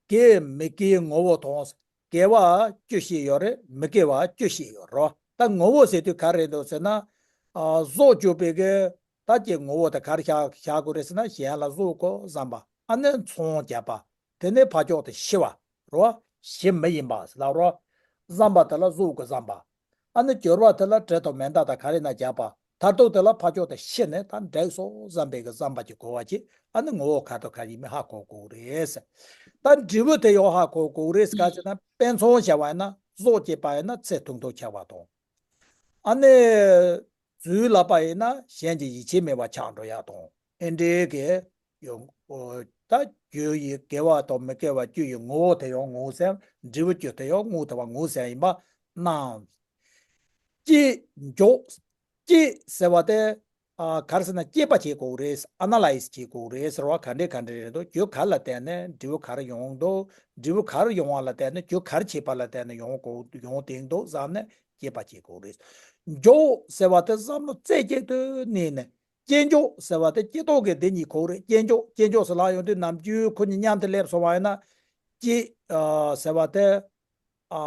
སྐྱེ་མི་སྐྱེའི་ངོ་བོ་དང་། སྐྱེ་བ་བཅུ་བཤད་ཡོད་རེད། མི་སྐྱེ་བ་བཅུ་བཤད་ཡོད་རེད། ད་ངོ་བོ་ཟེར་དུས་ག་རེ་འདུག་ཟེར་ན། ཨ་གཟུགས་གྱུར་པའི་གི་ད་ཀྱི་ངོ་བོ་དེ་ག་རེ་བཞག་བཞག་དགོས་རེད་ཟེར་ན། གཞན་ལ་གཟུགས་དགོས་བསམ་པ། ཨ་ནི་མཚོན་བརྒྱབ་པ། དེ་ནས་ཕར་ཕྱོགས་དེ་ཤི་བ་རོ། གཞི་མི་ཡིན་པ་ལབ་རོ། བསམ་པ་དེ་ལ་གཟུགས་ཀྱི་བསམ་པ། ཨ་ནི་གྱུར་པ་དེ་ལ་དྲི་དང་མེ་མདའ་དང་ག་རེ་ན་རྒྱག་པ། མཐར་ཐུག་དེ་ལ་ཕར་ཕྱོགས་དེ་ཤི་ནས་ད་འགྲིག་སོང་བསམ་པའི་གི་བསམ་པ་ཅིག་གོ་བ་ཅིག་ཨ་ནི་ངོ་བོ་ག་དང་ག་ཡིན་མིན་ཧ་གོ་དགོས་རེད། ད་འབྲས་བུ་དེ་ཡང་ཧ་གོ་དགོས་རེད། ག་ཅེ་ན་དཔེ་མཚོན་བྱས་པ་ཡིན་ན་གཟུགས་སྐྱེས་པ་ཡིན་ན་ཚེ་ཐུང་ཐུང་ཆགས་པ་དང་། ཨ་ནི། རྫུས་ལབ་པ་ཡིན་ན་གཞན་གྱི་ཡིད་ཆེས་མེད་པ་ཆགས་འགྲོ་ཡག་དང་། ཨེ་འདྲའི་གི་ཡོང་། ད་རྒྱུ་ཡི་དགེ་བ་དང་མི་དགེ་བ་རྒྱུ་ཡི་ངོ་བོ་དེ་ཡང་ངོ་བོ་ཟེར། འབྲས་བུ་རྒྱུ་དེ་ཡང་ངོ་བོ་དེ་བ་ངོ་བོ་ཟེར་ཡིན་པ་རྣམས། སྐྱེ་འཇོག་སྐྱེ་ཟེར་བ་དེ། ཨ་ག་རེ་ཟེར་ན་དཔྱད་པ་བྱེད་དགོས་རེད། ཨ་ན་ལའི་སི་བྱེད་དགོས་རེད་ཟེར་བ་ག་འདྲས་ག་འདྲས་རེད་འདུག་རྒྱུ་ག་ལ་བརྟེན་ནས་འབྲས་བུ་ག་རེ་ཡོང་འདུག་འབྲས་བུ་ག་རེ་ཡོང་བ་ལ་བརྟེན་ནས་རྒྱུ་ག་རེ་བྱེད་པ་ལ་བརྟེན་ནས་ཡོང་དགོས་ཡོང་བསྡད་འདུག་བསམ་ནས་དཔྱད་པ་བྱེད་དགོས་རེད། འཇོག་ཟེར་བ་དེ་བསམ་བློ་རྩེ་གཅིག་ཏུ་གནས་ནས། སྐྱེ་འཇོག་ཟེར་བ་དེ་སྐྱེ་ཐོག་གི་འདི་གཉིས་གོ་རེད། སྐྱེ་འཇོག་སྐྱེ་འཇོག་ཟེར་ལ་ཡོང་དུས་ནམ་རྒྱུན་ཁོ་གཉིས་མཉམ་དུ་སླེབས་སོང་བ་ཡིན་ན། སྐྱེ་ཨ་ཟེར་བ་དེ་ཨ་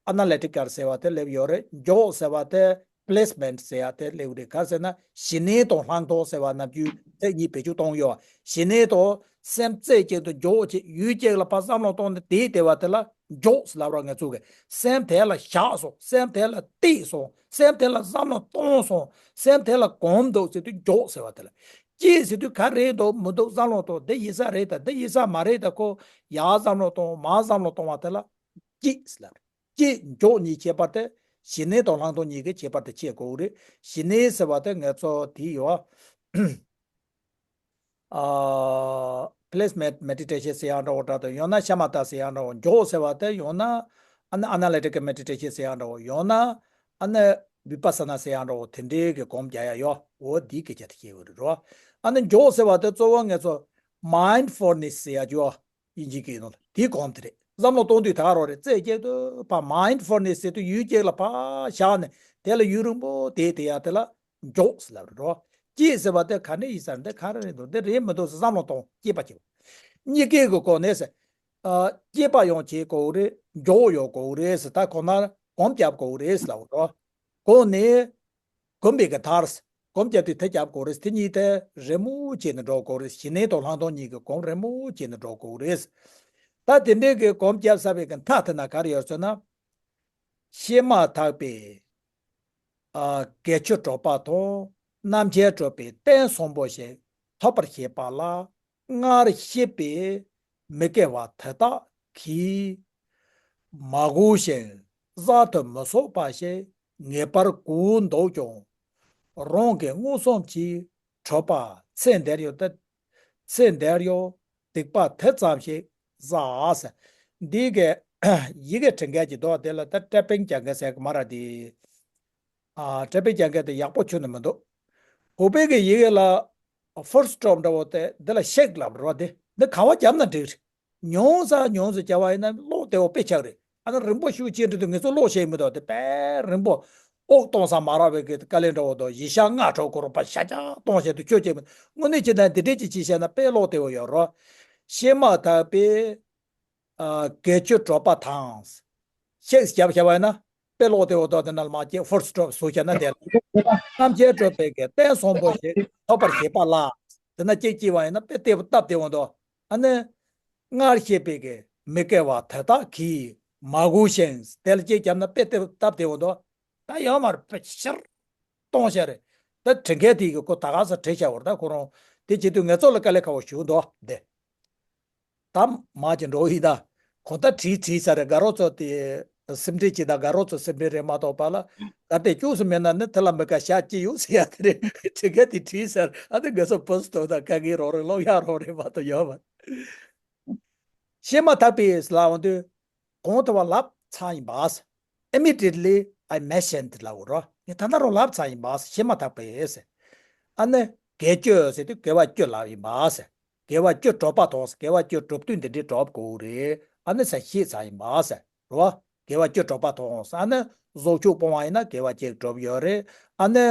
ཨ་ན་ལི་ཊི་ཀལ་ཟེར་བ་དེ་སླེབས་ཡོད་རེད། འཇོག་ཟེར་བ་དེ་པི་ལེ་སི་མེན་ཊི་ཟེར་ཡ་དེ་སླེབས་རེད། ག་རེ་ཟེར་ན་ཞི་གནས་དང་ལྷག་མཐོང་ཟེར་བ་ནམ་རྒྱུན་ཚིག་གཉིས་བེད་སྤྱོད་གཏོང་ཡོད། ཞི་གནས་དང་སེམས་རྩེ་གཅིག་ཏུ་འཇོག་ཅིག་ཡུལ་གཅིག་ལ་ཕར་བསམ་བློ་གཏོང་ནས་དེའི་བདེ་བ་དེ་ལ་འཇོག་ཟེར་ལབ་ར། ང་ཚོ་གི་སེམས་དེ་ལ་བཞག་སོང་། སེམས་དེ་ལ་གཏད་སོང་། སེམས་དེ་ལ་བསམ་བློ་གཏོང་སོང་། སེམས་དེ་ལ་གོམས་འདུག་ཟེར་དུས་འཇོག་ཟེར་བ་དེ་ལ། སྐྱེ་ཟེར་དུས་ག་རེ་འདུག་མི་འདུག་བསམ་བློ་གཏོང་། འདི་ཡིན་ས་རེད་ད། འདི་ཡིན་ས་མ་རེད་ད། ཁོ་ཡར་བསམ་བློ་གཏོང་མར་བསམ་བློ་གཏོང་བ་དེ་ལ་སྐྱེ་ཟེར་ལབ་རེད། སྐྱེ་འཇོག་གཉིས་ཁྱད་པར་དེ། ཞི་གནས་དང་ལྷག་མཐོང་གཉིས་ཀྱི་ཁྱད་པར་དེ་ཕྱེ་དགོས་རེད། ཞི་གནས་ཟེར་བ་དེ་ང་ཚོ་དེ་ཡོད། ཨ་པི་ལེ་སི་མེན་ཊི་མེ་ཌི་ཊེ་ཤན་ཟེར་ཡང་འདྲ་བོ་འདྲ་དང་། ཡང་ན་ཤ་མ་ཏ་ཟེར་ཡང་འདྲ་བོ། འཇོག་ཟེར་བ་དེ་ཡང་ན་ཨ་ནི་ཨ་ན་ལི་ཊི་ཀལ་མེ་ཌི་ཊེ་ཤན་ཟེར་ཡང་འདྲ་བོ། ཡང་ན་ཨ་ནི་བི་པ་ས་ན་ཟེར་ཡང་འདྲ་བོ་དེ་འདྲའི་གི་སྒོམ་རྒྱག་ཡ་ཡོད། འོ་འདིའི་སྐད་ཆ་དེ་བཤད་དགོས་རེད་རོ། ཨ་ནི་འཇོག་ཟེར་བ་དེ་གཙོ་བོ་ང་ཚོ་མའིན་ཌི་ཕུལ་ནེ་སི་ཟེར་ཡ་ཅིག་ཡོད། དབྱིན་ཇིའི་སྐད་ནང་ལ་དེའི་སྒོམ་དེ་རེད། བསམ་བློ་གཏོང་དུས་ད་ག་རང་རེད། རྩེ་གཅིག་ཏུ་ཕར་མའིན་ཌ་ཕུལ་ནེ་སི་ཟེར་དུས་ཡུལ་གཅིག་ལ་ཕར་བཞག་ནས་དེ་ལ་ཡུན་རིང་པོ་བསྡད་བསྡད་ཡ་དེ་ལ་མགྱོགས་ཟེར་ལབ་རེད་རོ། སྐྱེས་ཟེར་བ་དེ་ག་འདྲ་ཡིན་ཟེར་ན་འདི་ག་རེ་རེད་འདུག་འདི་རེད་མི་འདུག་ཟེར་བསམ་བློ་གཏོང་། སྐྱེས་པ་སྐྱེས་པ་གཉིས་ཀའི་གི་སྒོ་ནས་ཟེར། ཨ། སྐྱེས་པ་ཡང་བྱེད་དགོས་རེད། མགྱོགས་ཡོང་དགོས་རེད་ཟེར། ད་ཁོ་ན་གོམ་རྒྱབ་དགོས་རེད་ཟེར་ལབ་རོ། གོང་ནས་གོམ་པའི་གི་མཐར་གོམ་རྒྱབ་དུས་དེ་རྒྱབ་དགོས་རེད། དེ་གཉིས་དེ་རི་མོ་བྱས་ནས་འགྲོ་དགོས་རེད། ཞི་གནས་དང་ལྷག་མཐོང་གཉིས་ཀྱི་གོམ་རི་མོ་བྱས་ནས་འགྲོ་དགོས་རེད། ད་དེ་འདྲའི་གི་གོམ་རྒྱབ་ཚར་བའི་གི་མཐའ་དེ་ན་ག་རེ་ཡོད་ཟེར་ན། བཤད་མ་ཐག་པའི་ཨ། དགེ་སྤྱོད་གྲོགས་པ་དང་། རྣམ་མཁྱེན་གྲོགས་པའི་རྟེན་བཟང་པོ་ཞིག་ཐོབ་པར་བྱེད་པ་ལ། སྔར་བཤད་པའི་མི་དགེ་བ་དེ་དག་གིས་མ་གོས་ཤིང་བསགས་ཏེ་མི་ཚུགས་པ་ཞིག་ངེས་པར་དགོས་འདུག་ཀྱང་། རང་གི་མངོན་སུམ་གྱིས་གྲུབ་པ་ཚེ་འདིར་ཡང་སྡིག་ཚེ་འདིར་ཡང་སྡིག་པ་དེ་ཙམ་ཞིག་བསགས་ཟེར། འདི་གི་ཡི་གེ་འབྲི་མཁན་གྱི་འདུག་དེ་ལ་ད་ཊའི་པིང་རྒྱག་མཁན་ཟེར་གི་མ་རེད་དེ། ཨ། ཊའི་པིང་རྒྱག་མཁན་དེ་ཡག་པོ་ཁྱོན་ནས་མི་འདུག་བོད་པའི་གི་ཡི་གེ་ལ་ཕུལ་སི་ཊོབ་འདྲ་བོ་དེ་འདི་ལ་གཤེགས་ལབ་རེད་བ། དེ་འདི་ག་པར་བརྒྱབ་ན་འགྲིག་རེད། ཉུང་ཙམ་ཉུང་ཙམ་བརྒྱབ་པ་ཡིན་ན་ཀློག་བདེ་བོ་དཔེ་ཆགས་རེད། ཨ་ན་རིང་པོ་ཞེ་པོ་ཅིག་འབྲི་དུས་ངེད་ཚོ་ཀློག་ཤེས་མི་འདུག་དེ་དཔེ་རིང་པོ། དབུགས་གཏོང་ས་མ་རག་པའི་གི་དཀའ་ལས་འདྲ་བོ་འདུག་གཞི་ཞག་ལྔ་འཕྲོ་སྐོར་པ་ཤ་ཆག་གཏོང་བྱས་དུས་ཁྱོད་ཀྱིས་དངོས་གནས་བྱས་ན་འདི་འདྲས་ཅིག་བྱས་བཤད་ན་དཔེ་ཀློག་བདེ་བོ་ཡོད་རེད། བཤད་མ་ཐག་པའི་ཨ། དགེ་སྤྱོད་གྲོགས་པ་དང་། གཤེགས་བརྒྱབ་བྱས་པ་ཡིན་ན་དཔེ་ཀློག་བདེ་བོ་འདུག་དེ་ནང་ལ་མར་ཅིག་ཕུལ་སི་ཊོབ་བཟོས་བྱས་ན་དེ་ལ། རྣམ་མཁྱེན་གྲུབ་པའི་གི་རྟེན་བཟང་པོ་ཞིག་ཐོབ་པར་བྱེད་པ་ལ། དེ་ན་ཅིག་བྱས་པ་ཡིན་ན་དཔེ་སྟབས་བདེ་བོ་འདུག་ཨ་ནི། སྔར་བཤད་པའི་གི་མི་དགེ་བ་དེ་དག་གིས་མ་གོས་ཤིང་། དེ་ལ་ཅིག་བརྒྱབ་ན་དཔེ་སྟབས་བདེ་བོ་འདུག་ད་ཡང་མར་དཔེ་ཕྱིར་གཏོང་བྱས་རེད། ད་འབྲི་མཁན་དེ་གི་ཁོ་ད་ག་ས་བྲིས་བྱས་པ་རེད། ད་ཁོ་རང་དེ་བྱེད་དུས་ངེད་ཚོ་ལ་དཀའ་ལས་ཁག་པོ་ཞིག་འདུག་དེ། ད་མར་ཅིག་འགྲོ་ཡིན་ད། གོང་ད་བྲིས་བྲིས་ཚར་རེད། དགའ་རོགས་ཚོ་དེ་སེམས་ཁྲལ་བྱེད་ད། དགའ་རོགས་ཚོ་སེམས་ཁྲལ་རེད་མ་གཏོགས་པ་ལ། ད་དེ་སྐྱུགས་སུ་མེད་ན་ནི་དེ་ལ་མི་དགའ་ཤག་ཅི་ཡོད་ཟེར་ཡ་དེ་རེད། དེ་ག་དེ་བྲིས་ཚར། ཨ་ནི་ངེད་ཚོ་བོ་སི་ཐོག་ད་དཀའ་ངལ་རོགས་རེད། ཀློག་ཡག་རོགས་རེད་མ་གཏོགས་ཡོད་མ། བཤད་མ་ཐག་པའི་ལབ་འོང་དུས། གོང་དུ་བ་ལབ་ཚར་ཡིན་པ། Immediately I mentioned ལབ་འོང་རོ། ངས་ད་ལྟ་རང་ལབ་ཚར་ཡིན་པ། བཤད་མ་ཐག་པའི་ཟེར། ཨ་ནི་དགེ་སྤྱོད་ཟེར་དུས་དགེ་བ་བཅུ་ལབ་ཡིན་པ་ཟེར། དགེ་བ་བཅུ་གྲུབ་པ་དང་ཟེར། དགེ་བ་བཅུ་གྲུབ་དུས་འདི་འདྲའི་གྲུབ་དགོས་རེད། ཨ་ནི་ཟེར་བཤད་ཚར་ཡིན་པ་ཟེར་རོ། དགེ་བ་བཅུ་གྲུབ་པ་དང་ཟེར། ཨ་ནི་བཟོ་ཆོག་སྤོང་བ་ཡིན་ན་དགེ་བ་གཅིག་གྲུབ་ཡོད་རེད། ཨ་ནི་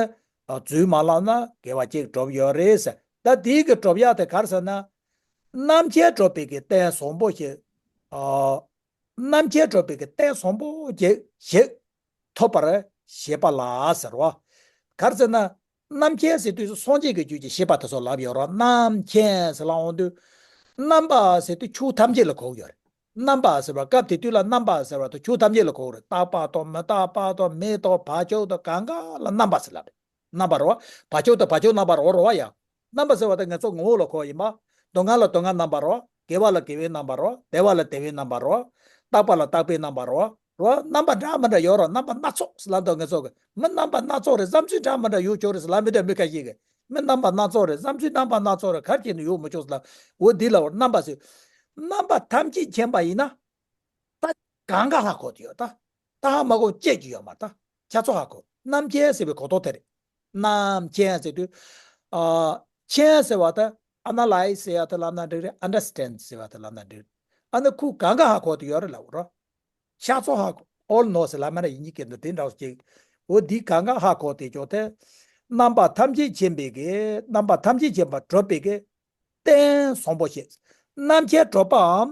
རྫུན་མ་ལབ་ན་དགེ་བ་གཅིག་གྲུབ་ཡོད་རེད་ཟེར། ད་དེའི་གི་གྲུབ་ཡག་དེ་ག་རེ་ཟེར་ན། རྣམ་མཁྱེན་གྲུབ་པའི་གི་རྟེན་བཟང་པོ་ཞིག་ཨ། རྣམ་མཁྱེན་གྲུབ་པའི་གི་རྟེན་བཟང་པོ་ཞིག་ཞིག་ཐོབ་པར་བྱེད་པ་ལ་ཟེར་བ། ག་རེ་ཟེར་ན། རྣམ་མཁྱེན་ཟེར་དུས་སངས་རྒྱས་ཀྱི་རྒྱུད་ཀྱི་བཤད་པ་དེ་ཚོ་ལབ་ཡོད་རེད། རྣམ་མཁྱེན་ཟེར་ལབ་འོང་དུས། རྣམ་པ་ཟེར་དུས་ཆོས་ཐམས་ཅད་ལ་གོ་གི་ཡོད་རེད། རྣམ་པ་ཟེར་བ་སྐབས་དེ་དུས་ལ་རྣམ་པ་ཟེར་བ་དེ་ཆོས་ཐམས་ཅད་ལ་གོ་གི་རེད། རྟག་པ་དང་མི་རྟག་པ་དང་མེ་དང་བྱ་ཁྱུང་དང་གང་ག་ལ་རྣམ་པ་ཟེར་ལབ་རེད། རྣམ་པ་རེད་བ། བྱ་ཁྱུང་དང་བྱ་ཁྱུང་རྣམ་པ་རེད་བ། རེད་བ་ཡ། རྣམ་པ་ཟེར་བ་དེ་ངེད་ཚོ་ངོ་བོ་ལ་གོ་ཡིན་པ། སྡུག་བསྔལ་ལ་སྡུག་བསྔལ་རྣམ་པ་རེད་བ། དགེ་བ་ལ་དགེ་བའི་རྣམ་པ་རེད་བ། བདེ་བ་ལ་བདེ་བའི་རྣམ་པ་རེད་བ། རེད་བ། རྣམ་པ་འདྲ་མི་འདྲ་ཡོད་རེད། རྣམ་པ་སྣ་ཚོགས་ཟེར་ལབ་འདུག་ངེད་ཚོ་གི། མི་རྣམ་པ་སྣ་ཚོགས་རེད། བསམ་ཚུལ་འདྲ་མི་འདྲ་ཡོད་ཆོག་རེད་ཟེར་ལབ་མི་འདྲ་མི་ཁ་ཤས་ཀྱིས། མི་རྣམ་པ་སྣ་ཚོགས་རེད། བསམ་ཚུལ་རྣམ་པ་སྣ་ཚོགས་རེད། ག་རེ་བྱས་ནས་ཡོད་མི་ཆོག་ཟེར་ལབ། འོ་འདི་ལ་འོ་རྣམ་པ་ཟེར། རྣམ་པ་ཐམས་ཅད་མཁྱེན་པ་ཡིན་ན། ད་གང་ག་ཧ་གོ་དེ་ཡོད་ད། ད་ཧ་མ་གོ་བྱེད་ཀྱི་ཡོད་མ་རེད་ད། ཁྱད་མཚར་ཧ་གོ། རྣམ་མཁྱེན་ཟེར་བའི་གོ་རྟོགས་དེ་རེད། རྣམ་མཁྱེན་ཟེར་དུས། ཨ། མཁྱེན་ཟེར་བ་ད་ཨ་ན་ལའི་ཟེར་ཡ་དེ་ལབ་ན་འགྲིག་རེད། ཨན་ཌར་སི་ཊེན་ཌ་ཟེར་བ་དེ་ལབ་ན་འགྲིག་རེད། ཨ་ནི་ཁོ་གང་ག་ཧ་གོ་དེ་ཡོད་རེད་ལབ་རོ། ཁྱད་མཚར་ཧ་གོ། ཨོལ་ནོ་ཟེར་ལབ་མ་རེད། ཡིན་གཉིས་ཀྱི་འདུག་དེ་འདྲ་བོ་ཅིག་འོ་འདི་གང་ག་ཧ་གོ་དེ་ཅོག་དེ། རྣམ་པ་ཐམས་ཅད་མཁྱེན་པའི་གི། རྣམ་པ་ཐམས་ཅད་མཁྱེན་པ་གྲུབ་པའི་གི། རྟེན་བཟང་པོ་ཞིག་རྣམ་མཁྱེན་གྲུབ་པའམ།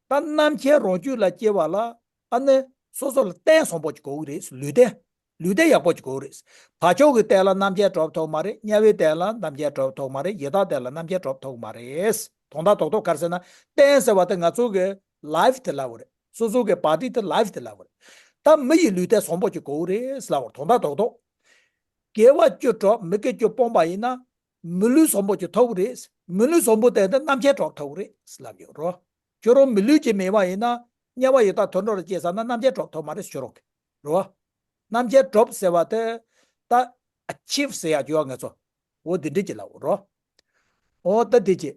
ད་རྣམ་མཁྱེན་རང་རྒྱུད་ལ་སྐྱེ་བ་ལ། ཨ་ནི་སོ་སོ་ལ་རྟེན་བཟང་པོ་ཅིག་དགོས་ཀྱི་རེད། ལུས་རྟེན། ལུས་རྟེན་ཡག་པོ་ཅིག་དགོས་ཀྱི་རེད། བྱ་ཁྱུང་གི་རྟེན་ལ་རྣམ་མཁྱེན་གྲུབ་ཐུབ་མ་རེད། དམྱལ་བའི་རྟེན་ལ་རྣམ་མཁྱེན་གྲུབ་ཐུབ་མ་རེད། ཡི་དྭགས་རྟེན་ལ་རྣམ་མཁྱེན་གྲུབ་ཐུབ་མ་རེད། དོན་དག་རྡོག་རྡོག་ག་རེ་ཟེར་ན། རྟེན་ཟེར་བ་དེ་ང་ཚོ་གི་ལའིཕ་དེ་ལབ་པ་རེད། སོ་སོ་གི་བ་ཌི་དེ་ལའིཕ་དེ་ལབ་པ་རེད། ད་མི་ཡི་ལུས་རྟེན་བཟང་པོ་ཅིག་དགོས་ཀྱི་རེད་ལབ་པ་རེད། དོན་དག་རྡོག་རྡོག་དགེ་བ་བཅུ་གྲུབ། མི་དགེ་བཅུ་སྤོང་བ་ཡིན་ན། མི་ལུས་བཟང་པོ་ཅིག་ཐོབ་ཀྱི་རེད། མི་ལུས་བཟང་པོ་དེ་ད་རྣམ་མཁྱེན་གྲུབ་ཐུབ་ཀྱི་རེད་ལབ་ཡོད་རོ། ཁྱོད་རང་མི་ལུས་ཅིག་མེད་པ་ཡིན་ན། དམྱལ་བ་ཡི་དྭགས་དུད་འགྲོ་ལ་སྐྱེས་ཚར་ན་རྣམ་མཁྱེན་གྲུབ་ཐུབ་མ་རེད་ཁྱོད་རང་གི། རོ། རྣམ་མཁྱེན་གྲུབ་ཟེར་བ་དེ་ད་ཨ་ཆིབ་ཟེར་ཡག་ཅིག་ཡོད་ངེད་ཚོ། འོ་འདི་འདྲ་ཅིག་ལབ་རོ། འོ་ད་འདི་ཅིག་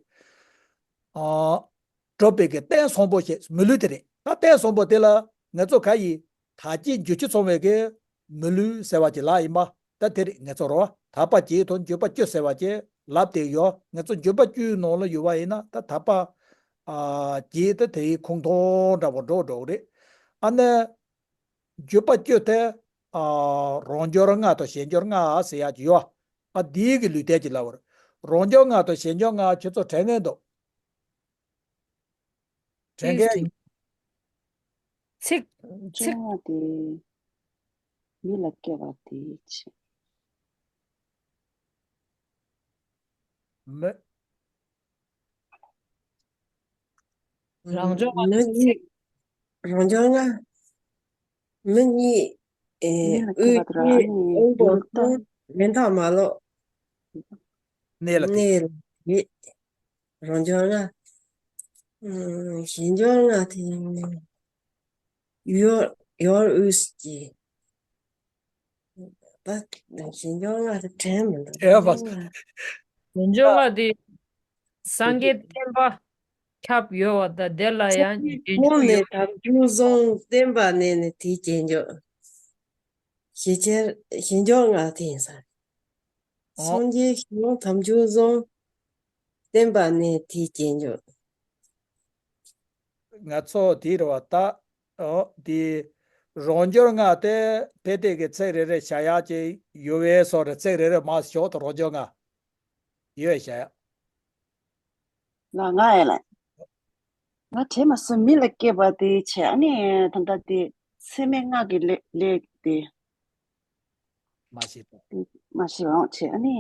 ཨ། གྲུབ་པའི་གི་རྟེན་བཟང་པོ་ཞེས་མི་ལུས་དེ་རེད། ད་རྟེན་བཟང་པོ་དེ་ལ་ངེད་ཚོ་ག་ཡིས་དག་བྱེད་འགྱུར་བཅོས་ཚང་བའི་གི་མི་ལུས་ཟེར་བ་ཅིག་ལབ་ཡིན་པ། ད་དེ་རེད། ངེད་ཚོ་རོ་དག་པ་བྱེད་དང་འགྱུར་བ་བཅོས་ཟེར་བ་ཅིག་ལབ་བསྡད་ཡོད། ངེད་ཚོ་འགྱུར་བ་བཅོས་ནང་ལ་ཡོད་པ་ཡིན་ན་ད་དག་པ། ཨ་གྱིས་ད་དེའི་ཁུངས་མཐོང་འདྲ་པོ་འགྲོ་འགྲོ་གི་རེད། ཨ་ནི་བརྗོད་པ་བཅུ་དེ་ཨ་རང་སྦྱོར་ལྔ་དང་གཞན་སྦྱོར་ལྔ་ཟེར་ཡག་ཅིག་ཡོད། ཨ་འདིའི་གི་ལུས་རྟེན་གྱི་ལབ་པ་རེད། རང་སྦྱོར་ལྔ་དང་གཞན་སྦྱོར་ལྔ་ཁྱོད་ཚོ་དྲན་མཁན་འདུག་དྲན་མཁན་ཚིག་ཚིག་སྦྱོར་ལྔ་དེ་མི་ལ་སྐྱེ་བ་དེ་ཆེ། མི། རང་སྦྱོར་ལྔ་མི་གཉིས། ཚིག་རང་སྦྱོར་ལྔ། མི་གཉིས། ཨེ་མི་ལ་སྐྱེ་དབུས་བ་དེ་ར། ཨ་སྐྱེས་ནི་དབང་པོ་ཡུལ་ཐོབ། ལྟ། ལན་དང་མ་ལོག་གནས་ལ་དེ། གནས་ལ་དེ། རང་སྦྱོར་ལྔ། ཨུམ། གཞན་སྦྱོར་ལྔ་དེ། ཡོད་ཡོད་དབུས་ཀྱི། ད་གཞན་སྦྱོར་ལྔ་དེ་དྲན་མི་འདུག་དྲན་པ། གཞན་སྦྱོར་ལྔ། གཞན་སྦྱོར་ལྔ་དེ་སངས་རྒྱས་བསྟན་པ་ཁྱབ་ཡོད་པ་དང་དེ་ལ་ཡང་རྗེས་འཇུག་ཡོད། ཁོང་ནས་དམ་ཆོས་བཟུང་བསྟན་པ་གནས་ནས་དེའི་རྗེས་འཇུག་གཞི་ཆེར་གཞན་སྦྱོར་ལྔ་དེ་ཡིན་ས་རེད། ཨོ། སངས་རྒྱས་ཀྱི་དམ་ཆོས་བཟུང་། བསྟན་པ་གནས་དེའི་རྗེས་འཇུག་ང་ཚོ་དེ་རེད་བ་ད། ཨོ་དེ། རང་སྦྱོར་ལྔ་དེ་ཕལ་ཏེ་གི་ཚིག་རེ་རེ་བྱ་ཡག་ཅིག་ཡོད་པའི་བཟོ་འདྲ། ཚིག་རེ་རེ་མ་ཞོག་ཏུ་རང་སྦྱོར་ལྔ་ཡོད་བྱ་ཡག་ལ་ང་ཨེ་ལ། ང་དྲན་མ་སོང་། མི་ལ་སྐྱེ་བ་དེ་བྱས། ཨ་ནི་ད་ལྟ་དེ་ཚད་མེད་ལྔ་གི་ལས་ལས་དེ། མ་ཤེས་པ། མ་ཤེས་པ་བྱས། ཨ་ནི་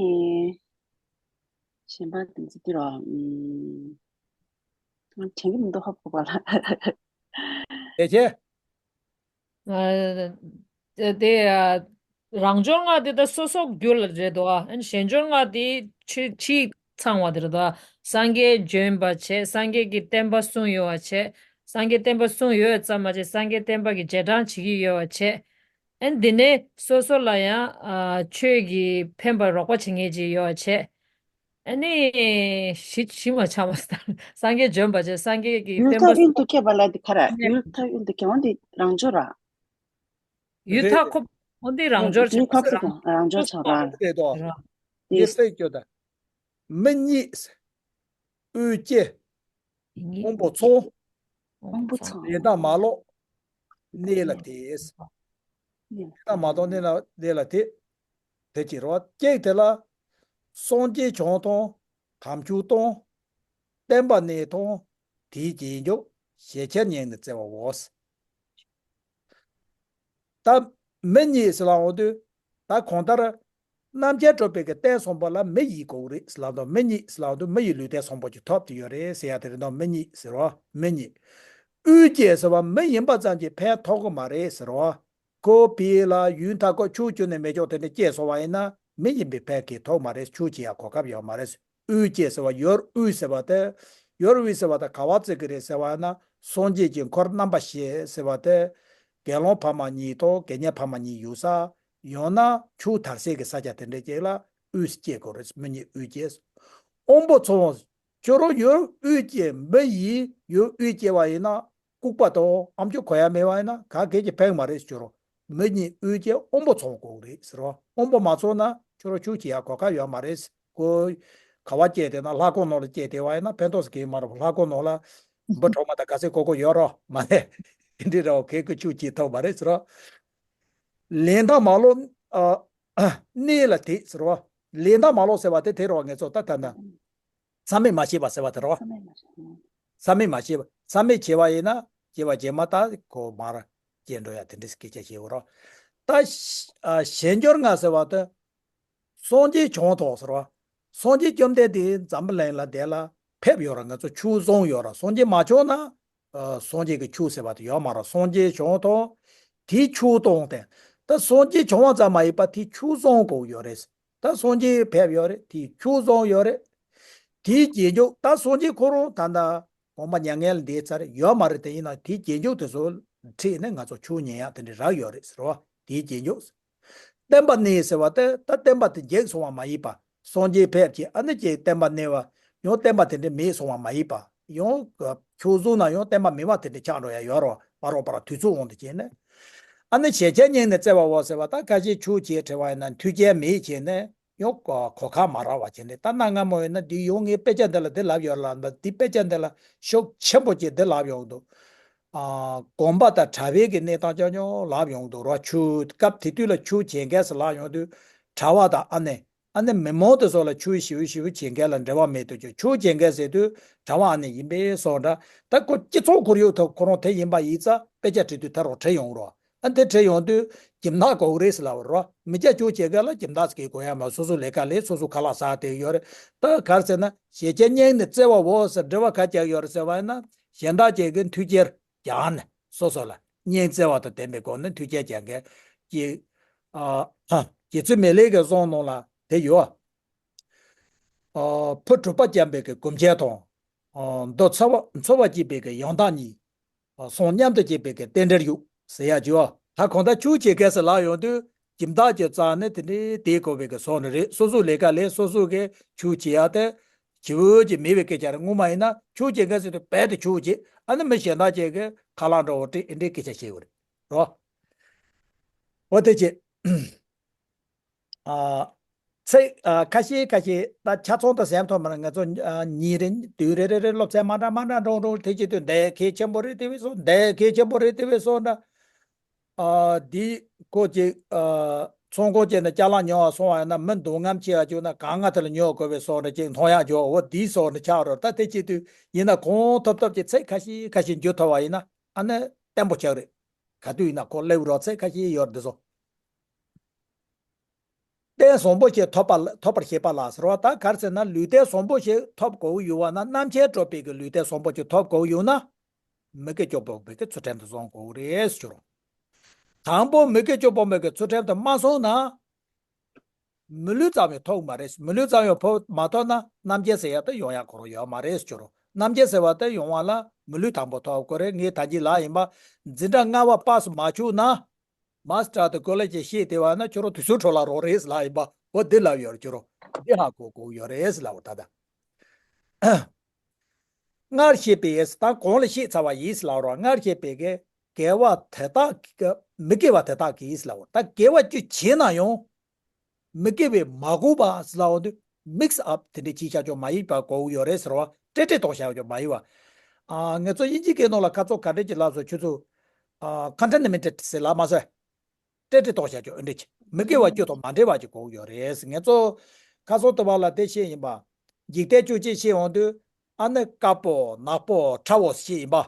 གཞན་པ་དེ་ཚོ་དེ་ར། ཨུམ། ང་དྲན་གྱི་མི་འདུག་ཧ་གོ་བ་ལ། དེ་བྱས། ཨ་དེ་དེ་ཨ་རང་སྦྱོར་ལྔ་དེ་ད་སོ་སོ་རྒྱུད་ལ་རེད་དོ། ཨ་གཞན་སྦྱོར་ལྔ་དེ་ཕྱི་ཕྱི་ཚང་བ་དེ་རེད་དོ། སངས་རྒྱས་བྱོན་པ་བྱས། སངས་རྒྱས་ཀྱི་བསྟན་པ་གསུངས་ཡོད་པ་བྱས། སངས་རྒྱས་བསྟན་པ་གསུངས་ཡོད་ཙམ་མ་བྱས། སངས་རྒྱས་བསྟན་པ་གི་རྗེས་འབྲང་བྱེད་ཀྱི་ཡོད་པ་བྱས། ཨ་འདི་ནས་སོ་སོ་ལ་ཡང་ཨ་ཆོས་ཀྱི་ཕན་པ་རོགས་པ་བྱེད་མཁན་ཅིག་ཡོད་པ་བྱས། ཨ་ནི་ཞི་ཞི་མ་ཆགས་མ་སངས་རྒྱས་བྱོན་པ་བྱས། སངས་རྒྱས་ཀྱི་ཡུལ་བསྟན་པ་ཐག་ཡུལ་དུ་སྐྱེས་པ་ལ་དེ་ག་རེ། ཡུལ་ཐག་ཡུལ་དུ་སྐྱེ་བ་འདི་རང་སྦྱོར་ར། ཡུལ་རེད། ཐག་ཁོ་འོ་འདི་རང་སྦྱོར་ཡུལ་ཆགས་ཁ་ས་ཁ་རང་སྦྱོར་ཆགས་ར། རེད་དོ། ར། ཡེ་སེ་སྐྱོ་ད། མི་གཉིས། དབུས་སྐྱེ། དབང་པོ་ཚང་། དབང་པོ་ཚང་། ལས་དང་མ་ལོག་གནས་ལ་དེས། ལས་དང་མ་ལོག་གནས་ལ་གནས་ལ་དེ། དེ་ཅི་རོ་སྐྱེས་དེ་ལ། སངས་རྒྱས་བྱོན་དང་། དམ་ཆོས་དང་། བསྟན་པ་གནས་དང་། དེའི་རྗེས་འཇུག་ཞེས་བྱ་སྙིང་ནས་བརྩེ་བའོ། ད་མི་གཉིས་ཟེར་ལབ་འོང་དུས། ད་གང་ལྟར། རྣམ་མཁྱེན་གྲུབ་པའི་གི་རྟེན་གསུམ་པོ་ལ་མི་ཡི་དགོས་རེད་ཟེར་ལབ་དང་། མི་གཉིས་ཟེར་ལབ་དུས་མི་ཡི་ལུས་རྟེན་གསུམ་པོ་ཅིག་ཐོབ་ཏུ་ཡོད་རེད་ཟེར་ཡ་དེ་རེད་དོ། མི་གཉིས་ཟེར་བ་མི་གཉིས། དབུས་སྐྱེས་ཟེར་བ་མི་ཡིན་པ་ཙམ་གྱིས་ཕན་ཐོགས་ཀྱི་མ་རེད་ཟེར་བ། ཁོ་བོད་ལ་ཡུལ་མཐའ་འཁོབ་ཕྱོགས་བཅུ་ནས་མི་ཆོག་དེ་འདྲ་སྐྱེས་སོང་བ་ཡིན་ན་མི་ཡིན་པའི་ཕན་གྱི་ཐོགས་མ་རེད། ཆོས་ཀྱི་ཡང་གོ་སྐབས་ཡོད་མ་རེད། དབུས་སྐྱེས་ཟེར་བ་ཡོད་དབུས་ཟེར་བ་དེ། ཡོད་དབུས་ཟེར་བ་དེ་ག་བ་བརྩི་གི་རེད་ཟེར་བ་ན། སངས་རྒྱས་ཀྱི་འཁོར་རྣམ་པ་བཞི་ཟེར་བ་དེ། དགེ་སློང་ཕ་མ་གཉིས་དང་དགེ་བསྙེན་ཕ་མ་གཉིས་ཡོད་ས། ཡང་ན་ཆུ་དར་སའི་གི་ས་ཆ་དེ་འདྲ་ཅིག་ལ་དབུས་སྐྱེས་དགོས་རེད། མི་གཉིས་དབུས་སྐྱེས། དབང་པོ་ཚང་བ། ཁྱོད་རང་ཡོད་དབུས་སྐྱེས་མི་ཡིས་ཡོད་དབུས་སྐྱེས་པ་ཡིན་ན། ལྐུགས་པ་དང་ཨ་མཆོག་གོ་ཡ་མེད་པ་ཡིན་ན་ག་གེ་ཅིག་ཕན་མ་རེད་ཟེར་རོ། མི་གཉིས་དབུས་སྐྱེས་དབང་པོ་ཚང་དགོས་རེད་ཟེར་རོ། དབང་པོ་མ་ཚང་ན་ཁྱོད་རང་ཆོས་བྱེད་ཡ་གོ་སྐབས་ཡོད་མ་རེད། ཁོ་ག་བ་སྐྱེས་དེ་ན་ལྷ་ཁང་ནང་ལ་སྐྱེས་དེ་བ་ཡིན་ན་ཕན་ཐོགས་སུ་གེ་མ་རེད། ལྷ་ཁང་ནང་ལ་འབུ་གྲོག་མ་དང་ག་ཚད་ཀོ་ཀོ་ཡོད་རོ་མ་རེད། དེ་འདྲི་རོ་གེ་ཀོ་ཆོས་བྱེད་ཐུབ་མ་རེད་ཟེར་རོ། ལན་དང་མ་ལོ། གནས་ལ་དེ་ཟེར་རོ། ལན་དང་མ་ལོ་ཟེར་བ་དེ་དེ་རོ་ངེས་ཚོ་ད་ད་ན། བསམ་མེད་མ་བྱས་པ་ཟེར་བ་དེ་རེད་བ། བསམ་མེད་མ་བྱས། བསམ་མེད་མ་བྱས་པ། བསམ་མེད་བྱས་པ་ཡིན་ན་སྐྱེ་བ་རྗེས་མ་ད་གོ་མར་སྐྱེ་འགྲོ་ཡ་དེ་འདྲའི་སྐད་ཆ་བཤད་འོ་རོ། ད་གཞན་སྦྱོར་ལྔ་ཟེར་བ་དེ། སངས་རྒྱས་བྱོན་ཐོག་ཟེར་བ། སངས་རྒྱས་བཅོམ་ལྡན་འདས་འཛམ་བུ་གླིང་ལ་དེ་ལ་ཕེབས་ཡོད་ར། ང་ཚོ་ཆོས་བཟུང་ཡོད་ར། སངས་རྒྱས་མ་བྱོན་ན། སངས་རྒྱས་ཀྱི་ཆོས་ཟེར་བ་དེ་ཡོད་མ་རེད། སངས་རྒྱས་བྱོན་ཐོག་དེའི་ཆོས་དང་དེ། ད་སངས་རྒྱས་བྱོན་པ་ཙམ་མ་ཡིན་པ་དེའི་ཆོས་བཟུང་དགོས་ཡོད་རེད། ད་སངས་རྒྱས་ཕེབས་ཡོད་རེད། དེའི་ཆོས་བཟུང་ཡོད་རེད། དེའི་རྗེས་འཇུག་ད་སངས་རྒྱས་ཁོ་རང་ད་ལྟ་དགོངས་པ་མྱ་ངན་ལས་འདས་ཚར་ཡོད་མ་རེད། དེ་ཡིན་ན་དེའི་རྗེས་འཇུག་དེ་ཚོ་ཁྲིད་ནས་ང་ཚོ་ཆོས་ཉན་ཡག་དེ་འདྲ་རག་ཡོད་རེད་ཟེར་བ། དེའི་རྗེས་འཇུག་བསྟན་པ་གནས་ཟེར་བ་དེ་ད་བསྟན་པ་དེ་འཇིག་སོང་བ་མ་ཡིན་པ། སངས་རྒྱས་ཕེབས་ཀྱི་ཨ་ནི་ཀྱི་བསྟན་པ་གནས་པ། ཡང་བསྟན་པ་དེ་འདྲ་མེད་སོང་བ་མ་ཡིན་པ། ཡང་ཆོས་བཟུང་ན་ཡང་བསྟན་པ་མེད་པ་དེ་འདྲ་ཆགས་འགྲོ་ཡ་ཡོད་རོ། བར་རོ་བར་དུས་ཚོད་འོང་དུ་བྱས་ནས། ཨ་ནི་ཞེས་བྱ་སྙིང་ནས་བརྩེ་བའོ་ཟེར་བ་ད་ཁ་ཤས་ཆོས་བྱེད་བྲེལ་བ་ཡིན་ན་མཐུན་རྐྱེན་མེད་བྱས་ནས་ ཡང་གོ་ཁ་མ་རག་པ་བྱས་ནས། ད་གནའ་སྔ་མོ་ཡིན་ན་འདི་ཡང་ངས་དཔེ་ཆ་འདི་ལ་འདི་ལབ་ཡོད་ལ། འདི་དཔེ་ཆ་འདི་ལ་ཤུགས་ཆེན་པོ་བྱས་འདི་ལབ་ཡོང་འདུག་ཨ། གོམ་པ་དང་དྲ་བའི་གི་གནས་སྟངས་ཀྱང་ཀྱང་ལབ་ཡོང་འདུག་རོ། ཆོས་སྐབས་དེ་དུས་ལ་ཆོས་བྱེད་མཁན་ཟེར་ལབ་ཡོང་དུས་དྲ་བ་དང་ཨ་ནི། ཨ་ནི་མི་མང་དེ་ཚོ་ལ་ཆོས་ཞེ་པོ་ཞེ་པོ་བྱེད་མཁན་ལ་འབྲེལ་བ་མེད་དུ་ཅིག་ཆོས་བྱེད་མཁན་ཟེར་དུས་དྲ་བ་ཨ་ནི་ཡིན་པས་སོགས་འདྲ། ད་ཁོ་སྤྱི་ཚོགས་ཁོར་ཡུག་ཐོག་ཁོ་རང་དེ་ཡིན་པ་ཡིན་ཙང་དཔེ་ཆ་བྲིས་དུས་ད་རུང་བྲིས་ཡོང་རོ། ཨ་དེ་བྲིས་ཡོང་དུས་ཁྱིམ་བདག་གོ་གི་རེད་ཟེར་ལབ་རོ། མི་སྐྱ་ཆོས་བྱེད་མཁན་ལ་ཁྱིམ་བདག་ཟེར་གི་གོ་ཡ་མ། སོ་སོ་ལས་ཀ་ལས་སོ་སོ་ཁ་ལག་ཟ་དེ་ཡོད་རེད། ད་ག་རེ་ཟེར་ན་ཞེ་ཆེ་སྙིང་ནས་བརྩེ་བའོ་ཟེར་འབྲེལ་བ་ག་རྒྱག་ཡོད་རེད་ཟེར་བ་ཡིན་ན། གཞན་དག་ཅིག་གི་མཐུན་རྐྱེན་རྒྱག་ནས་སོ་སོ་ལ་སྙིང་བརྩེ་བ་དང་ལྡན་པའི་སྒོ་ནས་མཐུན་རྐྱེན་སྦྱར་མཁན་གྱི། ཨ། རྗེ་བཙུན་མི་ལའི་གི་གསུང་ནང་ལ་དེ་ཡོད། ཨ། ཕོ་གྲུ་པ་བརྒྱན་པའི་གི་སྒོམ་ཆེན་དང་། ཨ། མདོ་འཚོ་བ་འཚོ་བ་སྐྱིད་པའི་གི་ཡང་དག་ཉིད། ཨ། གསུང་མཉམ་དུ་སྐྱེས་པའི་གི་རྟེན་འབྲེལ་ཡུག་ཟེར་ཡ་ཅིག་ཡོད། ད་གང་ལྟར་ཆོས་བྱེད་མཁན་ཟེར་ལབ་ཡོང་དུས། སྦྱིན་བདག་ཅིག་རྩ་ནས་དེ་འདྲའི་དེའི་དགོས་པའི་གི་སོ་ནི་རེད། སོ་སོའི་ལས་ཀ་ལས་སོ་སོ་གི་ཆོས་བྱེད་ཡ་དེ་བྱེད་འོས་ཀྱི་མེད་པའི་སྐད་ཆ་རེད། སྔོན་མ་ཡིན་ན་ཆོས་བྱེད་མཁན་ཟེར་དུས་རྦད་དེ་ཆོས་བྱེད། ཨ་ནི་མི་གཞན་དག་ཅིག་གི་ཁ་ལག་འདྲ་བོ་སྤྲད་ཨེ་འདྲའི་སྐད་ཆ་བཤད་ཡོད་རེད་རོ། འོ་དེ་བྱེད། ཨ། ཚིག་ཨ། ཁ་ཤས་ཁ་ཤས་ད་ཆ་ཚང་དུ་ཟེར་ཐུབ་མ་རེད། ང་ཚོ་ཨ། ཉིན་རེ་དུས་རེ་རེ་རེ་སློབ་ཚན་མ་འདྲ་མ་འདྲ་འགྲོ་འགྲོ་དེ་བྱེད་དུས་འདི་གལ་ཆེན་པོ་རེད་དེ་བས་སོ། འདི་གལ་ཆེན་པོ་རེད་དེ་བས་སོ་འདྲ། ཨ། འདི་ཁོ་ཅིག་ཨ། ཚོང་ཁང་ཅིག་ནས་ཅ་ལག་ཉོ་བ་སོང་བ་ཡིན་ན་མི་འདུག་ངམ་ཆེ་བ་བྱུང་ན་གང་ང་དེ་ལ་ཉོ་དགོས་པའི་སོགས་འདྲ་ཅིག་མཐོང་ཡག་འཇོག་འོ་འདིའི་སོགས་འདྲ་ཆགས་རོགས། ད་དེ་བྱེད་དུས་ཡིན་ན་གང་ཐུབ་ཐུབ་ཀྱི་ཚིག་ཁ་ཤས་ཁ་ཤས་འཇུ་ཐུབ་པ་ཡིན་ན་ཨ་ནི་བརྟན་པོ་ཆགས་རེད། ག་དུས་ཡིན་ན་ཁོ་སླེབས་རོགས་ཚིག་ཁ་ཤས་ཡོད་འདི་ཚོ། རྟེན་བཟང་པོ་ཞིག་ཐོབ་པ་ཐོབ་པར་བྱེད་པ་ལ་ཟེར་བ། ད་ག་རེ་ཟེར་ན་ལུས་རྟེན་བཟང་པོ་ཞིག་ཐོབ་དགོས་ཀྱི་ཡོད་པ་ན། རྣམ་མཁྱེན་གྲུབ་པའི་གི་ལུས་རྟེན་བཟང་པོ་ཞིག་ཐོབ་དགོས་ཀྱི་ཡོད་ན། མི་དགེ་བཅུ་སྤོང་བའི་གི་ཚུལ་ཁྲིམས་དེ་བསྲུང་དགོས་ཀྱི་རེད་ཟེར་རོ། དང་པོ་མི་དགེ་བཅུ་སྤོང་བའི་གི་ཚུལ་ཁྲིམས་དེ་མ་བསྲུངས་ན། མི་ལུས་ཙམ་ཡང་ཐོབ་མ་རེད། མི་ལུས་ཙམ་ཡང་ཕོ་མ་ཐོབ་ན་རྣམ་མཁྱེན་ཟེར་ཡ་དེ་ཡོང་ཡ་ཁོ་རང་ཡོད་མ་རེད་ཟེར་རོ། རྣམ་མཁྱེན་ཟེར་བ་དེ་ཡོང་བ་ལ་མི་ལུས་དང་པོ་ཐོབ་དགོས་རེད། ངས་ད་གིན་ལབ་ཡིན་པ། འཛིན་གྲྭ་ལྔ་པ་པ་སུ་མ་བཅུག་ན། མ་སི་ཊར་དང་ཀོ་ལེ་ཇི་ཞིག་བཤད་བསྡད་པ་ན་ཁྱོད་རང་དུས་ཚོད་འཕྲོ་བརླག་རོགས་རེད་ལབ་ཡིན་པ། འོ་འདི་ལབ་ཡོད་རེད། ཁྱོད་རང་འདི་ཧ་གོ་དགོས་ཡོད་རེད་ལབ་པ་ད་ལྟ། སྔར་བཤད་པའི་ད་གོང་ལ་བཤད་ཚར་བ་ཡིན་ལབ་རོགས། སྔར་བཤད་པའི་གི་དགེ་བ་དེ་དག་གི་མི་དགེ་བ་དེ་དག་གིས་ལབ་རོགས། ད་དགེ་བ་བཅུ་བྱས་ན་ཡང་མི་དགེ་བས་མ་གོས་པ་ལབ་འོང་དུས་མིག་སི་ཨབ་དེ་འདྲ་བྱས་བཞག་ཆོག་མ་ཡིན་པ་གོ་གི་ཡོད་རེད་ཟེར་བ། སྤྲེལ་སྤྲེལ་གཏོང་བཞག་ཆོག་མ་ཡིན་པ། ཨ། ང་ཚོ་དབྱིན་ཇི་སྐད་ནང་ལ་ཁ་ཚོ་ག་འདྲ་ཅིག་ལབ་སོང་ཁྱོད་ཚོ། ཨ། ཁོན་ཊ་མི་ནི་ཊེཌ་ཟེར་ལབ་མ་སོང་། སྤྲེལ་སྤྲེལ་གཏོང་བྱ་ཆོག་ཨེ་འདྲ་ཅིག་མི་དགེ་བ་བཅུ་དང་མ་འབྲེལ་བ་ཅིག་གོ་གི་ཡོད་རེད། ང་ཚོ་ཁ་སང་དུ་བ་ལ་དེ་བཤད་ཡིན་པ། འཇིག་རྟེན་བཅུ་གཅིག་བཤད་འོང་དུས་ཨ་ནི་དཀར་པོ་ནག་པོ་ཁྲ་བོ་བཤད་ཡིན་པ།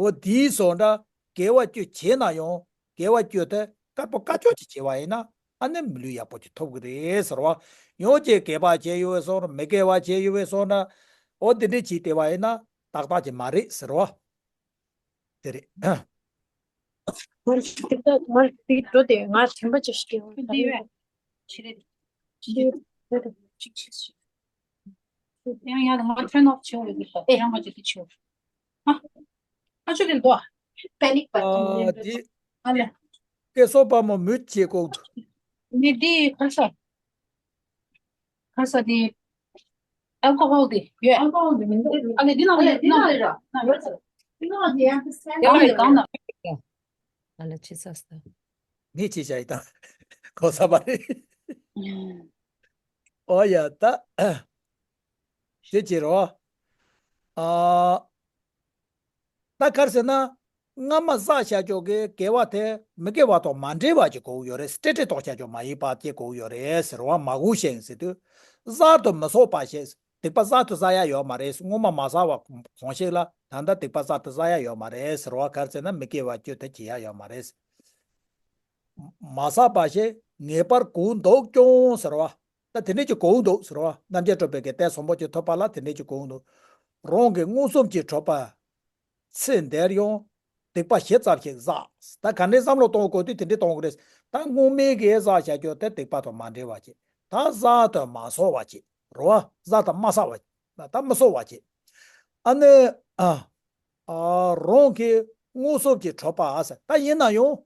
འོ་དེའི་སོགས་འདྲ་དགེ་བ་བཅུ་བྱས་ན་ཡང་དགེ་བ་བཅུ་དེ་དཀར་པོ་དཀར་ཕྱོགས་ཅིག་བྱས་པ་ཡིན་ན་ཨ་ནི་མི་ལུས་ཡག་པོ་ཅིག་ཐོབ་གི་རེད་ཟེར་བ། ཡང་ཅིག་དགེ་བ་བྱས་ཡོད་པའི་སོགས་མི་དགེ་བ་བྱས་ཡོད་པའི་སོགས་འདྲ། འོ་དེ་འདྲ་བྱས་བསྡད་པ་ཡིན་ན་ཏག་ཏག་ཅིག་མ་རེད་ཟེར་བ། དེ་རེད། ང་དེ་འགྲོ་དེ་ང་དྲན་པ་ཅིག་ཞིག་ཡོང་། འདི་བས། ཕྱི་རེད། ཕྱི་རེད། ཕྱི་རེད། ཕྱི་ཕྱི་ཕྱི། ཡང་ཡང་ང་ཐོན་ནོག་ཆེ་བ་ཡོད་ལ་ཡང་ང་ཅིག་ཏུ་ཆེ་བ། ཨ། ཨ་ཆུ་དེ་འདུག་ཨ། པེ་ནིག་པ། ཨ་འདི། ཨ་ལེ། སྐད་སོགས་པ་མོ་མུད་ཆེ་ཀོ། ནི་འདི་ཁ་ས། ཁ་ས་དེ། ཨལ་ཀོ་ཧོལ་དེ་ཡོད། ཨལ་ཀོ་ཧོལ་དེ་མི་འདུག་ཨ་ལེ་འདི་ནང་ལ་ཡོད། འདི་ནང་ལ་ཡོད་ར། ཡོད་ས། འདི་ནང་ལ་ཡོད་ས། ཡང་ལས་གང་ན། ཨ་ལེ་ཆི་ས་སྟ། ངས་ཅི་བྱ་ཡི་དང་གོ་ས་མ་རེད། ཨོ་ཡ་ད། དེ་ཅི་རོ། ཨ། ད་ག་རེ་ཟེར་ན། སྔ་མ་བསགས་བྱ་ཆོག་གི་དགེ་བ་དེ་མི་དགེ་བ་དང་མ་འབྲེལ་བ་ཅིག་གོ་གི་ཡོད་རེད། སྤྲེལ་སྤྲེལ་གཏོང་བྱ་ཆོག་མ་ཡིན་པ་ཅིག་གོ་གི་ཡོད་རེད་ཟེར་བ། མ་གོས་ཤིག་ཟེར་དུས། བསགས་དུ་མི་བསགས་པ་ཞིག་སྡིག་པ་བསགས་དུ་བསགས་ཡ་ཡོད་མ་རེད། སྔོན་མ་མ་བསགས་པ་གང་ཞིག་ལ་ད་ལྟ་སྡིག་པ་བསགས་དུ་བསགས་ཡ་ཡོད་མ་རེད་ཟེར་བ། ག་རེ་ཟེར་ན་མི་དགེ་བ་བཅུ་དེ་བྱེད་ཡ་ཡོད་མ་རེད། མ་བསགས་པ་ཞིག་ངེས་པར་གོ་འདུག་ཀྱང་ཟེར་བ། ད་དེ་འདྲས་ཀྱི་གོ་འདུག་ཟེར་བ། རྣམ་མཁྱེན་གྲུབ་པའི་གི་རྟེན་བཟང་པོ་ཅིག་ཐོབ་པ་ལ་དེ་འདྲས་ཀྱི་གོ་འདུག་རང་གི་མངོན་སུམ་གྱིས་གྲུབ་པ། ཚེ་འདིར་ཡང་སྡིག་པ་ཞེ་ཙམ་ཞིག་བསགས། ད་ག་འདྲའི་བསམ་བློ་གཏོང་དགོས་དུས་དེ་འདྲའི་གཏོང་དགོས་རེད། ད་སྔོན་མའི་གི་བསགས་བྱ་རྒྱུ་དེ་སྡིག་པ་དང་མ་འབྲེལ་བ་བྱེད། ད་བསགས་དང་མ་བསགས་པ་བྱེད་རོ། བསགས་དང་མ་བསགས་པ། ད་མི་བསགས་པ་བྱེད། ཨ་ནི། ཨ། ཨ། རང་གི་མངོན་སུམ་གྱིས་གྲུབ་པ་ཟེར། ད་ཡིན་ན་ཡང་།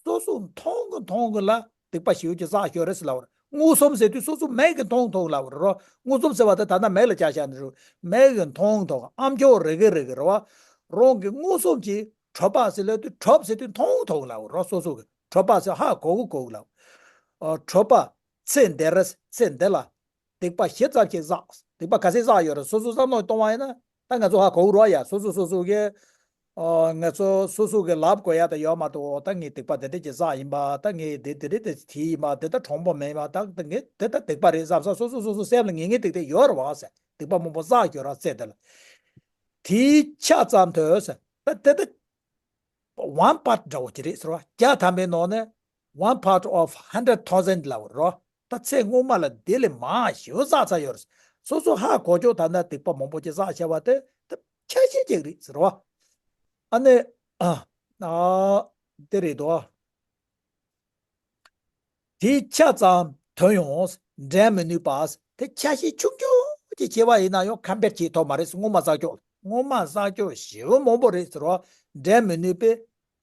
སོ་སོ་མཐོང་གི་མཐོང་གི་ལ་སྡིག་པ་ཞེ་པོ་ཅིག་བསགས་ཡོད་རེད་ཟེར་ལབ་པ་རེད། མངོན་སུམ་ཟེར་དུས་སོ་སོ་མིག་གིས་མཐོང་མཐོང་ལབ་པ་རེད་རོ། མངོན་སུམ་ཟེར་བ་དེ་ད་ལྟ་མིག་ལ་བྱ་བྱ་ནི་རེད། མིག་གིས་མཐོང་མཐོང་ཨ་མཆོག་རེ་གི་རེ་གི་རེད་བ། རང་གི་མངོན་སུམ་གྱིས་གྲུབ་པ་ཟེར་ལབ་དུས་གྲུབ་ཟེར་དུས་མཐོང་མཐོང་ལབ་པ་རོ། སོ་སོ་གི་གྲུབ་པ་ཟེར་ཧ་གོ་གི་གོ་གི་ལབ། ཨ། གྲུབ་པ། ཚེ་འདི་རེད། ཚེ་འདི་ལ་སྡིག་པ་ཞེ་ཙམ་ཞིག་བསགས། སྡིག་པ་ག་ཚད་བསགས་ཡོད་རེད། སོ་སོ་བསམ་བློ་གཏོང་བ་ཡིན་ན་ད་ང་ཚོ་ཧ་གོ་གི་རེད་ཡ། སོ་སོ་སོ་སོ་གི་ཨ། ང་ཚོ་སོ་སོ་གི་ལབ་དགོས་ཡ་ད་ཡོད་མ་གཏོགས། ད་ངས་སྡིག་པ་འདི་འདྲ་ཅིག་བསགས་ཡིན་པ། ད་ངས་འདི་འདི་འདྲ་དེ་བྱས་ཡིན་པ། འདི་ད་གྲུང་པོ་མིན་པ། ད་ངས་འདི་ད་སྡིག་པ་རེད་བསམ་ས། སོ་སོ་སོ་སོ་སེམས་ལ་ངེས་ངེས་ཏིག་ཏིག་ཡོད་རེད་བ་ཟེར། སྡིག་པ་མང་པོ་བསགས་ཡོད་རེད་ཟེར། དེ་ལ་དེའི་ཆ་ཙམ་དུ་ཟེར། ད་དེ་ད་one part འདྲ་བོ་ཅིག་རེད་ཟེར་བ། བརྒྱ་ཐམ་པའི་ནང་ནས་one part of hundred thousand ལབ་རོ། ད་ཚེ་སྔོན་མ་ལ་དེ་ལས་མང་ཞེ་པོ་བསགས་ཚར་ཡོད་རེད། སོ་སོ་ཧ་གོ་ཆོག་ད་ནི་སྡིག་པ་མང་པོ་ཅིག་བསགས་བྱས་པ་དེ་ད་ཆ་ཤས་ཅིག་རེད་ཟེར་བ། ཨ་ནི་ཨ་ཨ་དེ་རེད་དོ། དེའི་ཆ་ཙམ་དོན་ཡང་འགྲན་མི་ནུས་པ། དེ་ཆ་ཤས་ཆུང་ཆུང་ཅིག་བྱས་པ་ཡིན་ན་ཡང་ཁམ་པེར་བྱེད་ཐུབ་མ་རེད། སྔོན་མ་བསགས་ཆོག་སྔོན་མ་བསགས་ཆོག་ཞེ་པོ་མང་པོ་རེད་ཟེར་བ། འགྲན་མི་ནུས་པའི་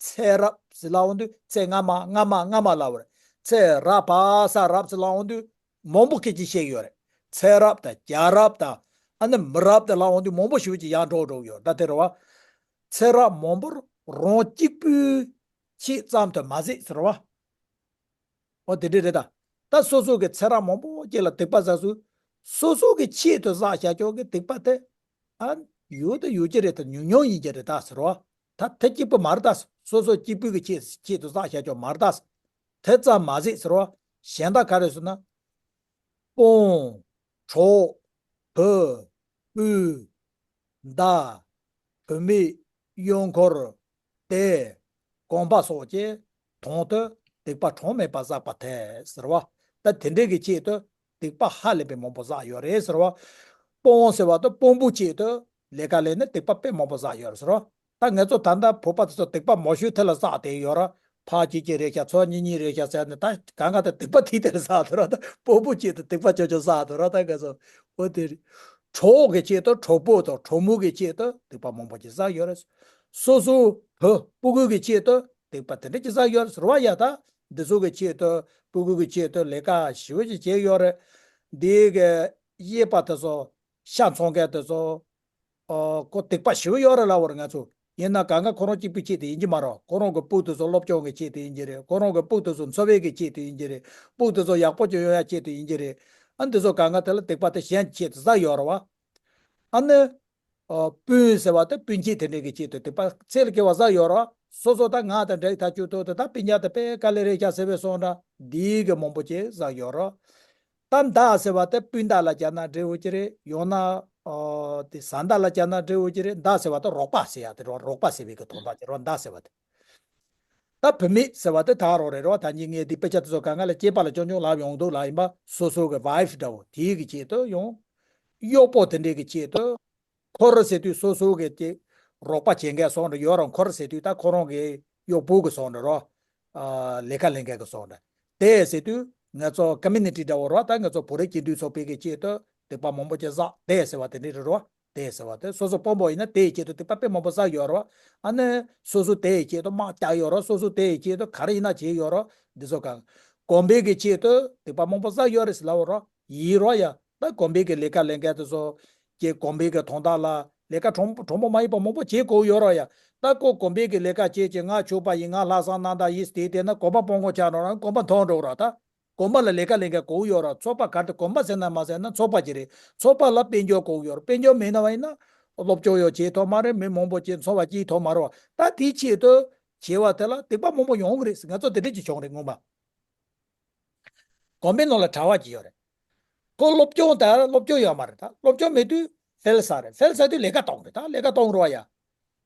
ཚེ་རབས་ཟེར་ལབ་ཡོང་དུས་ཚེ་སྔ་མ་སྔ་མ་སྔ་མ་ལབ་པ་རེད། ཚེ་རབས་བ་ས་རབས་ཟེར་ལབ་ཡོང་དུས་མང་པོ་སྐད་ཅིག་བཤད་ཡོད་རེད། ཚེ་རབས་དང་རྒྱལ་རབས་དང་ཨ་ནི་མི་རབས་དང་ལབ་ཡོང་དུས་མང་པོ་ཞེ་པོ་ཅིག་ཡར་འགྲོ་འགྲོ་ཡོད། ད་དེ་རེད་བ། ཚེ་རབས་མང་པོར་རང་གཅིག་པུའི་ཆེད་ཙམ་དུ་མ་ཟད་ཟེར་བ། འོ་དེ་འདྲ་རེད་ད། ད་སོ་སོ་གི་ཚེ་རབས་མང་པོ་ཅིག་ལ་སྡིག་པ་བསགས་སོང་། སོ་སོ་གི་ཆེད་དུ་བསགས་བྱ་ཆོག་གི་སྡིག་པ་དེ་ཨ་ཡོད་དུ་ཡོད་ཀྱི་རེད་ད། ཉུང་ཉུང་ཡིན་གྱི་རེད་ད་ཟེར་བ། ད་དེ་གཅིག་པུ་མ་རེད་ད། སོ་སོ་གཅིག་པུ་གི་ཆེད་ཆེད་དུ་བསགས་བྱ་ཆོག་མ་རེད་ད། དེ་ཙམ་མ་ཟད་ཟེར་བ། གཞན་དག་ག་རེ་ཟེར་ན། སྤུན། གྲོགས། བུ། སྤུན། མདའ། བུད་མེད། གཡོག་འཁོར། དེ། གོམ་པ་སོགས་ཀྱི་དོན་དུ་སྡིག་པ་གྲངས་མེད་པ་བསགས་པར་ཐལ་ཟེར་བ། ད་དེ་འདྲའི་གི་ཆེད་དུ་སྡིག་པ་ཧ་ལས་པའི་མང་པོ་བསགས་ཡོད་རེད་ཟེར་བ། སྤོང་ཟེར་བ་དང་སྤོང་པོ་ཆེད་དུ་ལས་ཀ་ལས་ནས་སྡིག་པ་དཔེ་མང་པོ་བསགས་ཡོད་རེད་ཟེར་བ། ད་ང་ཚོ་ད་ལྟ་བོད་པ་དེ་ཚོ་སྡིག་པ་མང་ཤོས་དེ་ལ་བསགས་བསྡད་ཡོད་ར། ཕར་གཅིག་གཅིག་རེད་ཤག་ཚུར་གཉིས་གཉིས་རེད་ཤག་ཟེར་ནས་ད་གང་ག་ད་སྡིག་པ་དེ་དེ་ལ་བསགས་འདུག་ར། ད་སྤོང་པོ་ཆེད་དུ་སྡིག་པ་ཆུང་ཆུང་བསགས་འདུག་ར། ད་ང་ཚོ་འོ་དེ་རེད། གྲོགས་ཀྱི་ཆེད་དུ་གྲོགས་པོ་དང་གྲོགས་མོ་གི་ཆེད་དུ་སྡིག་པ་མང་པོ་ཅིག་བསགས་ཡོད་རེད། སོ་སོ་བུ་སྤུ་གུ་གི་ཆེད་དུ་སྡིག་པ་དེ་འདྲ་ཅིག་བསགས་ཡོད་རེད་ཟེར་བ་ཡ། ད་འདི་ཚོ་གི་ཆེད་དུ་སྤུ་གུ་གི་ཆེད་དུ་ལས་ཀ་ཞེ་པོ་ཅིག་བྱས་ཡོད་རེད། འདི་གི་གཡས་པ་དེ་ཚོ་ཤ་འཚོང་མཁན་དེ་ཚོ་ཨོ་ཁོ་སྡིག་པ་ཞེ་པོ་ཡོད་རེད་ལབ་པ་རེད་ང་ཚོ། ཡིན་ན་གང་ག་ཁོ་རང་གཅིག་པུའི་ཆེད་དུ་ཡིན་གྱི་མ་རེད། ཁོ་རང་གི་སྤུ་གུ་དེ་ཚོ་སློབ་སྦྱོང་གི་ཆེད་དུ་ཡིན་གྱི་རེད། ཁོ་རང་གི་སྤུ་གུ་དེ་ཚོ་འཚོ་བའི་གི་ཆེད་དུ་ཡིན་གྱི་རེད། སྤུ་གུ་དེ་ཚོ་ཡག་པོ་ཅིག་ཡོང་ཡ་ཆེད་དུ་ཡིན་གྱི་རེད། ཨ་འདི་ཚོ་གང་ག་དེ་ལ་སྡིག་པ་དེ་གཞན་གྱི་ཆེད་དུ་བསགས་ཡོད་རེད་བ། ཨ་ནི། ཨོ་སྤུན་ཟེར་བ་དེ་སྤུན་མཆེད་དེ་འདྲའི་གི་ཆེད་དུ་སྡིག་པ་ཚེ་ལ་སྐྱེ་བ་བསགས་ཡོད་རེད་བ། སོ་སོ་ད་ང་དང་འདྲ་ཡི་ཐག་ཆོད་ཐོག་ཏུ་ད་སྤུན་ཀྱག་དེ་དཔེ་དཀའ་ལས་རེད་ཤག་ཟེར་བའི་སོང་འདྲ་འདི་གི་མང་པོ་ཅིག་བསགས་ཡོད་རེད། ད་མདའ་ཟེར་བ་དེ་སྤུན་ཟླ་ལ་སྦྱར་ན་འདྲ་བོ་ཅིག་རེད། ཡང་ན་ཨོ་དེ་བཟའ་ཟླ་ལ་སྦྱར་ན་འདྲ་བོ་ཅིག་རེད། མདའ་ཟེར་བ་དེ་རོགས་པ་ཟེར་ཡ་དེ་རོ། རོགས་པ་ཟེར་བའི་གི་དོན་དག་ཅིག་རོ། མདའ་ཟེར་བ་དེ། ད་བུད་མེད་ཟེར་བ་དེ་ད་རོགས་རེད་རོ། ད་ཉིན་ངས་འདི་དཔེ་ཆ་དེ་ཚོ་གང་ག་ལ་སྐྱེས་པ་ལ་ཅུང་ཅུང་ལབ་ཡོང་འདུག་ལ། ཡིན་པ་སོ་སོ་གི་ཝའིཕ་འདྲ་བོ་དེའི་གི་ཆེད་དུ་ཡང་གཡོག་པོ་དེ་འདྲའི་གི་ཆེད་དུ། འཁོར་ཟེར་དུས་སོ་སོ་གི་དེ་རོགས་པ་བྱེད་མཁན་སོང་འདྲ་ཡོད་ར། འཁོར་ཟེར་དུས་ད་ཁོ་རང་གི་གཡོག་པོ་གི་སོང་འདྲ་རོ། ཨ་ལས་ཀ་ལས་མཁན་གི་སོང་འདྲ། དེ་ཟེར་དུས་ང་ཚོ་ཀོ་མུ་ནི་ཊི་འདྲ་བོ་རོ། ད་ང་ཚོ་བོད་རིགས་སྤྱི་མཐུན་ཚོགས་པའི་གི་ཆེད་དུ་སྡིག་པ་མང་པོ་ཅིག་བསགས། དེ་ཟེར་བ་དེ་འདྲ་རེད་རོ། དེ་ཟེར་བ་དེ་སོ་སོ་དཔོན་པོ་ཡིན་ན་དེའི་ཆེད་དུ་སྡིག་པ་དཔེ་མང་པོ་བསགས་ཡོད་རོ། ཨ་ནི་སོ་སོ་དེའི་ཆེད་དུ་དམག་རྒྱག་ཡོད་རོ། སོ་སོ་དེའི་ཆེད་དུ་ག་རེ་ཡིན་ན་བྱེད་ཡོད་རོ། འདི་ཚོ་གང་། གོམས་པའི་གི་ཆེད་དུ་སྡིག་པ་མང་པོ་བསགས་ཡོད་རེད་ཟེར་ལབ་པ་རོ། ཡིན་རོ་ཡ། ད་གོམས་པའི་གི་ལས་ཀ་ལས་མཁན་དེ་ཚོ་ཀྱི་གོམས་པའི་གི་དོན་དག་ལ་ལས་ཀ་གྲུང་གྲུང་པོ་མ་ཡིན་པ་མང་པོ་བྱེད་དགོས་ཡོད་རོ་ཡ། ད་ཁོ་གོམས་པའི་གི་ལས་ཀ་བྱེད་ཀྱི་ང་ཕྱུག་པ་ཡིན། ང་ལྷག་བསམ་རྣམ་དག་ཡིན་ཟེར་དེ་ན་གོམ་པ་སྤོ་དགོས་ཆགས་འགྲོ་ར། གོམ་པ་མཐོང་འགྲོ་ར། ད་གོམས་པ་ལ་ལས་ཀ་ལས་མཁན་དགོས་ཡོད་ར། ཚོགས་པ་ག་རེ་དེ་གོམས་པ་ཟེར་ན་མ་ཟེར་ན་ཚོགས་པ་ཅིག་རེད། ཚོགས་པ་ལ་དཔལ་འབྱོར་དགོས་ཡོད་ར། དཔལ་འབྱོར་མེད་ན་བ་ཡིན་ན་སློབ་སྦྱོང་ཡང་བྱེད་ཐུབ་མ་རེད། མི་མང་པོ་ཅིག་འཚོ་བ་སྐྱེལ་ཐུབ་མ་རེད་བ། ད་དེའི་ཆེད་དུ་བྱེད་བ་དེ་ལ་སྡིག་པ་མང་པོ་ཡོང་གི་རེད་ཟེར། ང་ཚོ་དེ་འདྲ་ཅིག་བྱུང་རེད་སྔོན་མ། གོམས་པའི་ནང་ལ་གྲྭ་བ་ཅིག་ཡོད་རེད། ཁོ་སློབ་སྦྱོང་དང་སློབ་སྦྱོང་ཡོད་མ་རེད། ད་སློབ་སྦྱོང་མེད་དུས་ཕེལ་ས་རེད། ཕེལ་ས་དུས་ལས་ཀ་གཏོང་རེད། ད་ལས་ཀ་གཏོང་རོགས་ཡ།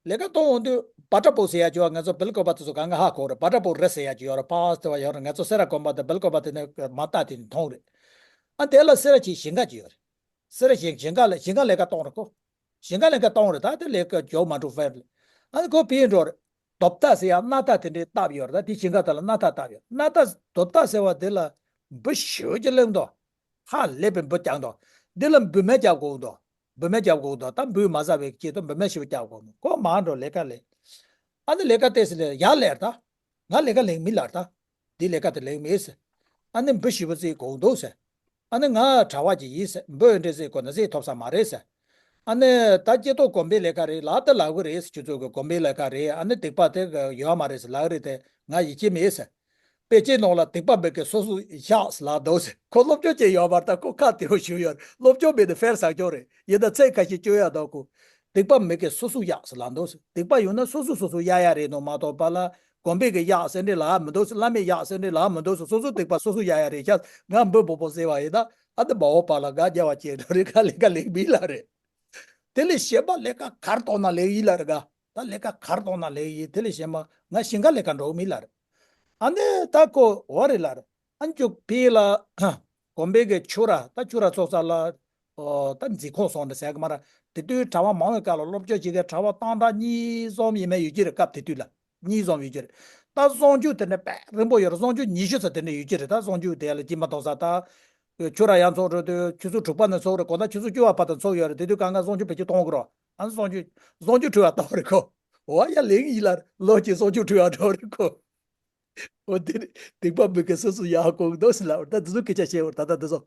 ལས་ཀ་གཏོང་འོང་དུས་བ་ཊར་བོ་ཟེར་ཡ་ཅིག་ཡོད། ང་ཚོ་སྦེལ་ཀོབ་པ་དེ་ཚོ་གང་ག་ཧ་གོ་རེད། བ་ཊར་བོ་རེད་ཟེར་ཡ་ཅིག་ཡོད་རེད། ཕ་སི་ཏི་བ་ཡོད་རེད། ང་ཚོ་སེ་ར་དགོན་པ་དང་སྦེལ་ཀོབ་པ་དེ་ནས་མ་བལྟས་དེ་ནས་མཐོང་རེད། ཨ་དེ་ལ་སེ་ར་ཆེན་ཞིང་ཁ་ཅིག་ཡོད་རེད། སེ་ར་ཞིང་ཞིང་ཁ་ལ་ཞིང་ཁ་ལས་ཀ་གཏོང་རེད་ཁོ། ཞིང་ཁ་ལས་ཀ་གཏོང་རེད། ད་དེ་ལས་ཀ་མགྱོགས་མ་འགྲོ་ཕེར་ལ། ཨ་ནི་ཁོ་ཕེར་འགྲོ་རེད། རྡོ་བཏགས་ཟེར་ཡ་སྣ་ཐག་དེ་འདྲའི་བཏབ་ཡོད་རེད། ད་དེ་ཞིང་ཁ་དེ་ལ་སྣ་ཐག་བཏབ་ཡོད། སྣ་ཐག་རྡོ་བཏགས་ཟེར་བ་དེ་ལ་འབུ་ཞེ་པོ་ཅིག་སླེབས་འདུག་ཧ་ལས་པའི་འབུ་རྒྱག་འདུག་འདི་ལ་འབུ་སྨན་རྒྱག་དགོས་འདུག་འབུ་སྨན་རྒྱག་དགོས་འདུག་ད་འབུ་མ་ཟ་བའི་ཆེད་དུ་འབུ་སྨན་ཞེ་པོ་རྒྱག་དགོས་འདུག་ཁོ་མར་འགྲོ་ལས་ཀ་ལས། ཨ་ནི་ལས་ཀ་ཏོག་ཙམ་ལས་ཡར་ལས་ད། ང་ལས་ཀ་ལེན་མི་ལ་ད། འདི་ལས་ཀ་དེ་ལེན་མེད་ཟེར། ཨ་ནི་འབུ་ཞེ་པོ་ཅིག་དགོས་འདུག་ཟེར། ཨ་ནི་ང་གྲྭ་བ་ཅིག་ཡིན་ཟེར། འབུ་འདྲ་ཟེར་དགོས་ན་ཟེར་ཐོབ་ས་མ་རེད་ཟེར། ཨ་ནི་ད་སྐྱེ་ཐོག་གོམས་པའི་ལས་ཀ་རེད་ལབ་ད་ལབ་གི་རེད་ཟེར། ཁྱོད་ཚོ་གི་གོམས་པའི་ལས་ཀ་རེད། ཨ་ནི་སྡིག་པ་དེ་ཡོད་མ་རེད་ཟེར་ལབ་གི་རེད་དེ་ང་ཡིད་ཆེས་མེད་ཟེར། དཔེ་ཆའི་ནང་ལ་སྡིག་པ་མི་དགེ་སོ་སོ་བཞག་ཟེར་ལབ་འདུག་ཟེར། ཁོ་སློབ་སྦྱོང་བྱས་ཡོད་པར་ད་ཁོ་ཁ་དེ་རུ་ཞུགས་ཡོད་རེད། སློབ་སྦྱོང་མེད་ན་ཕེར་ཟག་སྐྱོ་རེད། ཡིན་ད་ཚིག་ཁ་ཤས་སྐྱོ་ཡག་འདུག་ཁོ། སྡིག་པ་མི་དགེ་སོ་སོ་བཞག་ཟེར་ལབ་འདུག་ཟེར། སྡིག་པ་ཡོད་ན་སོ་སོ་སོ་སོ་གཡར་ཡག་རེད་འདུག་མ་གཏོགས་པ་ལ་དགོན་པས་གི་གཡར་ཟེར་འདྲ་ལབ་མི་འདུག་ཟེར། བླ་མས་གཡར་ཟེར་འདྲ་ལབ་མི་འདུག་ཟེར། སོ་སོ་སྡིག་པ་སོ་སོ་གཡར་ཡག་རེད་ཤག་ང་འབུ་སྦོམ་པོ་ཟེར་བ་ཡིན་ད། ཨ་ད་མ་འོངས་པ་ལ་ག་རྒྱ་བ་བྱེད་འགྲོ་རེད། ག་ལས་ཀ་ལས་མི་ལ་རེད། དེ་ལས་གཞན་པ་ལས་ཀ་གར་གཏོང་ན་ལས་ཡིན་ལ་རེད་ག་ད་ལས་ཀ་གར་གཏོང་ན་ལས་ཡིན། དེ་ལས་གཞན་པ་ང་ཞིང་ཁ་ལས་ཀ་འགྲོ་མི་ལ་རེད། ཨ་ནི་ད་ཁོ་འོ་རེད་ལ་རེད། ཨ་ནི་ཅུ་ཕི་ལ་དགོན་པའི་གི་ཆུ་ར་ད་ཆུ་ར་ཚོགས་ས་ལ་ཨོ་ད་འཛིན་ཁོངས་སོང་འདྲ་ཟེར་གི་མ་ར། དེ་དུས་གྲྭ་པ་མང་བའི་སྐབས་ལ་སློབ་སྦྱོང་བྱེད་མཁན་གྲྭ་པ་སྟོང་ཕྲག་གཉིས་ཙམ་ཡས་མས་ཡོད་ཀྱི་རེད། སྐབས་དེ་དུས་ལ་གཉིས་ཙམ་ཡོད་ཀྱི་རེད། ད་གསང་སྤྱོད་དེ་འདྲ་དཔེ་རིང་པོ་ཡོད་རེད། གསང་སྤྱོད་ཉི་ཤུ་ཙམ་དེ་འདྲ་ཡོད་ཀྱི་རེད། ད་གསང་སྤྱོད་དེ་ལ་སྐྱིད་མ་གཏོང་ས་ད་ཆུ་ཚོད་དྲུག་པ་ནས་ཚོགས་རེད་དུས་ཆུ་ཚོད་དྲུག་པ་ནས་ཚོགས་རེད། དགོང་དག་ཆུ་ཚོད་བཅུ་པ་བར་དུ་ཚོགས་ཡོད་རེད། དེ་དུས་གང་ག་གསང་སྤྱོད་བེད་སྤྱོད་གཏོང་གི་རོགས། ཨ་ནི་གསང་སྤྱོད་གསང་སྤྱོད་ཁྲོད་ལ་གཏོང་རེད་ཁོ། འོ་ཡ་ལེགས་ཡིན་ལ་ལོ་གཅིག་གསང་སྤྱོད་ཁྲོད་ལ་འགྲོ་རེད་ཁོ། འོ་དེ་ནི་སྡིག་པ་མི་དགེ་སོ་སོ་ཡག་གོ་གི་འདུག་ཟེར་ལབ་པ་རེད། ད་འདི་ཚོ་སྐད་ཆ་བཤད་པ་རེད། ད་ལྟ་འདི་ཚོ་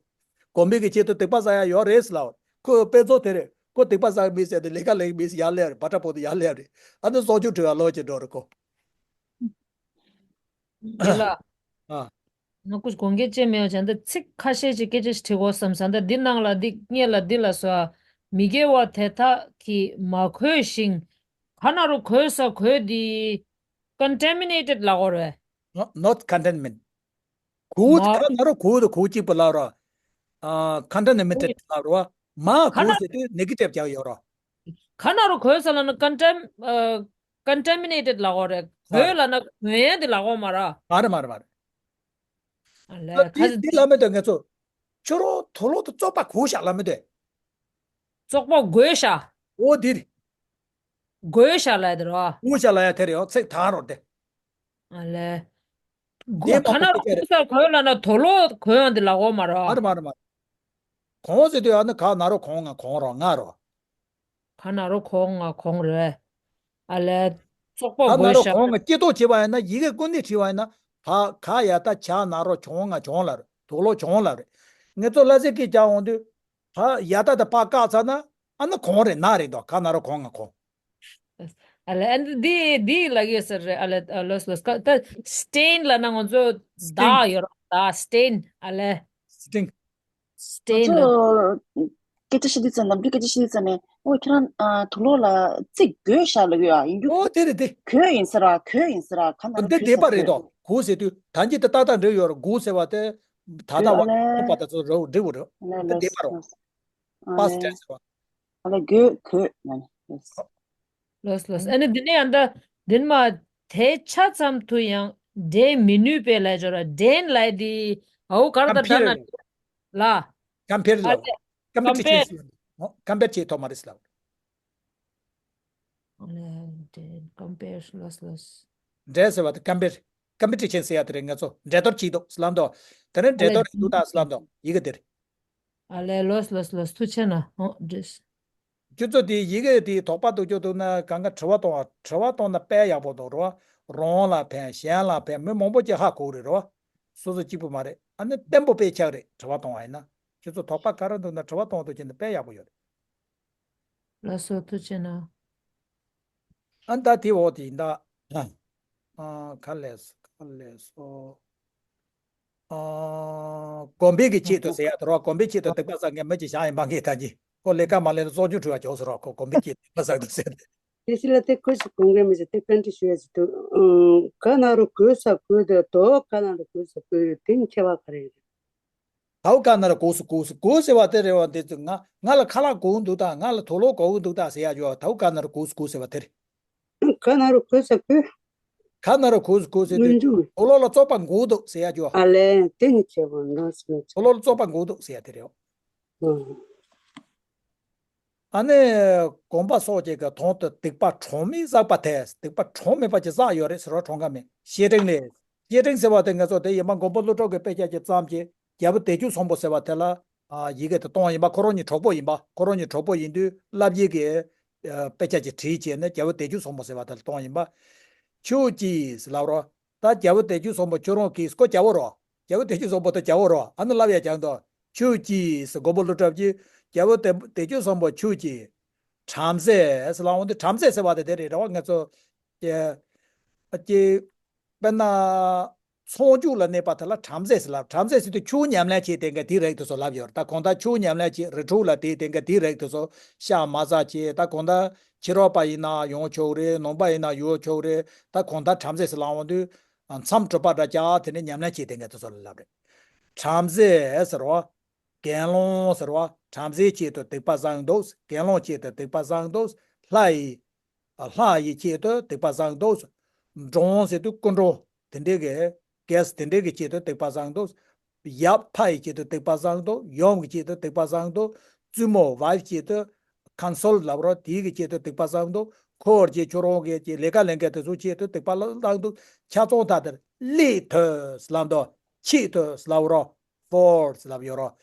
དགོན་པའི་གི་ཆེད་དུ་སྡིག་པ་བསགས་ཡག་ཡོད་རེད་ཟེར་ལབ་པ་རེད། ཁོ་དཔེ་ཚོགས་དེ་རེད། ཁོ་སྡིག་པ་བསགས་མི་ཟེར་ཏེ་ལས་ཀ་ལས་མི་ཟེར་ཡར་སླེབས་རེད། བ་ཏྲ་པོ་དེ་ཡར་སླེབས་རེད། ཨ་ནི་གསང་སྤྱོད་ཁྲོད་ལ་ལོ་གཅིག་འགྲོ་རེད་ཁོ། འདི་ལ། ཨ། ང་ཀུ་དགོངས་འགལ་ཅན་མེད་པ་བྱས་འདི་ཚིག་ཁ་ཤས་ཅིག་སྐད་ཆ་ཞིག་དྲི་དགོས་བསམ་ས་འདི་འདི་ནང་ལ་འདི་སྔོན་ལ་འདི་ལ་སོ། མི་དགེ་བ་དེ་དག་གིས་མ་གོས་ཤིང་། ག་ན་རུ་གོས་ས་གོས་འདི་contaminated ལབ་དགོས་རེད། No- not containment. གོས་མ- ག་ན་རུ་གོས་དང་གོས་གཅིག་པ་ལབ་ར། ཨ། contaminated ལབ་ར། མ་ག་ན- གོས་ཟེར་དུས་negative རྒྱག་ཡོད་ར། ག་ན་རུ་གོས་ས་ལབ་ན་contam- ཨ། contaminated ལབ་དགོས་རེད། ཨ། གོས་ལབ་ན་གོས་ཡན་དེ་ལབ་དགོས་མ་ར། མ་རེད་མ་རེད་མ་རེད། ཨ་ལས། ད་ཁ་འདི་འདི་ལ་མེད་དོ་ངེད་ཚོ། ཁྱོད་རང་དུག་ལོག་དང་བཙོག་པ་གོས་ཤག་ལ་མེད་དོ། བཙོག་པ་གོས་ཤག་འོ་འདི་རེད། གོས་ཤག་ལ་དེ་རོ། གོས་ཤག་ལ་ཡ་དེ་རེད། འོ་ཚིག་དང་རོ་དེ། ཨ་ལས། དེ་མ་གོས་ཤག་རེད། གོས་ལ་ན་དུག་ལོག་གོས་ཡང་དེ་ལ་གོ་མ་རོ། མ་རེད་མ་རེད་མ་རེད། གོང་ཟེར་དུས་ཨ་ནི་ག་ན་རོ་གོང་ང་གོང་རོ་ང་རོ། ག་ན་རོ་གོང་ང་གོང་རེད། ཨ་ལས། བཙོག་པ་ག་ན་རོ་གོས་ཤག་གོང་ང་སྐྱེ་ཐོག་བྱེད་པ་ཡིན་ན་ཡི་གེ་ཀུན་ནས་བྲིས་པ་ཡིན་ན་ག་ག་ཡ་ད་ཆ་ན་རོ་གྱོང་ང་གྱོང་ལ་རེད། དུག་ལོག་གྱོང་ལ་རེད། ངེད་ཚོ་ལ་སེ་ཀི་བྱ་འོང་དུས་ག་ཡ་ད་ད་པ་བཀག་ཚར་ན་ཨ་ནི་གོང་རེད་ན་རེད་དོ། ག་ན་རོ་གོང་ང་གོང་། ཨ་ལས། ཨ་འདི་འདི་ལ་གི་ཟེར་རེད། ཨ་ལས། ཨ་ལོས་ལོས། ཀ་ད་སི་ཊེན་ལ་ན་ང་ཚོ་ད་ཡོད་ར་ད་སི་ཊེན། ཨ་ལས། སི་ཊིང་། སི་ཊེན་ལ། ང་ཚོ་སྐད་ཆ་བཤད་དུས་ཙམ་ནམ་རྒྱུན་སྐད་ཆ་བཤད་དུས་ཙམ་ནས་ཨོ་ཁྱེད་རང་ཨ་དུག་ལོག་ལ་རྩིག་གོས་ཤག་ལ་གི་ཨ་ཡིན་རྒྱུ། ཨོ་དེ་རེད་དེ། གོས་ཡིན་ཟེར་ར་གོས་ཡིན་ཟེར་ར་ག་ན་ར་འདི་གོས་བསྡད་ས་པ་རེད་གོས། དོ། གོས་ཟེར་དུས་ད་འདི་ད་ཏག་ཏག་འགྲིག་ཡོད་ར། གོས་ཟེར་བ་དེ་ད་ལྟ་བ་ཨ་ལས། ཁོ་པ་ད་ཚོ་རེད་འགྲིག་བ་རེད། ཨ་ལས་འདི་ལོས་བསྡད་པ་ར། ཨ་པ་སི་ལས། ཊེན་སི་ར། ཨ་ལས་གོས་གོས་ན་ནི་ལོས། ལོས་ལོས། ཨ་ནི་འདི་ནས་ཡང་ད་འདིར་མ་དེ་ཆ་ཙམ་དུ་ཡང་འདྲེན་མི་ནུས་པས་ལས་སྦྱོར་བ་འདྲེན་ལས་དེ་ཨའུ་གར་ད་ད་ན་ལ། ཀམ་པེར་ལ། ཀམ་པེར་ལ། ཨ་ལས། ཀམ་པེར་ཀམ་པེར་བྱེད་ཀམ་པེར་བྱེད་ཐོག་མ་རེད་ལ། ཨ་ལས་འདྲེན་ཀམ་པེར་ལོས་ལོས། འདྲེན་ཟེར་བ་དེ་ཀམ་པེར། ཀམ་པི་ཊི་ཤན་ཟེར་ཡ་དེ་རེད། ང་ཚོ་འགྲན་བསྡུར་བྱེད་འདུག་ལབ་འདུག་དེ་ནས་ཨ་འགྲན་ལས། བསྡུར་འདུག་ད་ལབ་འདུག་ཡི་གེ་དེ་རེད། ཨ་ལས་ལོས་ལོས་ལོས། ཐུགས་ཆེ་ན་ཨོ་འདྲེས། ཁྱོད་ཚོ་དེ་ཡི་གེ་དེ་དོགས་པ་འདུག་རྒྱུ་འདུག་ན་གང་ག་དྲི་བ་གཏོང་བ། དྲི་བ་གཏོང་ན་དཔེ་ཡག་པོ་འདུག་རོ། རང་ལ་ཕན་གཞན་ལ་ཕན་མི་མང་པོ་ཅིག་ཧ་གོ་གི་རེད་རོ། སོ་སོ་གཅིག་པུ་མ་རེད། ཨ་ནི་བརྟན་པོ་དཔེ་ཆགས་རེད། དྲི་བ་གཏོང་བ་ཡིན་ན། ཁྱོད་ཚོ་དོགས་པ་ག་རེ་འདུག་ན་དྲི་བ་གཏོང་འདུག་ཅེ་ན་དཔེ་ཡག་པོ་ཡོད་རེད། ལགས་སོ་ཐུགས་ཆེ་གནང་། ཨ་ད་དེ་འོག་དེ་ཡིན་ད། ཨ་ག་ལས་སོ་ག་ལས་སོ། ཨ་དགོན་པའི་གི་ཆེད་དུ་ཟེར་ཡ་དོ་རོ། དགོན་པའི་ཆེད་དུ་སྡིག་པ་བསགས་མཁན་མི་ཅིག་བཞག་ཡིན་པ་ངས་ད་གི། ཁོ་ལས་ཀ་མ་ལས་ན་བཙོག་ཆུ་འཁྲུ་བ་བྱོས་ཟེར་རོ། ཁོ་དགོན་པའི་ཆེད་དུ་སྡིག་པ་བསགས་འདུག་ཟེར། དེ་སྲིད་ལ་དེ་ཁོས་སུ་དགོངས་འགལ་མི་བྱེད་དེ་བཀའ་འདྲི་ཞུ་ཡ་ཟེར་དུས། ག་ན་རུ་གོས་ས་གོས་དེ་དོ་ག་ན་རུ་གོས་ས་གོས་དེ་ནི་ཁྱད་པར་ག་རེ་རེད། དའུ་ག་ན་རུ་གོས་སུ་གོས་སུ་གོས་ཟེར་བ་དེ་རེད་བ། འདི་ཚོ་ང་ང་ལ་ཁ་ལག་གོས་འདུག་ད། ང་ལ་དུག་ལོག་གོས་འདུག་ད་ཟེར་ཡ་ཡོད། དའུ་ག་ན་རུ་གོས་སུ་གོས་ཟེར་བ་དེ་རེད། ག་ན་རུ་གོས་ས་གོས། ག་ན་རུ་གོས་སུ་གོས་ཟེར་དུས་སྔོན་འཇུག་དུག་ལོག་ལ་བཙོག་པ་འགོས་འདུག་ཟེར་ཡ་ཡོད། ཨ་ལས་དེ་ནི་ཁྱད་པར་འདུག་ཟེར། དུག་ལོག་ལ་བཙོག་པ་འགོས་འདུག་ཟེར་ཡ་དེ་རེད། ཨ་ནི་དགོན་པ་སོགས་ཀྱི་གི་དོན་དུ་སྡིག་པ་གྲངས་མེད་བསགས་པ་དེ། སྡིག་པ་གྲངས་མེད་པ་ཅིག་བསགས་ཡོད་རེད་ཟེར་བ་གྲངས་ཀ་མེད། བཤེས་སྤྲིང་ལས། བཤེས་སྤྲིང་ཟེར་བ་དེ་ང་ཚོ་དེ་ཡིན་པ་མགོན་པོ་ཀླུ་སྒྲུབ་ཀྱི་དཔེ་ཆ་ཅིག་བརྩམས་ཀྱི། རྒྱལ་པོ་བདེ་སྤྱོད་བཟང་པོ་ཟེར་བ་དེ་ལ་ཨ་ཡི་གེ་དེ་གཏོང་ཡིན་པ། ཁོ་རང་གཉིས་གྲོགས་པོ་ཡིན་པ། ཁོ་རང་གཉིས་གྲོགས་པོ་ཡིན་དུས་བསླབ་བྱའི་གི་ཨ་དཔེ་ཆ་ཅིག་བྲིས་བྱས་ནས་རྒྱལ་པོ་བདེ་སྤྱོད་བཟང་པོ་ཟེར་བ་དེ་ལ་གཏོང་ཡིན་པ། ཁྱོད་ཀྱིས་ལབ་རོགས། ད་རྒྱལ་པོ་བདེ་སྤྱོད་བཟང་པོ་ཁྱོད་རང་གིས། ཁོ་རྒྱལ་པོ་རོ། རྒྱལ་པོ་བདེ་སྤྱོད་བཟང་པོ་དེ་རྒྱལ་པོ་རོ། ཨ་ནི་ལབ་ཡ་རྒྱག་འདུག་ཁྱོད་ཀྱིས་ཟེར། མགོན་པོ་ཀླུ་སྒྲུབ་ཀྱིས་རྒྱལ་པོ་བདེ་བདེ་སྤྱོད་བཟང་པོ་ཁྱོད་ཀྱིས་བྲམ་ཟེ་ཟེར་ལབ་འོང་དུས། བྲམ་ཟེ་ཟེར་བ་དེ་དེ་རེད་རེད་བ། ང་ཚོ་ཀྱི་ཀྱི་དཔེར་ན་ ཚོང་རྒྱུ་ལ་གནས་པ་དེ་ལ་བྲམ་ཟེ་ཟེར་ལབ། བྲམ་ཟེ་ཟེར་དུས་ཆུ་ཉམས་ལེན་བྱེད་དེ་འགའ་དེའི་རིགས་དེ་ཚོ་ལབ་ཡོད་རེད། ད་གང་ལྟར་ཆུ་ཉམས་ལེན་བྱེད། རི་ཁྲོད་ལ་བསྡད་དེ་འགའ་དེའི་རིགས་དེ་ཚོ། ཤ་མ་ཟ་བྱེད། ད་གང་ལྟར་ཕྱི་རོལ་པ་ཡིན་ན་ཡོང་ཆོག་རེད། ནང་པ་ཡིན་ན་ཡོང་ཆོག་རེད། ད་གང་ལྟར་བྲམ་ཟེ་ཟེར་ལབ་འོང་དུས་མཚམས་གྲུབ་པ་འདྲ་རྒྱག་དེ་ནས་ཉམས་ལེན་བྱེད་དེ་འགའ་དེ་ཚོ་ལ་ལབ་རེད། བྲམ་ཟེ་ཟེར་བ། དགེ་སློང་ཟེར་བ། བྲམ་ཟེའི་ཆེད་དུ་སྡིག་པ་བསགས་འདུག། དགེ་སློང་ཆེད་དུ་སྡིག་པ་བསགས་འདུག། ལྷ་ཡི། ལྷ་ཡི་ཆེད་དུ་སྡིག་པ་བསགས་འདུག། འབྲོང་ཟེར་དུས་སྐུ་འབྲོང་དེ་འདྲའི་གི། གེས་དེ་འདྲའི་གི་ཆེད་དུ་སྡིག་པ་བསགས་འདུག། ཡབ་ཕ་ཡི་ཆེད་དུ་སྡིག་པ་བསགས་འདུག། ཡུམ་གྱི་ཆེད་དུ་སྡིག་པ་བསགས་འདུག། བཙུན་མོ་ཝའིཕ་ཆེད་དུ། ཀོན་སོལ་ལབ་རོགས། དེའི་གི་ཆེད་དུ་སྡིག་པ་བསགས་འདུག། འཁོར་གྱི་ཁྱོད་རང་གི་ལས་ཀ་ལས་མཁན་དེ་ཚོའི་ཆེད་དུ་སྡིག་པ་བསགས་འདུག། ཆ་ཚང་ད་དེར་ལས་དུས་ལབ་འདུག། ཆེད་དུ་ལབ་རོགས། ཕོར་ལབ་ཡོད་རོགས།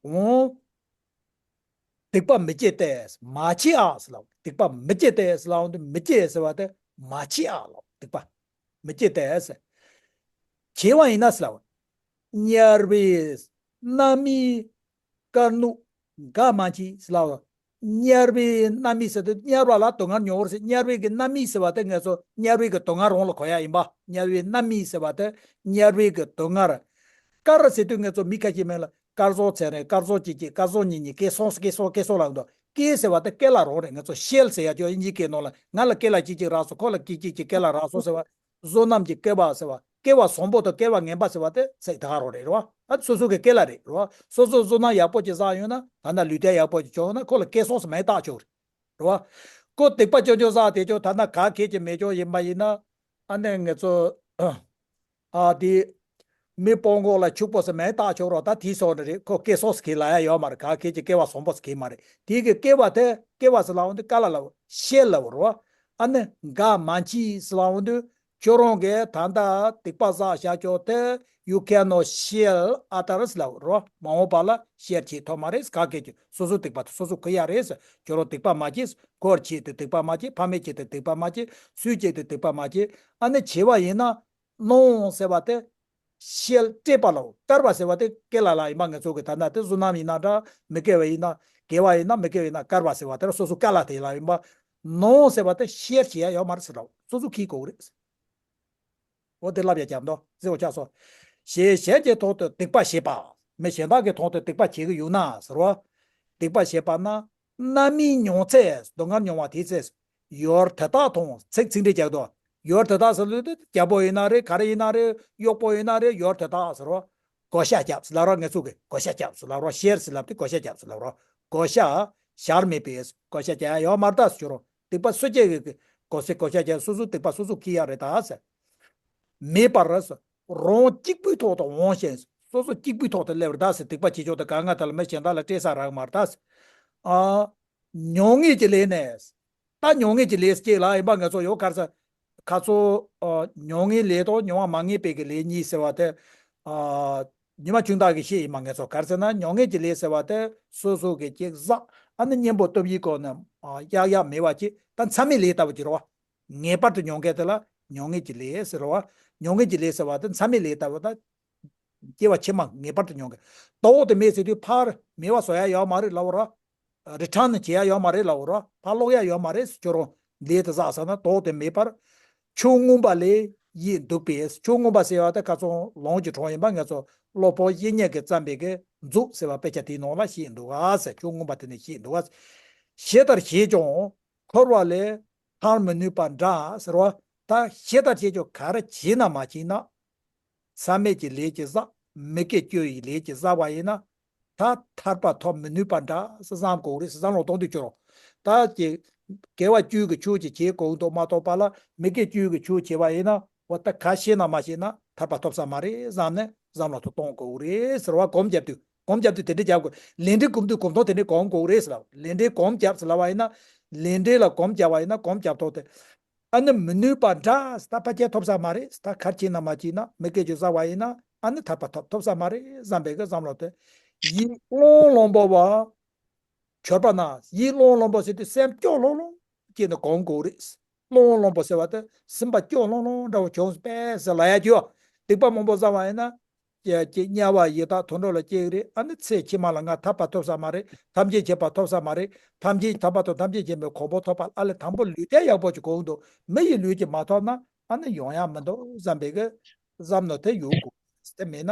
འོང་། སྡིག་པ་མི་བགྱིད་དེ། མ་བྱེད་ཨ་ཟེར་ལབ། སྡིག་པ་མི་བགྱིད་དེ་ཟེར་ལབ་འོང་དུས་མི་བགྱིད་ཟེར་བ་དེ་མ་བྱེད་ཨ་ལབ། སྡིག་པ་མི་བགྱིད་དེ་ཟེར། བྱས་པ་ཡིན་ན་ཟེར་ལབ། དམྱལ་བའི་རྣམ་སྨིན་དཀར་ནུག་འགའ་མ་མཆིས་ཟེར་ལབ། དམྱལ་བའི་རྣམ་སྨིན་ཟེར་དུས་དམྱལ་བ་ལ་སྡུག་བསྔལ་མྱོང་བར་ཟེར། དམྱལ་བའི་གི་རྣམ་སྨིན་ཟེར་བ་དེ་ངེད་ཚོ་དམྱལ་བའི་གི་སྡུག་བསྔལ་རང་ལ་གོ་ཡ་ཡིན་པ། དམྱལ་བའི་རྣམ་སྨིན་ཟེར་བ་དེ་དམྱལ་བའི་གི་སྡུག་བསྔལ། དཀར་ཟེར་དུས་ངེད་ཚོ་མི་ཁ་ཅིག་མིང་ལ་དཀར་ཟོག་ཚེ་རིང་། དཀར་ཟོག་གཅིག་གཅིག། དཀར་ཟོག་གཉིས་གཉིས། སྐལ་བཟང་སྐལ་བཟང་སྐལ་བཟང་ལབ་འདུག། སྐལ་ཟེར་བ་དེ་སྐལ་ལ་རང་རེད། ང་ཚོ་ཤེལ་ཟེར་ཡ་ཅོ་དབྱིན་ཇིའི་སྐད་ནང་ལ། ང་ལ་སྐལ་ལ་གཅིག་གཅིག་རག་སོང་། ཁོ་ལ་གཅིག་གཅིག་གཅིག་སྐལ་ལ་རག་སོང་ཟེར་བ། བསོད་ནམས་ཀྱི་སྐལ་བ་ཟེར་བ། སྐལ་བ་བཟང་པོ་དང་སྐལ་བ་ངན་པ་ཟེར་བ་དེ་ཚིག་དེ་ག་རང་རེད། རེད་བ། ཨ་སོ་སོ་གི་སྐལ་ལ་རེད། རེད་བ། སོ་སོ་བསོད་ནམས་ཡག་པོ་ཅིག་བསགས་ཡོང་ན། ད་ལྟ་ལུས་རྟེན་ཡག་པོ་ཅིག་བྱུང་ཡོང་ན་ཁོ་ལ་སྐལ་བཟང་ཟེར་མིང་བཏགས་ཆོག་རེད། རེད་བ། ཁོ་སྡིག་པ་ཅོ་ཅོ་བསགས་དེ་ཅོ་ད་ལྟ་ག་གེ་ཅིག་མེད་ཅོ་ཡིན་པ་ཡིན་ན། ཨ་ནི་ངེད་ཚོ། ཨ་དེ། མི་སྤོང་གོ་ལ་ཕྱུག་པོ་ཟེར་མིང་བཏགས་ཆོག་རོགས། ད་དེའི་སོགས་ནི་རེད། ཁོ་སྐལ་བཟང་ཟེར་གི་ལབ་ཡ་ཡོད་མ་རེད། ག་གེ་ཅིག་སྐལ་བ་བཟང་པོ་ཟེར་གི་མ་རེད། དེ་གི་སྐལ་བ་དེ། སྐལ་བ་ཟེར་ལབ་འོང་དུས་སྐལ་ལ་ལབ། ཤེལ་ལབ་རོགས། ཨ་ནི་འགའ་མ་མཆིས་ཟེར་ལབ་འོང་དུས་ཁྱོད་རང་གིས་ད་ལྟ་སྡིག་པ་བསགས་བཞག་ཅོག་དེ། You cannot share others ལབ་རོགས། མ་འོངས་པ་ལ་ཤེར་བྱེད་ཐུབ་མ་རེད། ག་གེ་ཅིག་སོ་སོ་སྡིག་པ་དེ་སོ་སོ་ཁུར་ཡ་རེད། ཁྱོད་རང་སྡིག་པ་མ་བགྱིས། འཁོར་ཆེད་དུ་སྡིག་པ་མ་བགྱིས། ཕ་མའི་ཆེད་དུ་སྡིག་པ་མ་བགྱིས། སུའི་ཆེད་དུ་སྡིག་པ་མ་བགྱིས། ཨ་ནི་བྱས་པ་ཡིན་ན། སྣང་ཟེར་བ་དེ། ཤེལ་བཀྲེས་པ་ལ། དཀར་བ་ཟེར་བ་དེ་སྐེ་ལ་ལ་ཡིན་པ། ང་ཚོ་གི་ད་ལྟ་དེ་བསོད་ནམས་ཡིན་ན་འདྲ། མི་དགེ་བ་ཡིན་ན། དགེ་བ་ཡིན་ན་མི་དགེ་བ་ཡིན་ན་དཀར་བ་ཟེར་བ་དེ་སོ་སོ་སྐེ་ལ་དེ་ལ་ཡིན་པ། སྣང་ཟེར་བ་དེ་ཤེར་བྱེད་ཡ་ཡོད་མ་རེད་ཟེར་རོགས། སོ་སོ་ཁྱེར་དགོས་རེད། འོ་དེ་ལབ་ཡ་རྒྱབ་འདུག། ཟེར་བ་ཆགས་སོ། ཞེས་གཞན་གྱི་ཐོག་ཏུ་སྡིག་པ་བྱེད་པ། མི་གཞན་དག་གི་ཐོག་ཏུ་སྡིག་པ་བྱེད་ཀྱི་ཡོད་ན་ཟེར་བ། སྡིག་པ་བྱེད་པ་ན། རྣམ་སྨིན་མྱོང་ཚད། སྡུག་བསྔལ་མྱོང་བ་དེའི་ཚེ། ཡུལ་དེ་དག་མཐོང་། ཚིག་ཚིག་འགྲེལ་རྒྱག་དོ། ཡུལ་དེ་དག་ཟེར་ལུས་དེ་རྒྱལ་པོ་ཡིན་ན་རེད། ག་རེ་ཡིན་ན་རེད། གཡོག་པོ་ཡིན་ན་རེད། ཡུལ་དེ་དག་ཟེར་བ། བགོ་བཤའ་རྒྱབ་ཟེར་ལབ་རོགས། ངེད་ཚོ་གི་བགོ་བཤའ་རྒྱབ་ཟེར་ལབ་རོགས། ཤེར་ཟེར་ལབ་དུས་བགོ་བཤའ་རྒྱབ་ཟེར་ལབ་རོགས། བགོ་བཤའ་བཞག་མེད་པས། བགོ་བཤའ་རྒྱག་ཡ་ཡོད་མ་རེད་ད་ཟེར་རོགས། སྡིག་པ་སུ་བྱེད་གི་གི་གོ་སེ་བགོ་བཤའ་རྒྱག་སོ་སོ་སྡིག་པ་སོ་སོ་ཁྱེར་ཡ་རེད་ད་ཟེར། མེད་པར་རང་གཅིག་པུའི་ཐོག་ཏུ་འོང་ཞིང་། སོ་སོ་གཅིག་པུའི་ཐོག་ཏུ་སླེབས་རེད་ད་ཟེར། སྡིག་པ་བྱེད་ཕྱོགས་དེ་ག་ང་དེ་ལ་མི་གཞན་དག་ལ་སྤྲད་ས་རག་མ་རེད་ད་ཟེར། ཨ། མྱོང་ངེས་ཀྱི་ལས་ནི། ད་མྱོང་ངེས་ཀྱི་ལས་ཅིག་ལ་ཡིན་པ་ང་ཚོ་ཡོད་ག་རེ་ཟེར། ཁ་ཚོ། ཨ། མྱོང་ངེས་ལས་དང་མྱོང་བ་མ་ངེས་པའི་གི་ལས་གཉིས་ཟེར་བ་དེ། ཨ། ཉི་མ་ཆུང་བདག་གིས་བཤད་ཡིན་པ་ང་ཚོ་ག་རེ་ཟེར་ན། མྱོང་ངེས་ཀྱི་ལས་ཟེར་བ་དེ་སོ་སོ་གི་ཅིག་བསགས། ཨ་ནི་གཉེན་པོ་སྟོབས་ཡིན་གོ་ནས། ཨ། ཡག་ཡག་མེད་པ་ཅིག་ད་མཚམས་མེད་ལས་ལྟ་བུ་ཅིག་རེད་བ། ངེས་པར་དུ་མྱོང་མཁན་དེ་ལ་མྱོང་ངེས་ཀྱི་ལས་ཟེར་བ། མྱོང་ངེས་ཀྱི་ལས་ཟེར་བ་དེ་མཚམས་མེད་ལས་ལྟ་བུ་ད། སྐྱེ་བ་ཕྱི་མ་ངེས་པར་དུ་མྱོང་མཁན། ལྡོག་སྟེ་མེད་ཟེར་དུས་ཕར་མེད་པ་བཟོ་ཡ་ཡོད་མ་རེད་ལབ་ར། རི་ཊརན་བྱེད་ཡ་ཡོད་མ་རེད་ལབ་ར། ཕར་སློག་ཡ་ཡོད་མ་རེད། ཁྱོད་རང་ལས་དེ་བསགས་ཚར་ན་ལྡོག་སྟེ་མེད་པར། ཆུ་སྔོན་པ་ལས་ཡིད་འདུག་པས། ཆུ་སྔོན་པ་ཟེར་བ་དེ་ཁ་སང་ལུང་གི་གྲོང་ཡིན་པ། ང་ཚོ་སློབ་དཔོན་དབྱིག་གཉེན་གྱིས་བརྩམས་པའི་གི་མཛོད་ཟེར་བ་དཔེ་ཆ་དེའི་ནང་ལ་བཤད་འདུག་ག་ཟེར། ཆུ་སྔོན་པ་དེ་ནས་བཤད་འདུག་ག་ཟེར། ཞེ་ལྟར་བྱས་ཀྱང་འཁོར་བ་ལས་ཐར་མི་ནུས་པ་འདྲ་ཟེར་བ། ད་ཞེ་ལྟར་བྱས་ཀྱང་ག་རེ་བྱས་ན་མ་བྱས་ན། མཚམས་མེད་ཀྱི་ལས་ཀྱི་བསགས། མི་དགེ་བཅུ་ཡི་ལས་ཀྱི་བསགས་པ་ཡིན་ན། ད་ཐར་པ་ཐོབ་མི་ནུས་པ་འདྲ་ཟེར་བསམ་དགོས་རེད་ཟེར། བསམ་བློ་གཏོང་དུས་ཁྱོད་རང་། ད་ཀྱི་དགེ་བ་བཅུ་གི་ཆོས་ཅིག་བྱེད་དགོས་འདུག་མ་གཏོགས་པ་ལ་མི་དགེ་བཅུ་གི་ཆོས་བྱེད་པ་ཡིན་ན། འོ་ད་ག་ཤེས་ན་མ་ཤེས་ན་ཐར་པ་ཐོབ་ས་མ་རེད་བསམ་ནས་བསམ་བློ་ཐོ་གཏོང་དགོས་རེད་ཟེར་བ། སྒོམ་རྒྱབ་དུས་སྒོམ་རྒྱབ་དུས་དེ་འདྲ་རྒྱབ་དགོས། ལས་འབྲས་སྒོམ་དུས་སྒོམ་ཐོག་དེ་འདྲའི་སྒོམ་དགོས་རེད་ཟེར་ལ། ལས་འབྲས་སྒོམ་རྒྱབ་ཟེར་ལབ་པ་ཡིན་ན། ལས་འབྲས་ལ་སྒོམ་རྒྱབ་པ་ཡིན་ན་སྒོམ་རྒྱབ་ཐོག་དེ། ཨ་ནི་མི་ནུས་པ་འདྲ། ད་ཕལ་ཆེར་ཐོབ་ས་མ་རེད། ད་ག་རེ་བྱས་ན་མ་བྱས་ན་མི་དགེ་བཅུ་བསགས་པ་ཡིན་ན་ཨ་ནི་ཐར་པ་ཐོབ་ཐོབ་ས་མ་རེད་བསམ་པའི་གི་བསམ་བློ་དེ། ཡིད་བློང་བློང་པོ་བ། གྱུར་པ་ན། ཡིད་བློང་བློང་པོ་ཟེར་དུས་སེམས་སྐྱོ་ལྷོང་ལྷོང་བྱས་ནས་སྒོམ་དགོས་རེད། བློང་བློང་པོ་ཟེར་བ་དེ་སེམས་པ་སྐྱོ་ལྷོང་ལྷོང་འདྲ་བོ་བྱུང་པས་ཟེར་ལབ་ཡ་ཅིག་ཡོད། སྡིག་པ་མང་པོ་བསགས་པ་ཡིན་ན། ཀྱེ་ཀྱེ་དམྱལ་བ་ཡི་དྭགས་དུད་འགྲོ་ལ་སྐྱེ་གི་རེད། ཨ་ནི་ཚེ་ཕྱི་མ་ལ་ང་ཐར་པ་ཐོབ་ས་མ་རེད། ཐམས་ཅད་མཁྱེན་པ་ཐོབ་ས་མ་རེད། ཐམས་ཅད་ཐར་པ་དང་ཐམས་ཅད་མཁྱེན་པའི་གོ་འཕང་ཐོབ་པ་ཨ་ལས་དང་པོ་ལུས་རྟེན་ཡག་པོ་ཅིག་དགོས་འདུག། མི་ཡི་ལུས་ཅིག་མ་ཐོབ་ན་ཨ་ནི་ཡོང་ཡ་མི་འདུག་བསམ་པའི་གི་ བསམ་ནོ་དེ་ཡོད་དགོས། དེ་མེད་ན་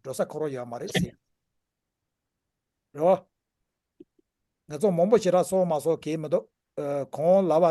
འགྲོ་ས་ཁོ་རང་ཡོད་མ་རེད་ཟེར། རེད་བ། ང་ཚོ་མང་པོ་ཞེ་དྲག་གསོག་མ་གསོག་གལ་མི་འདུག་ཨ། གོང་ལབ་པ།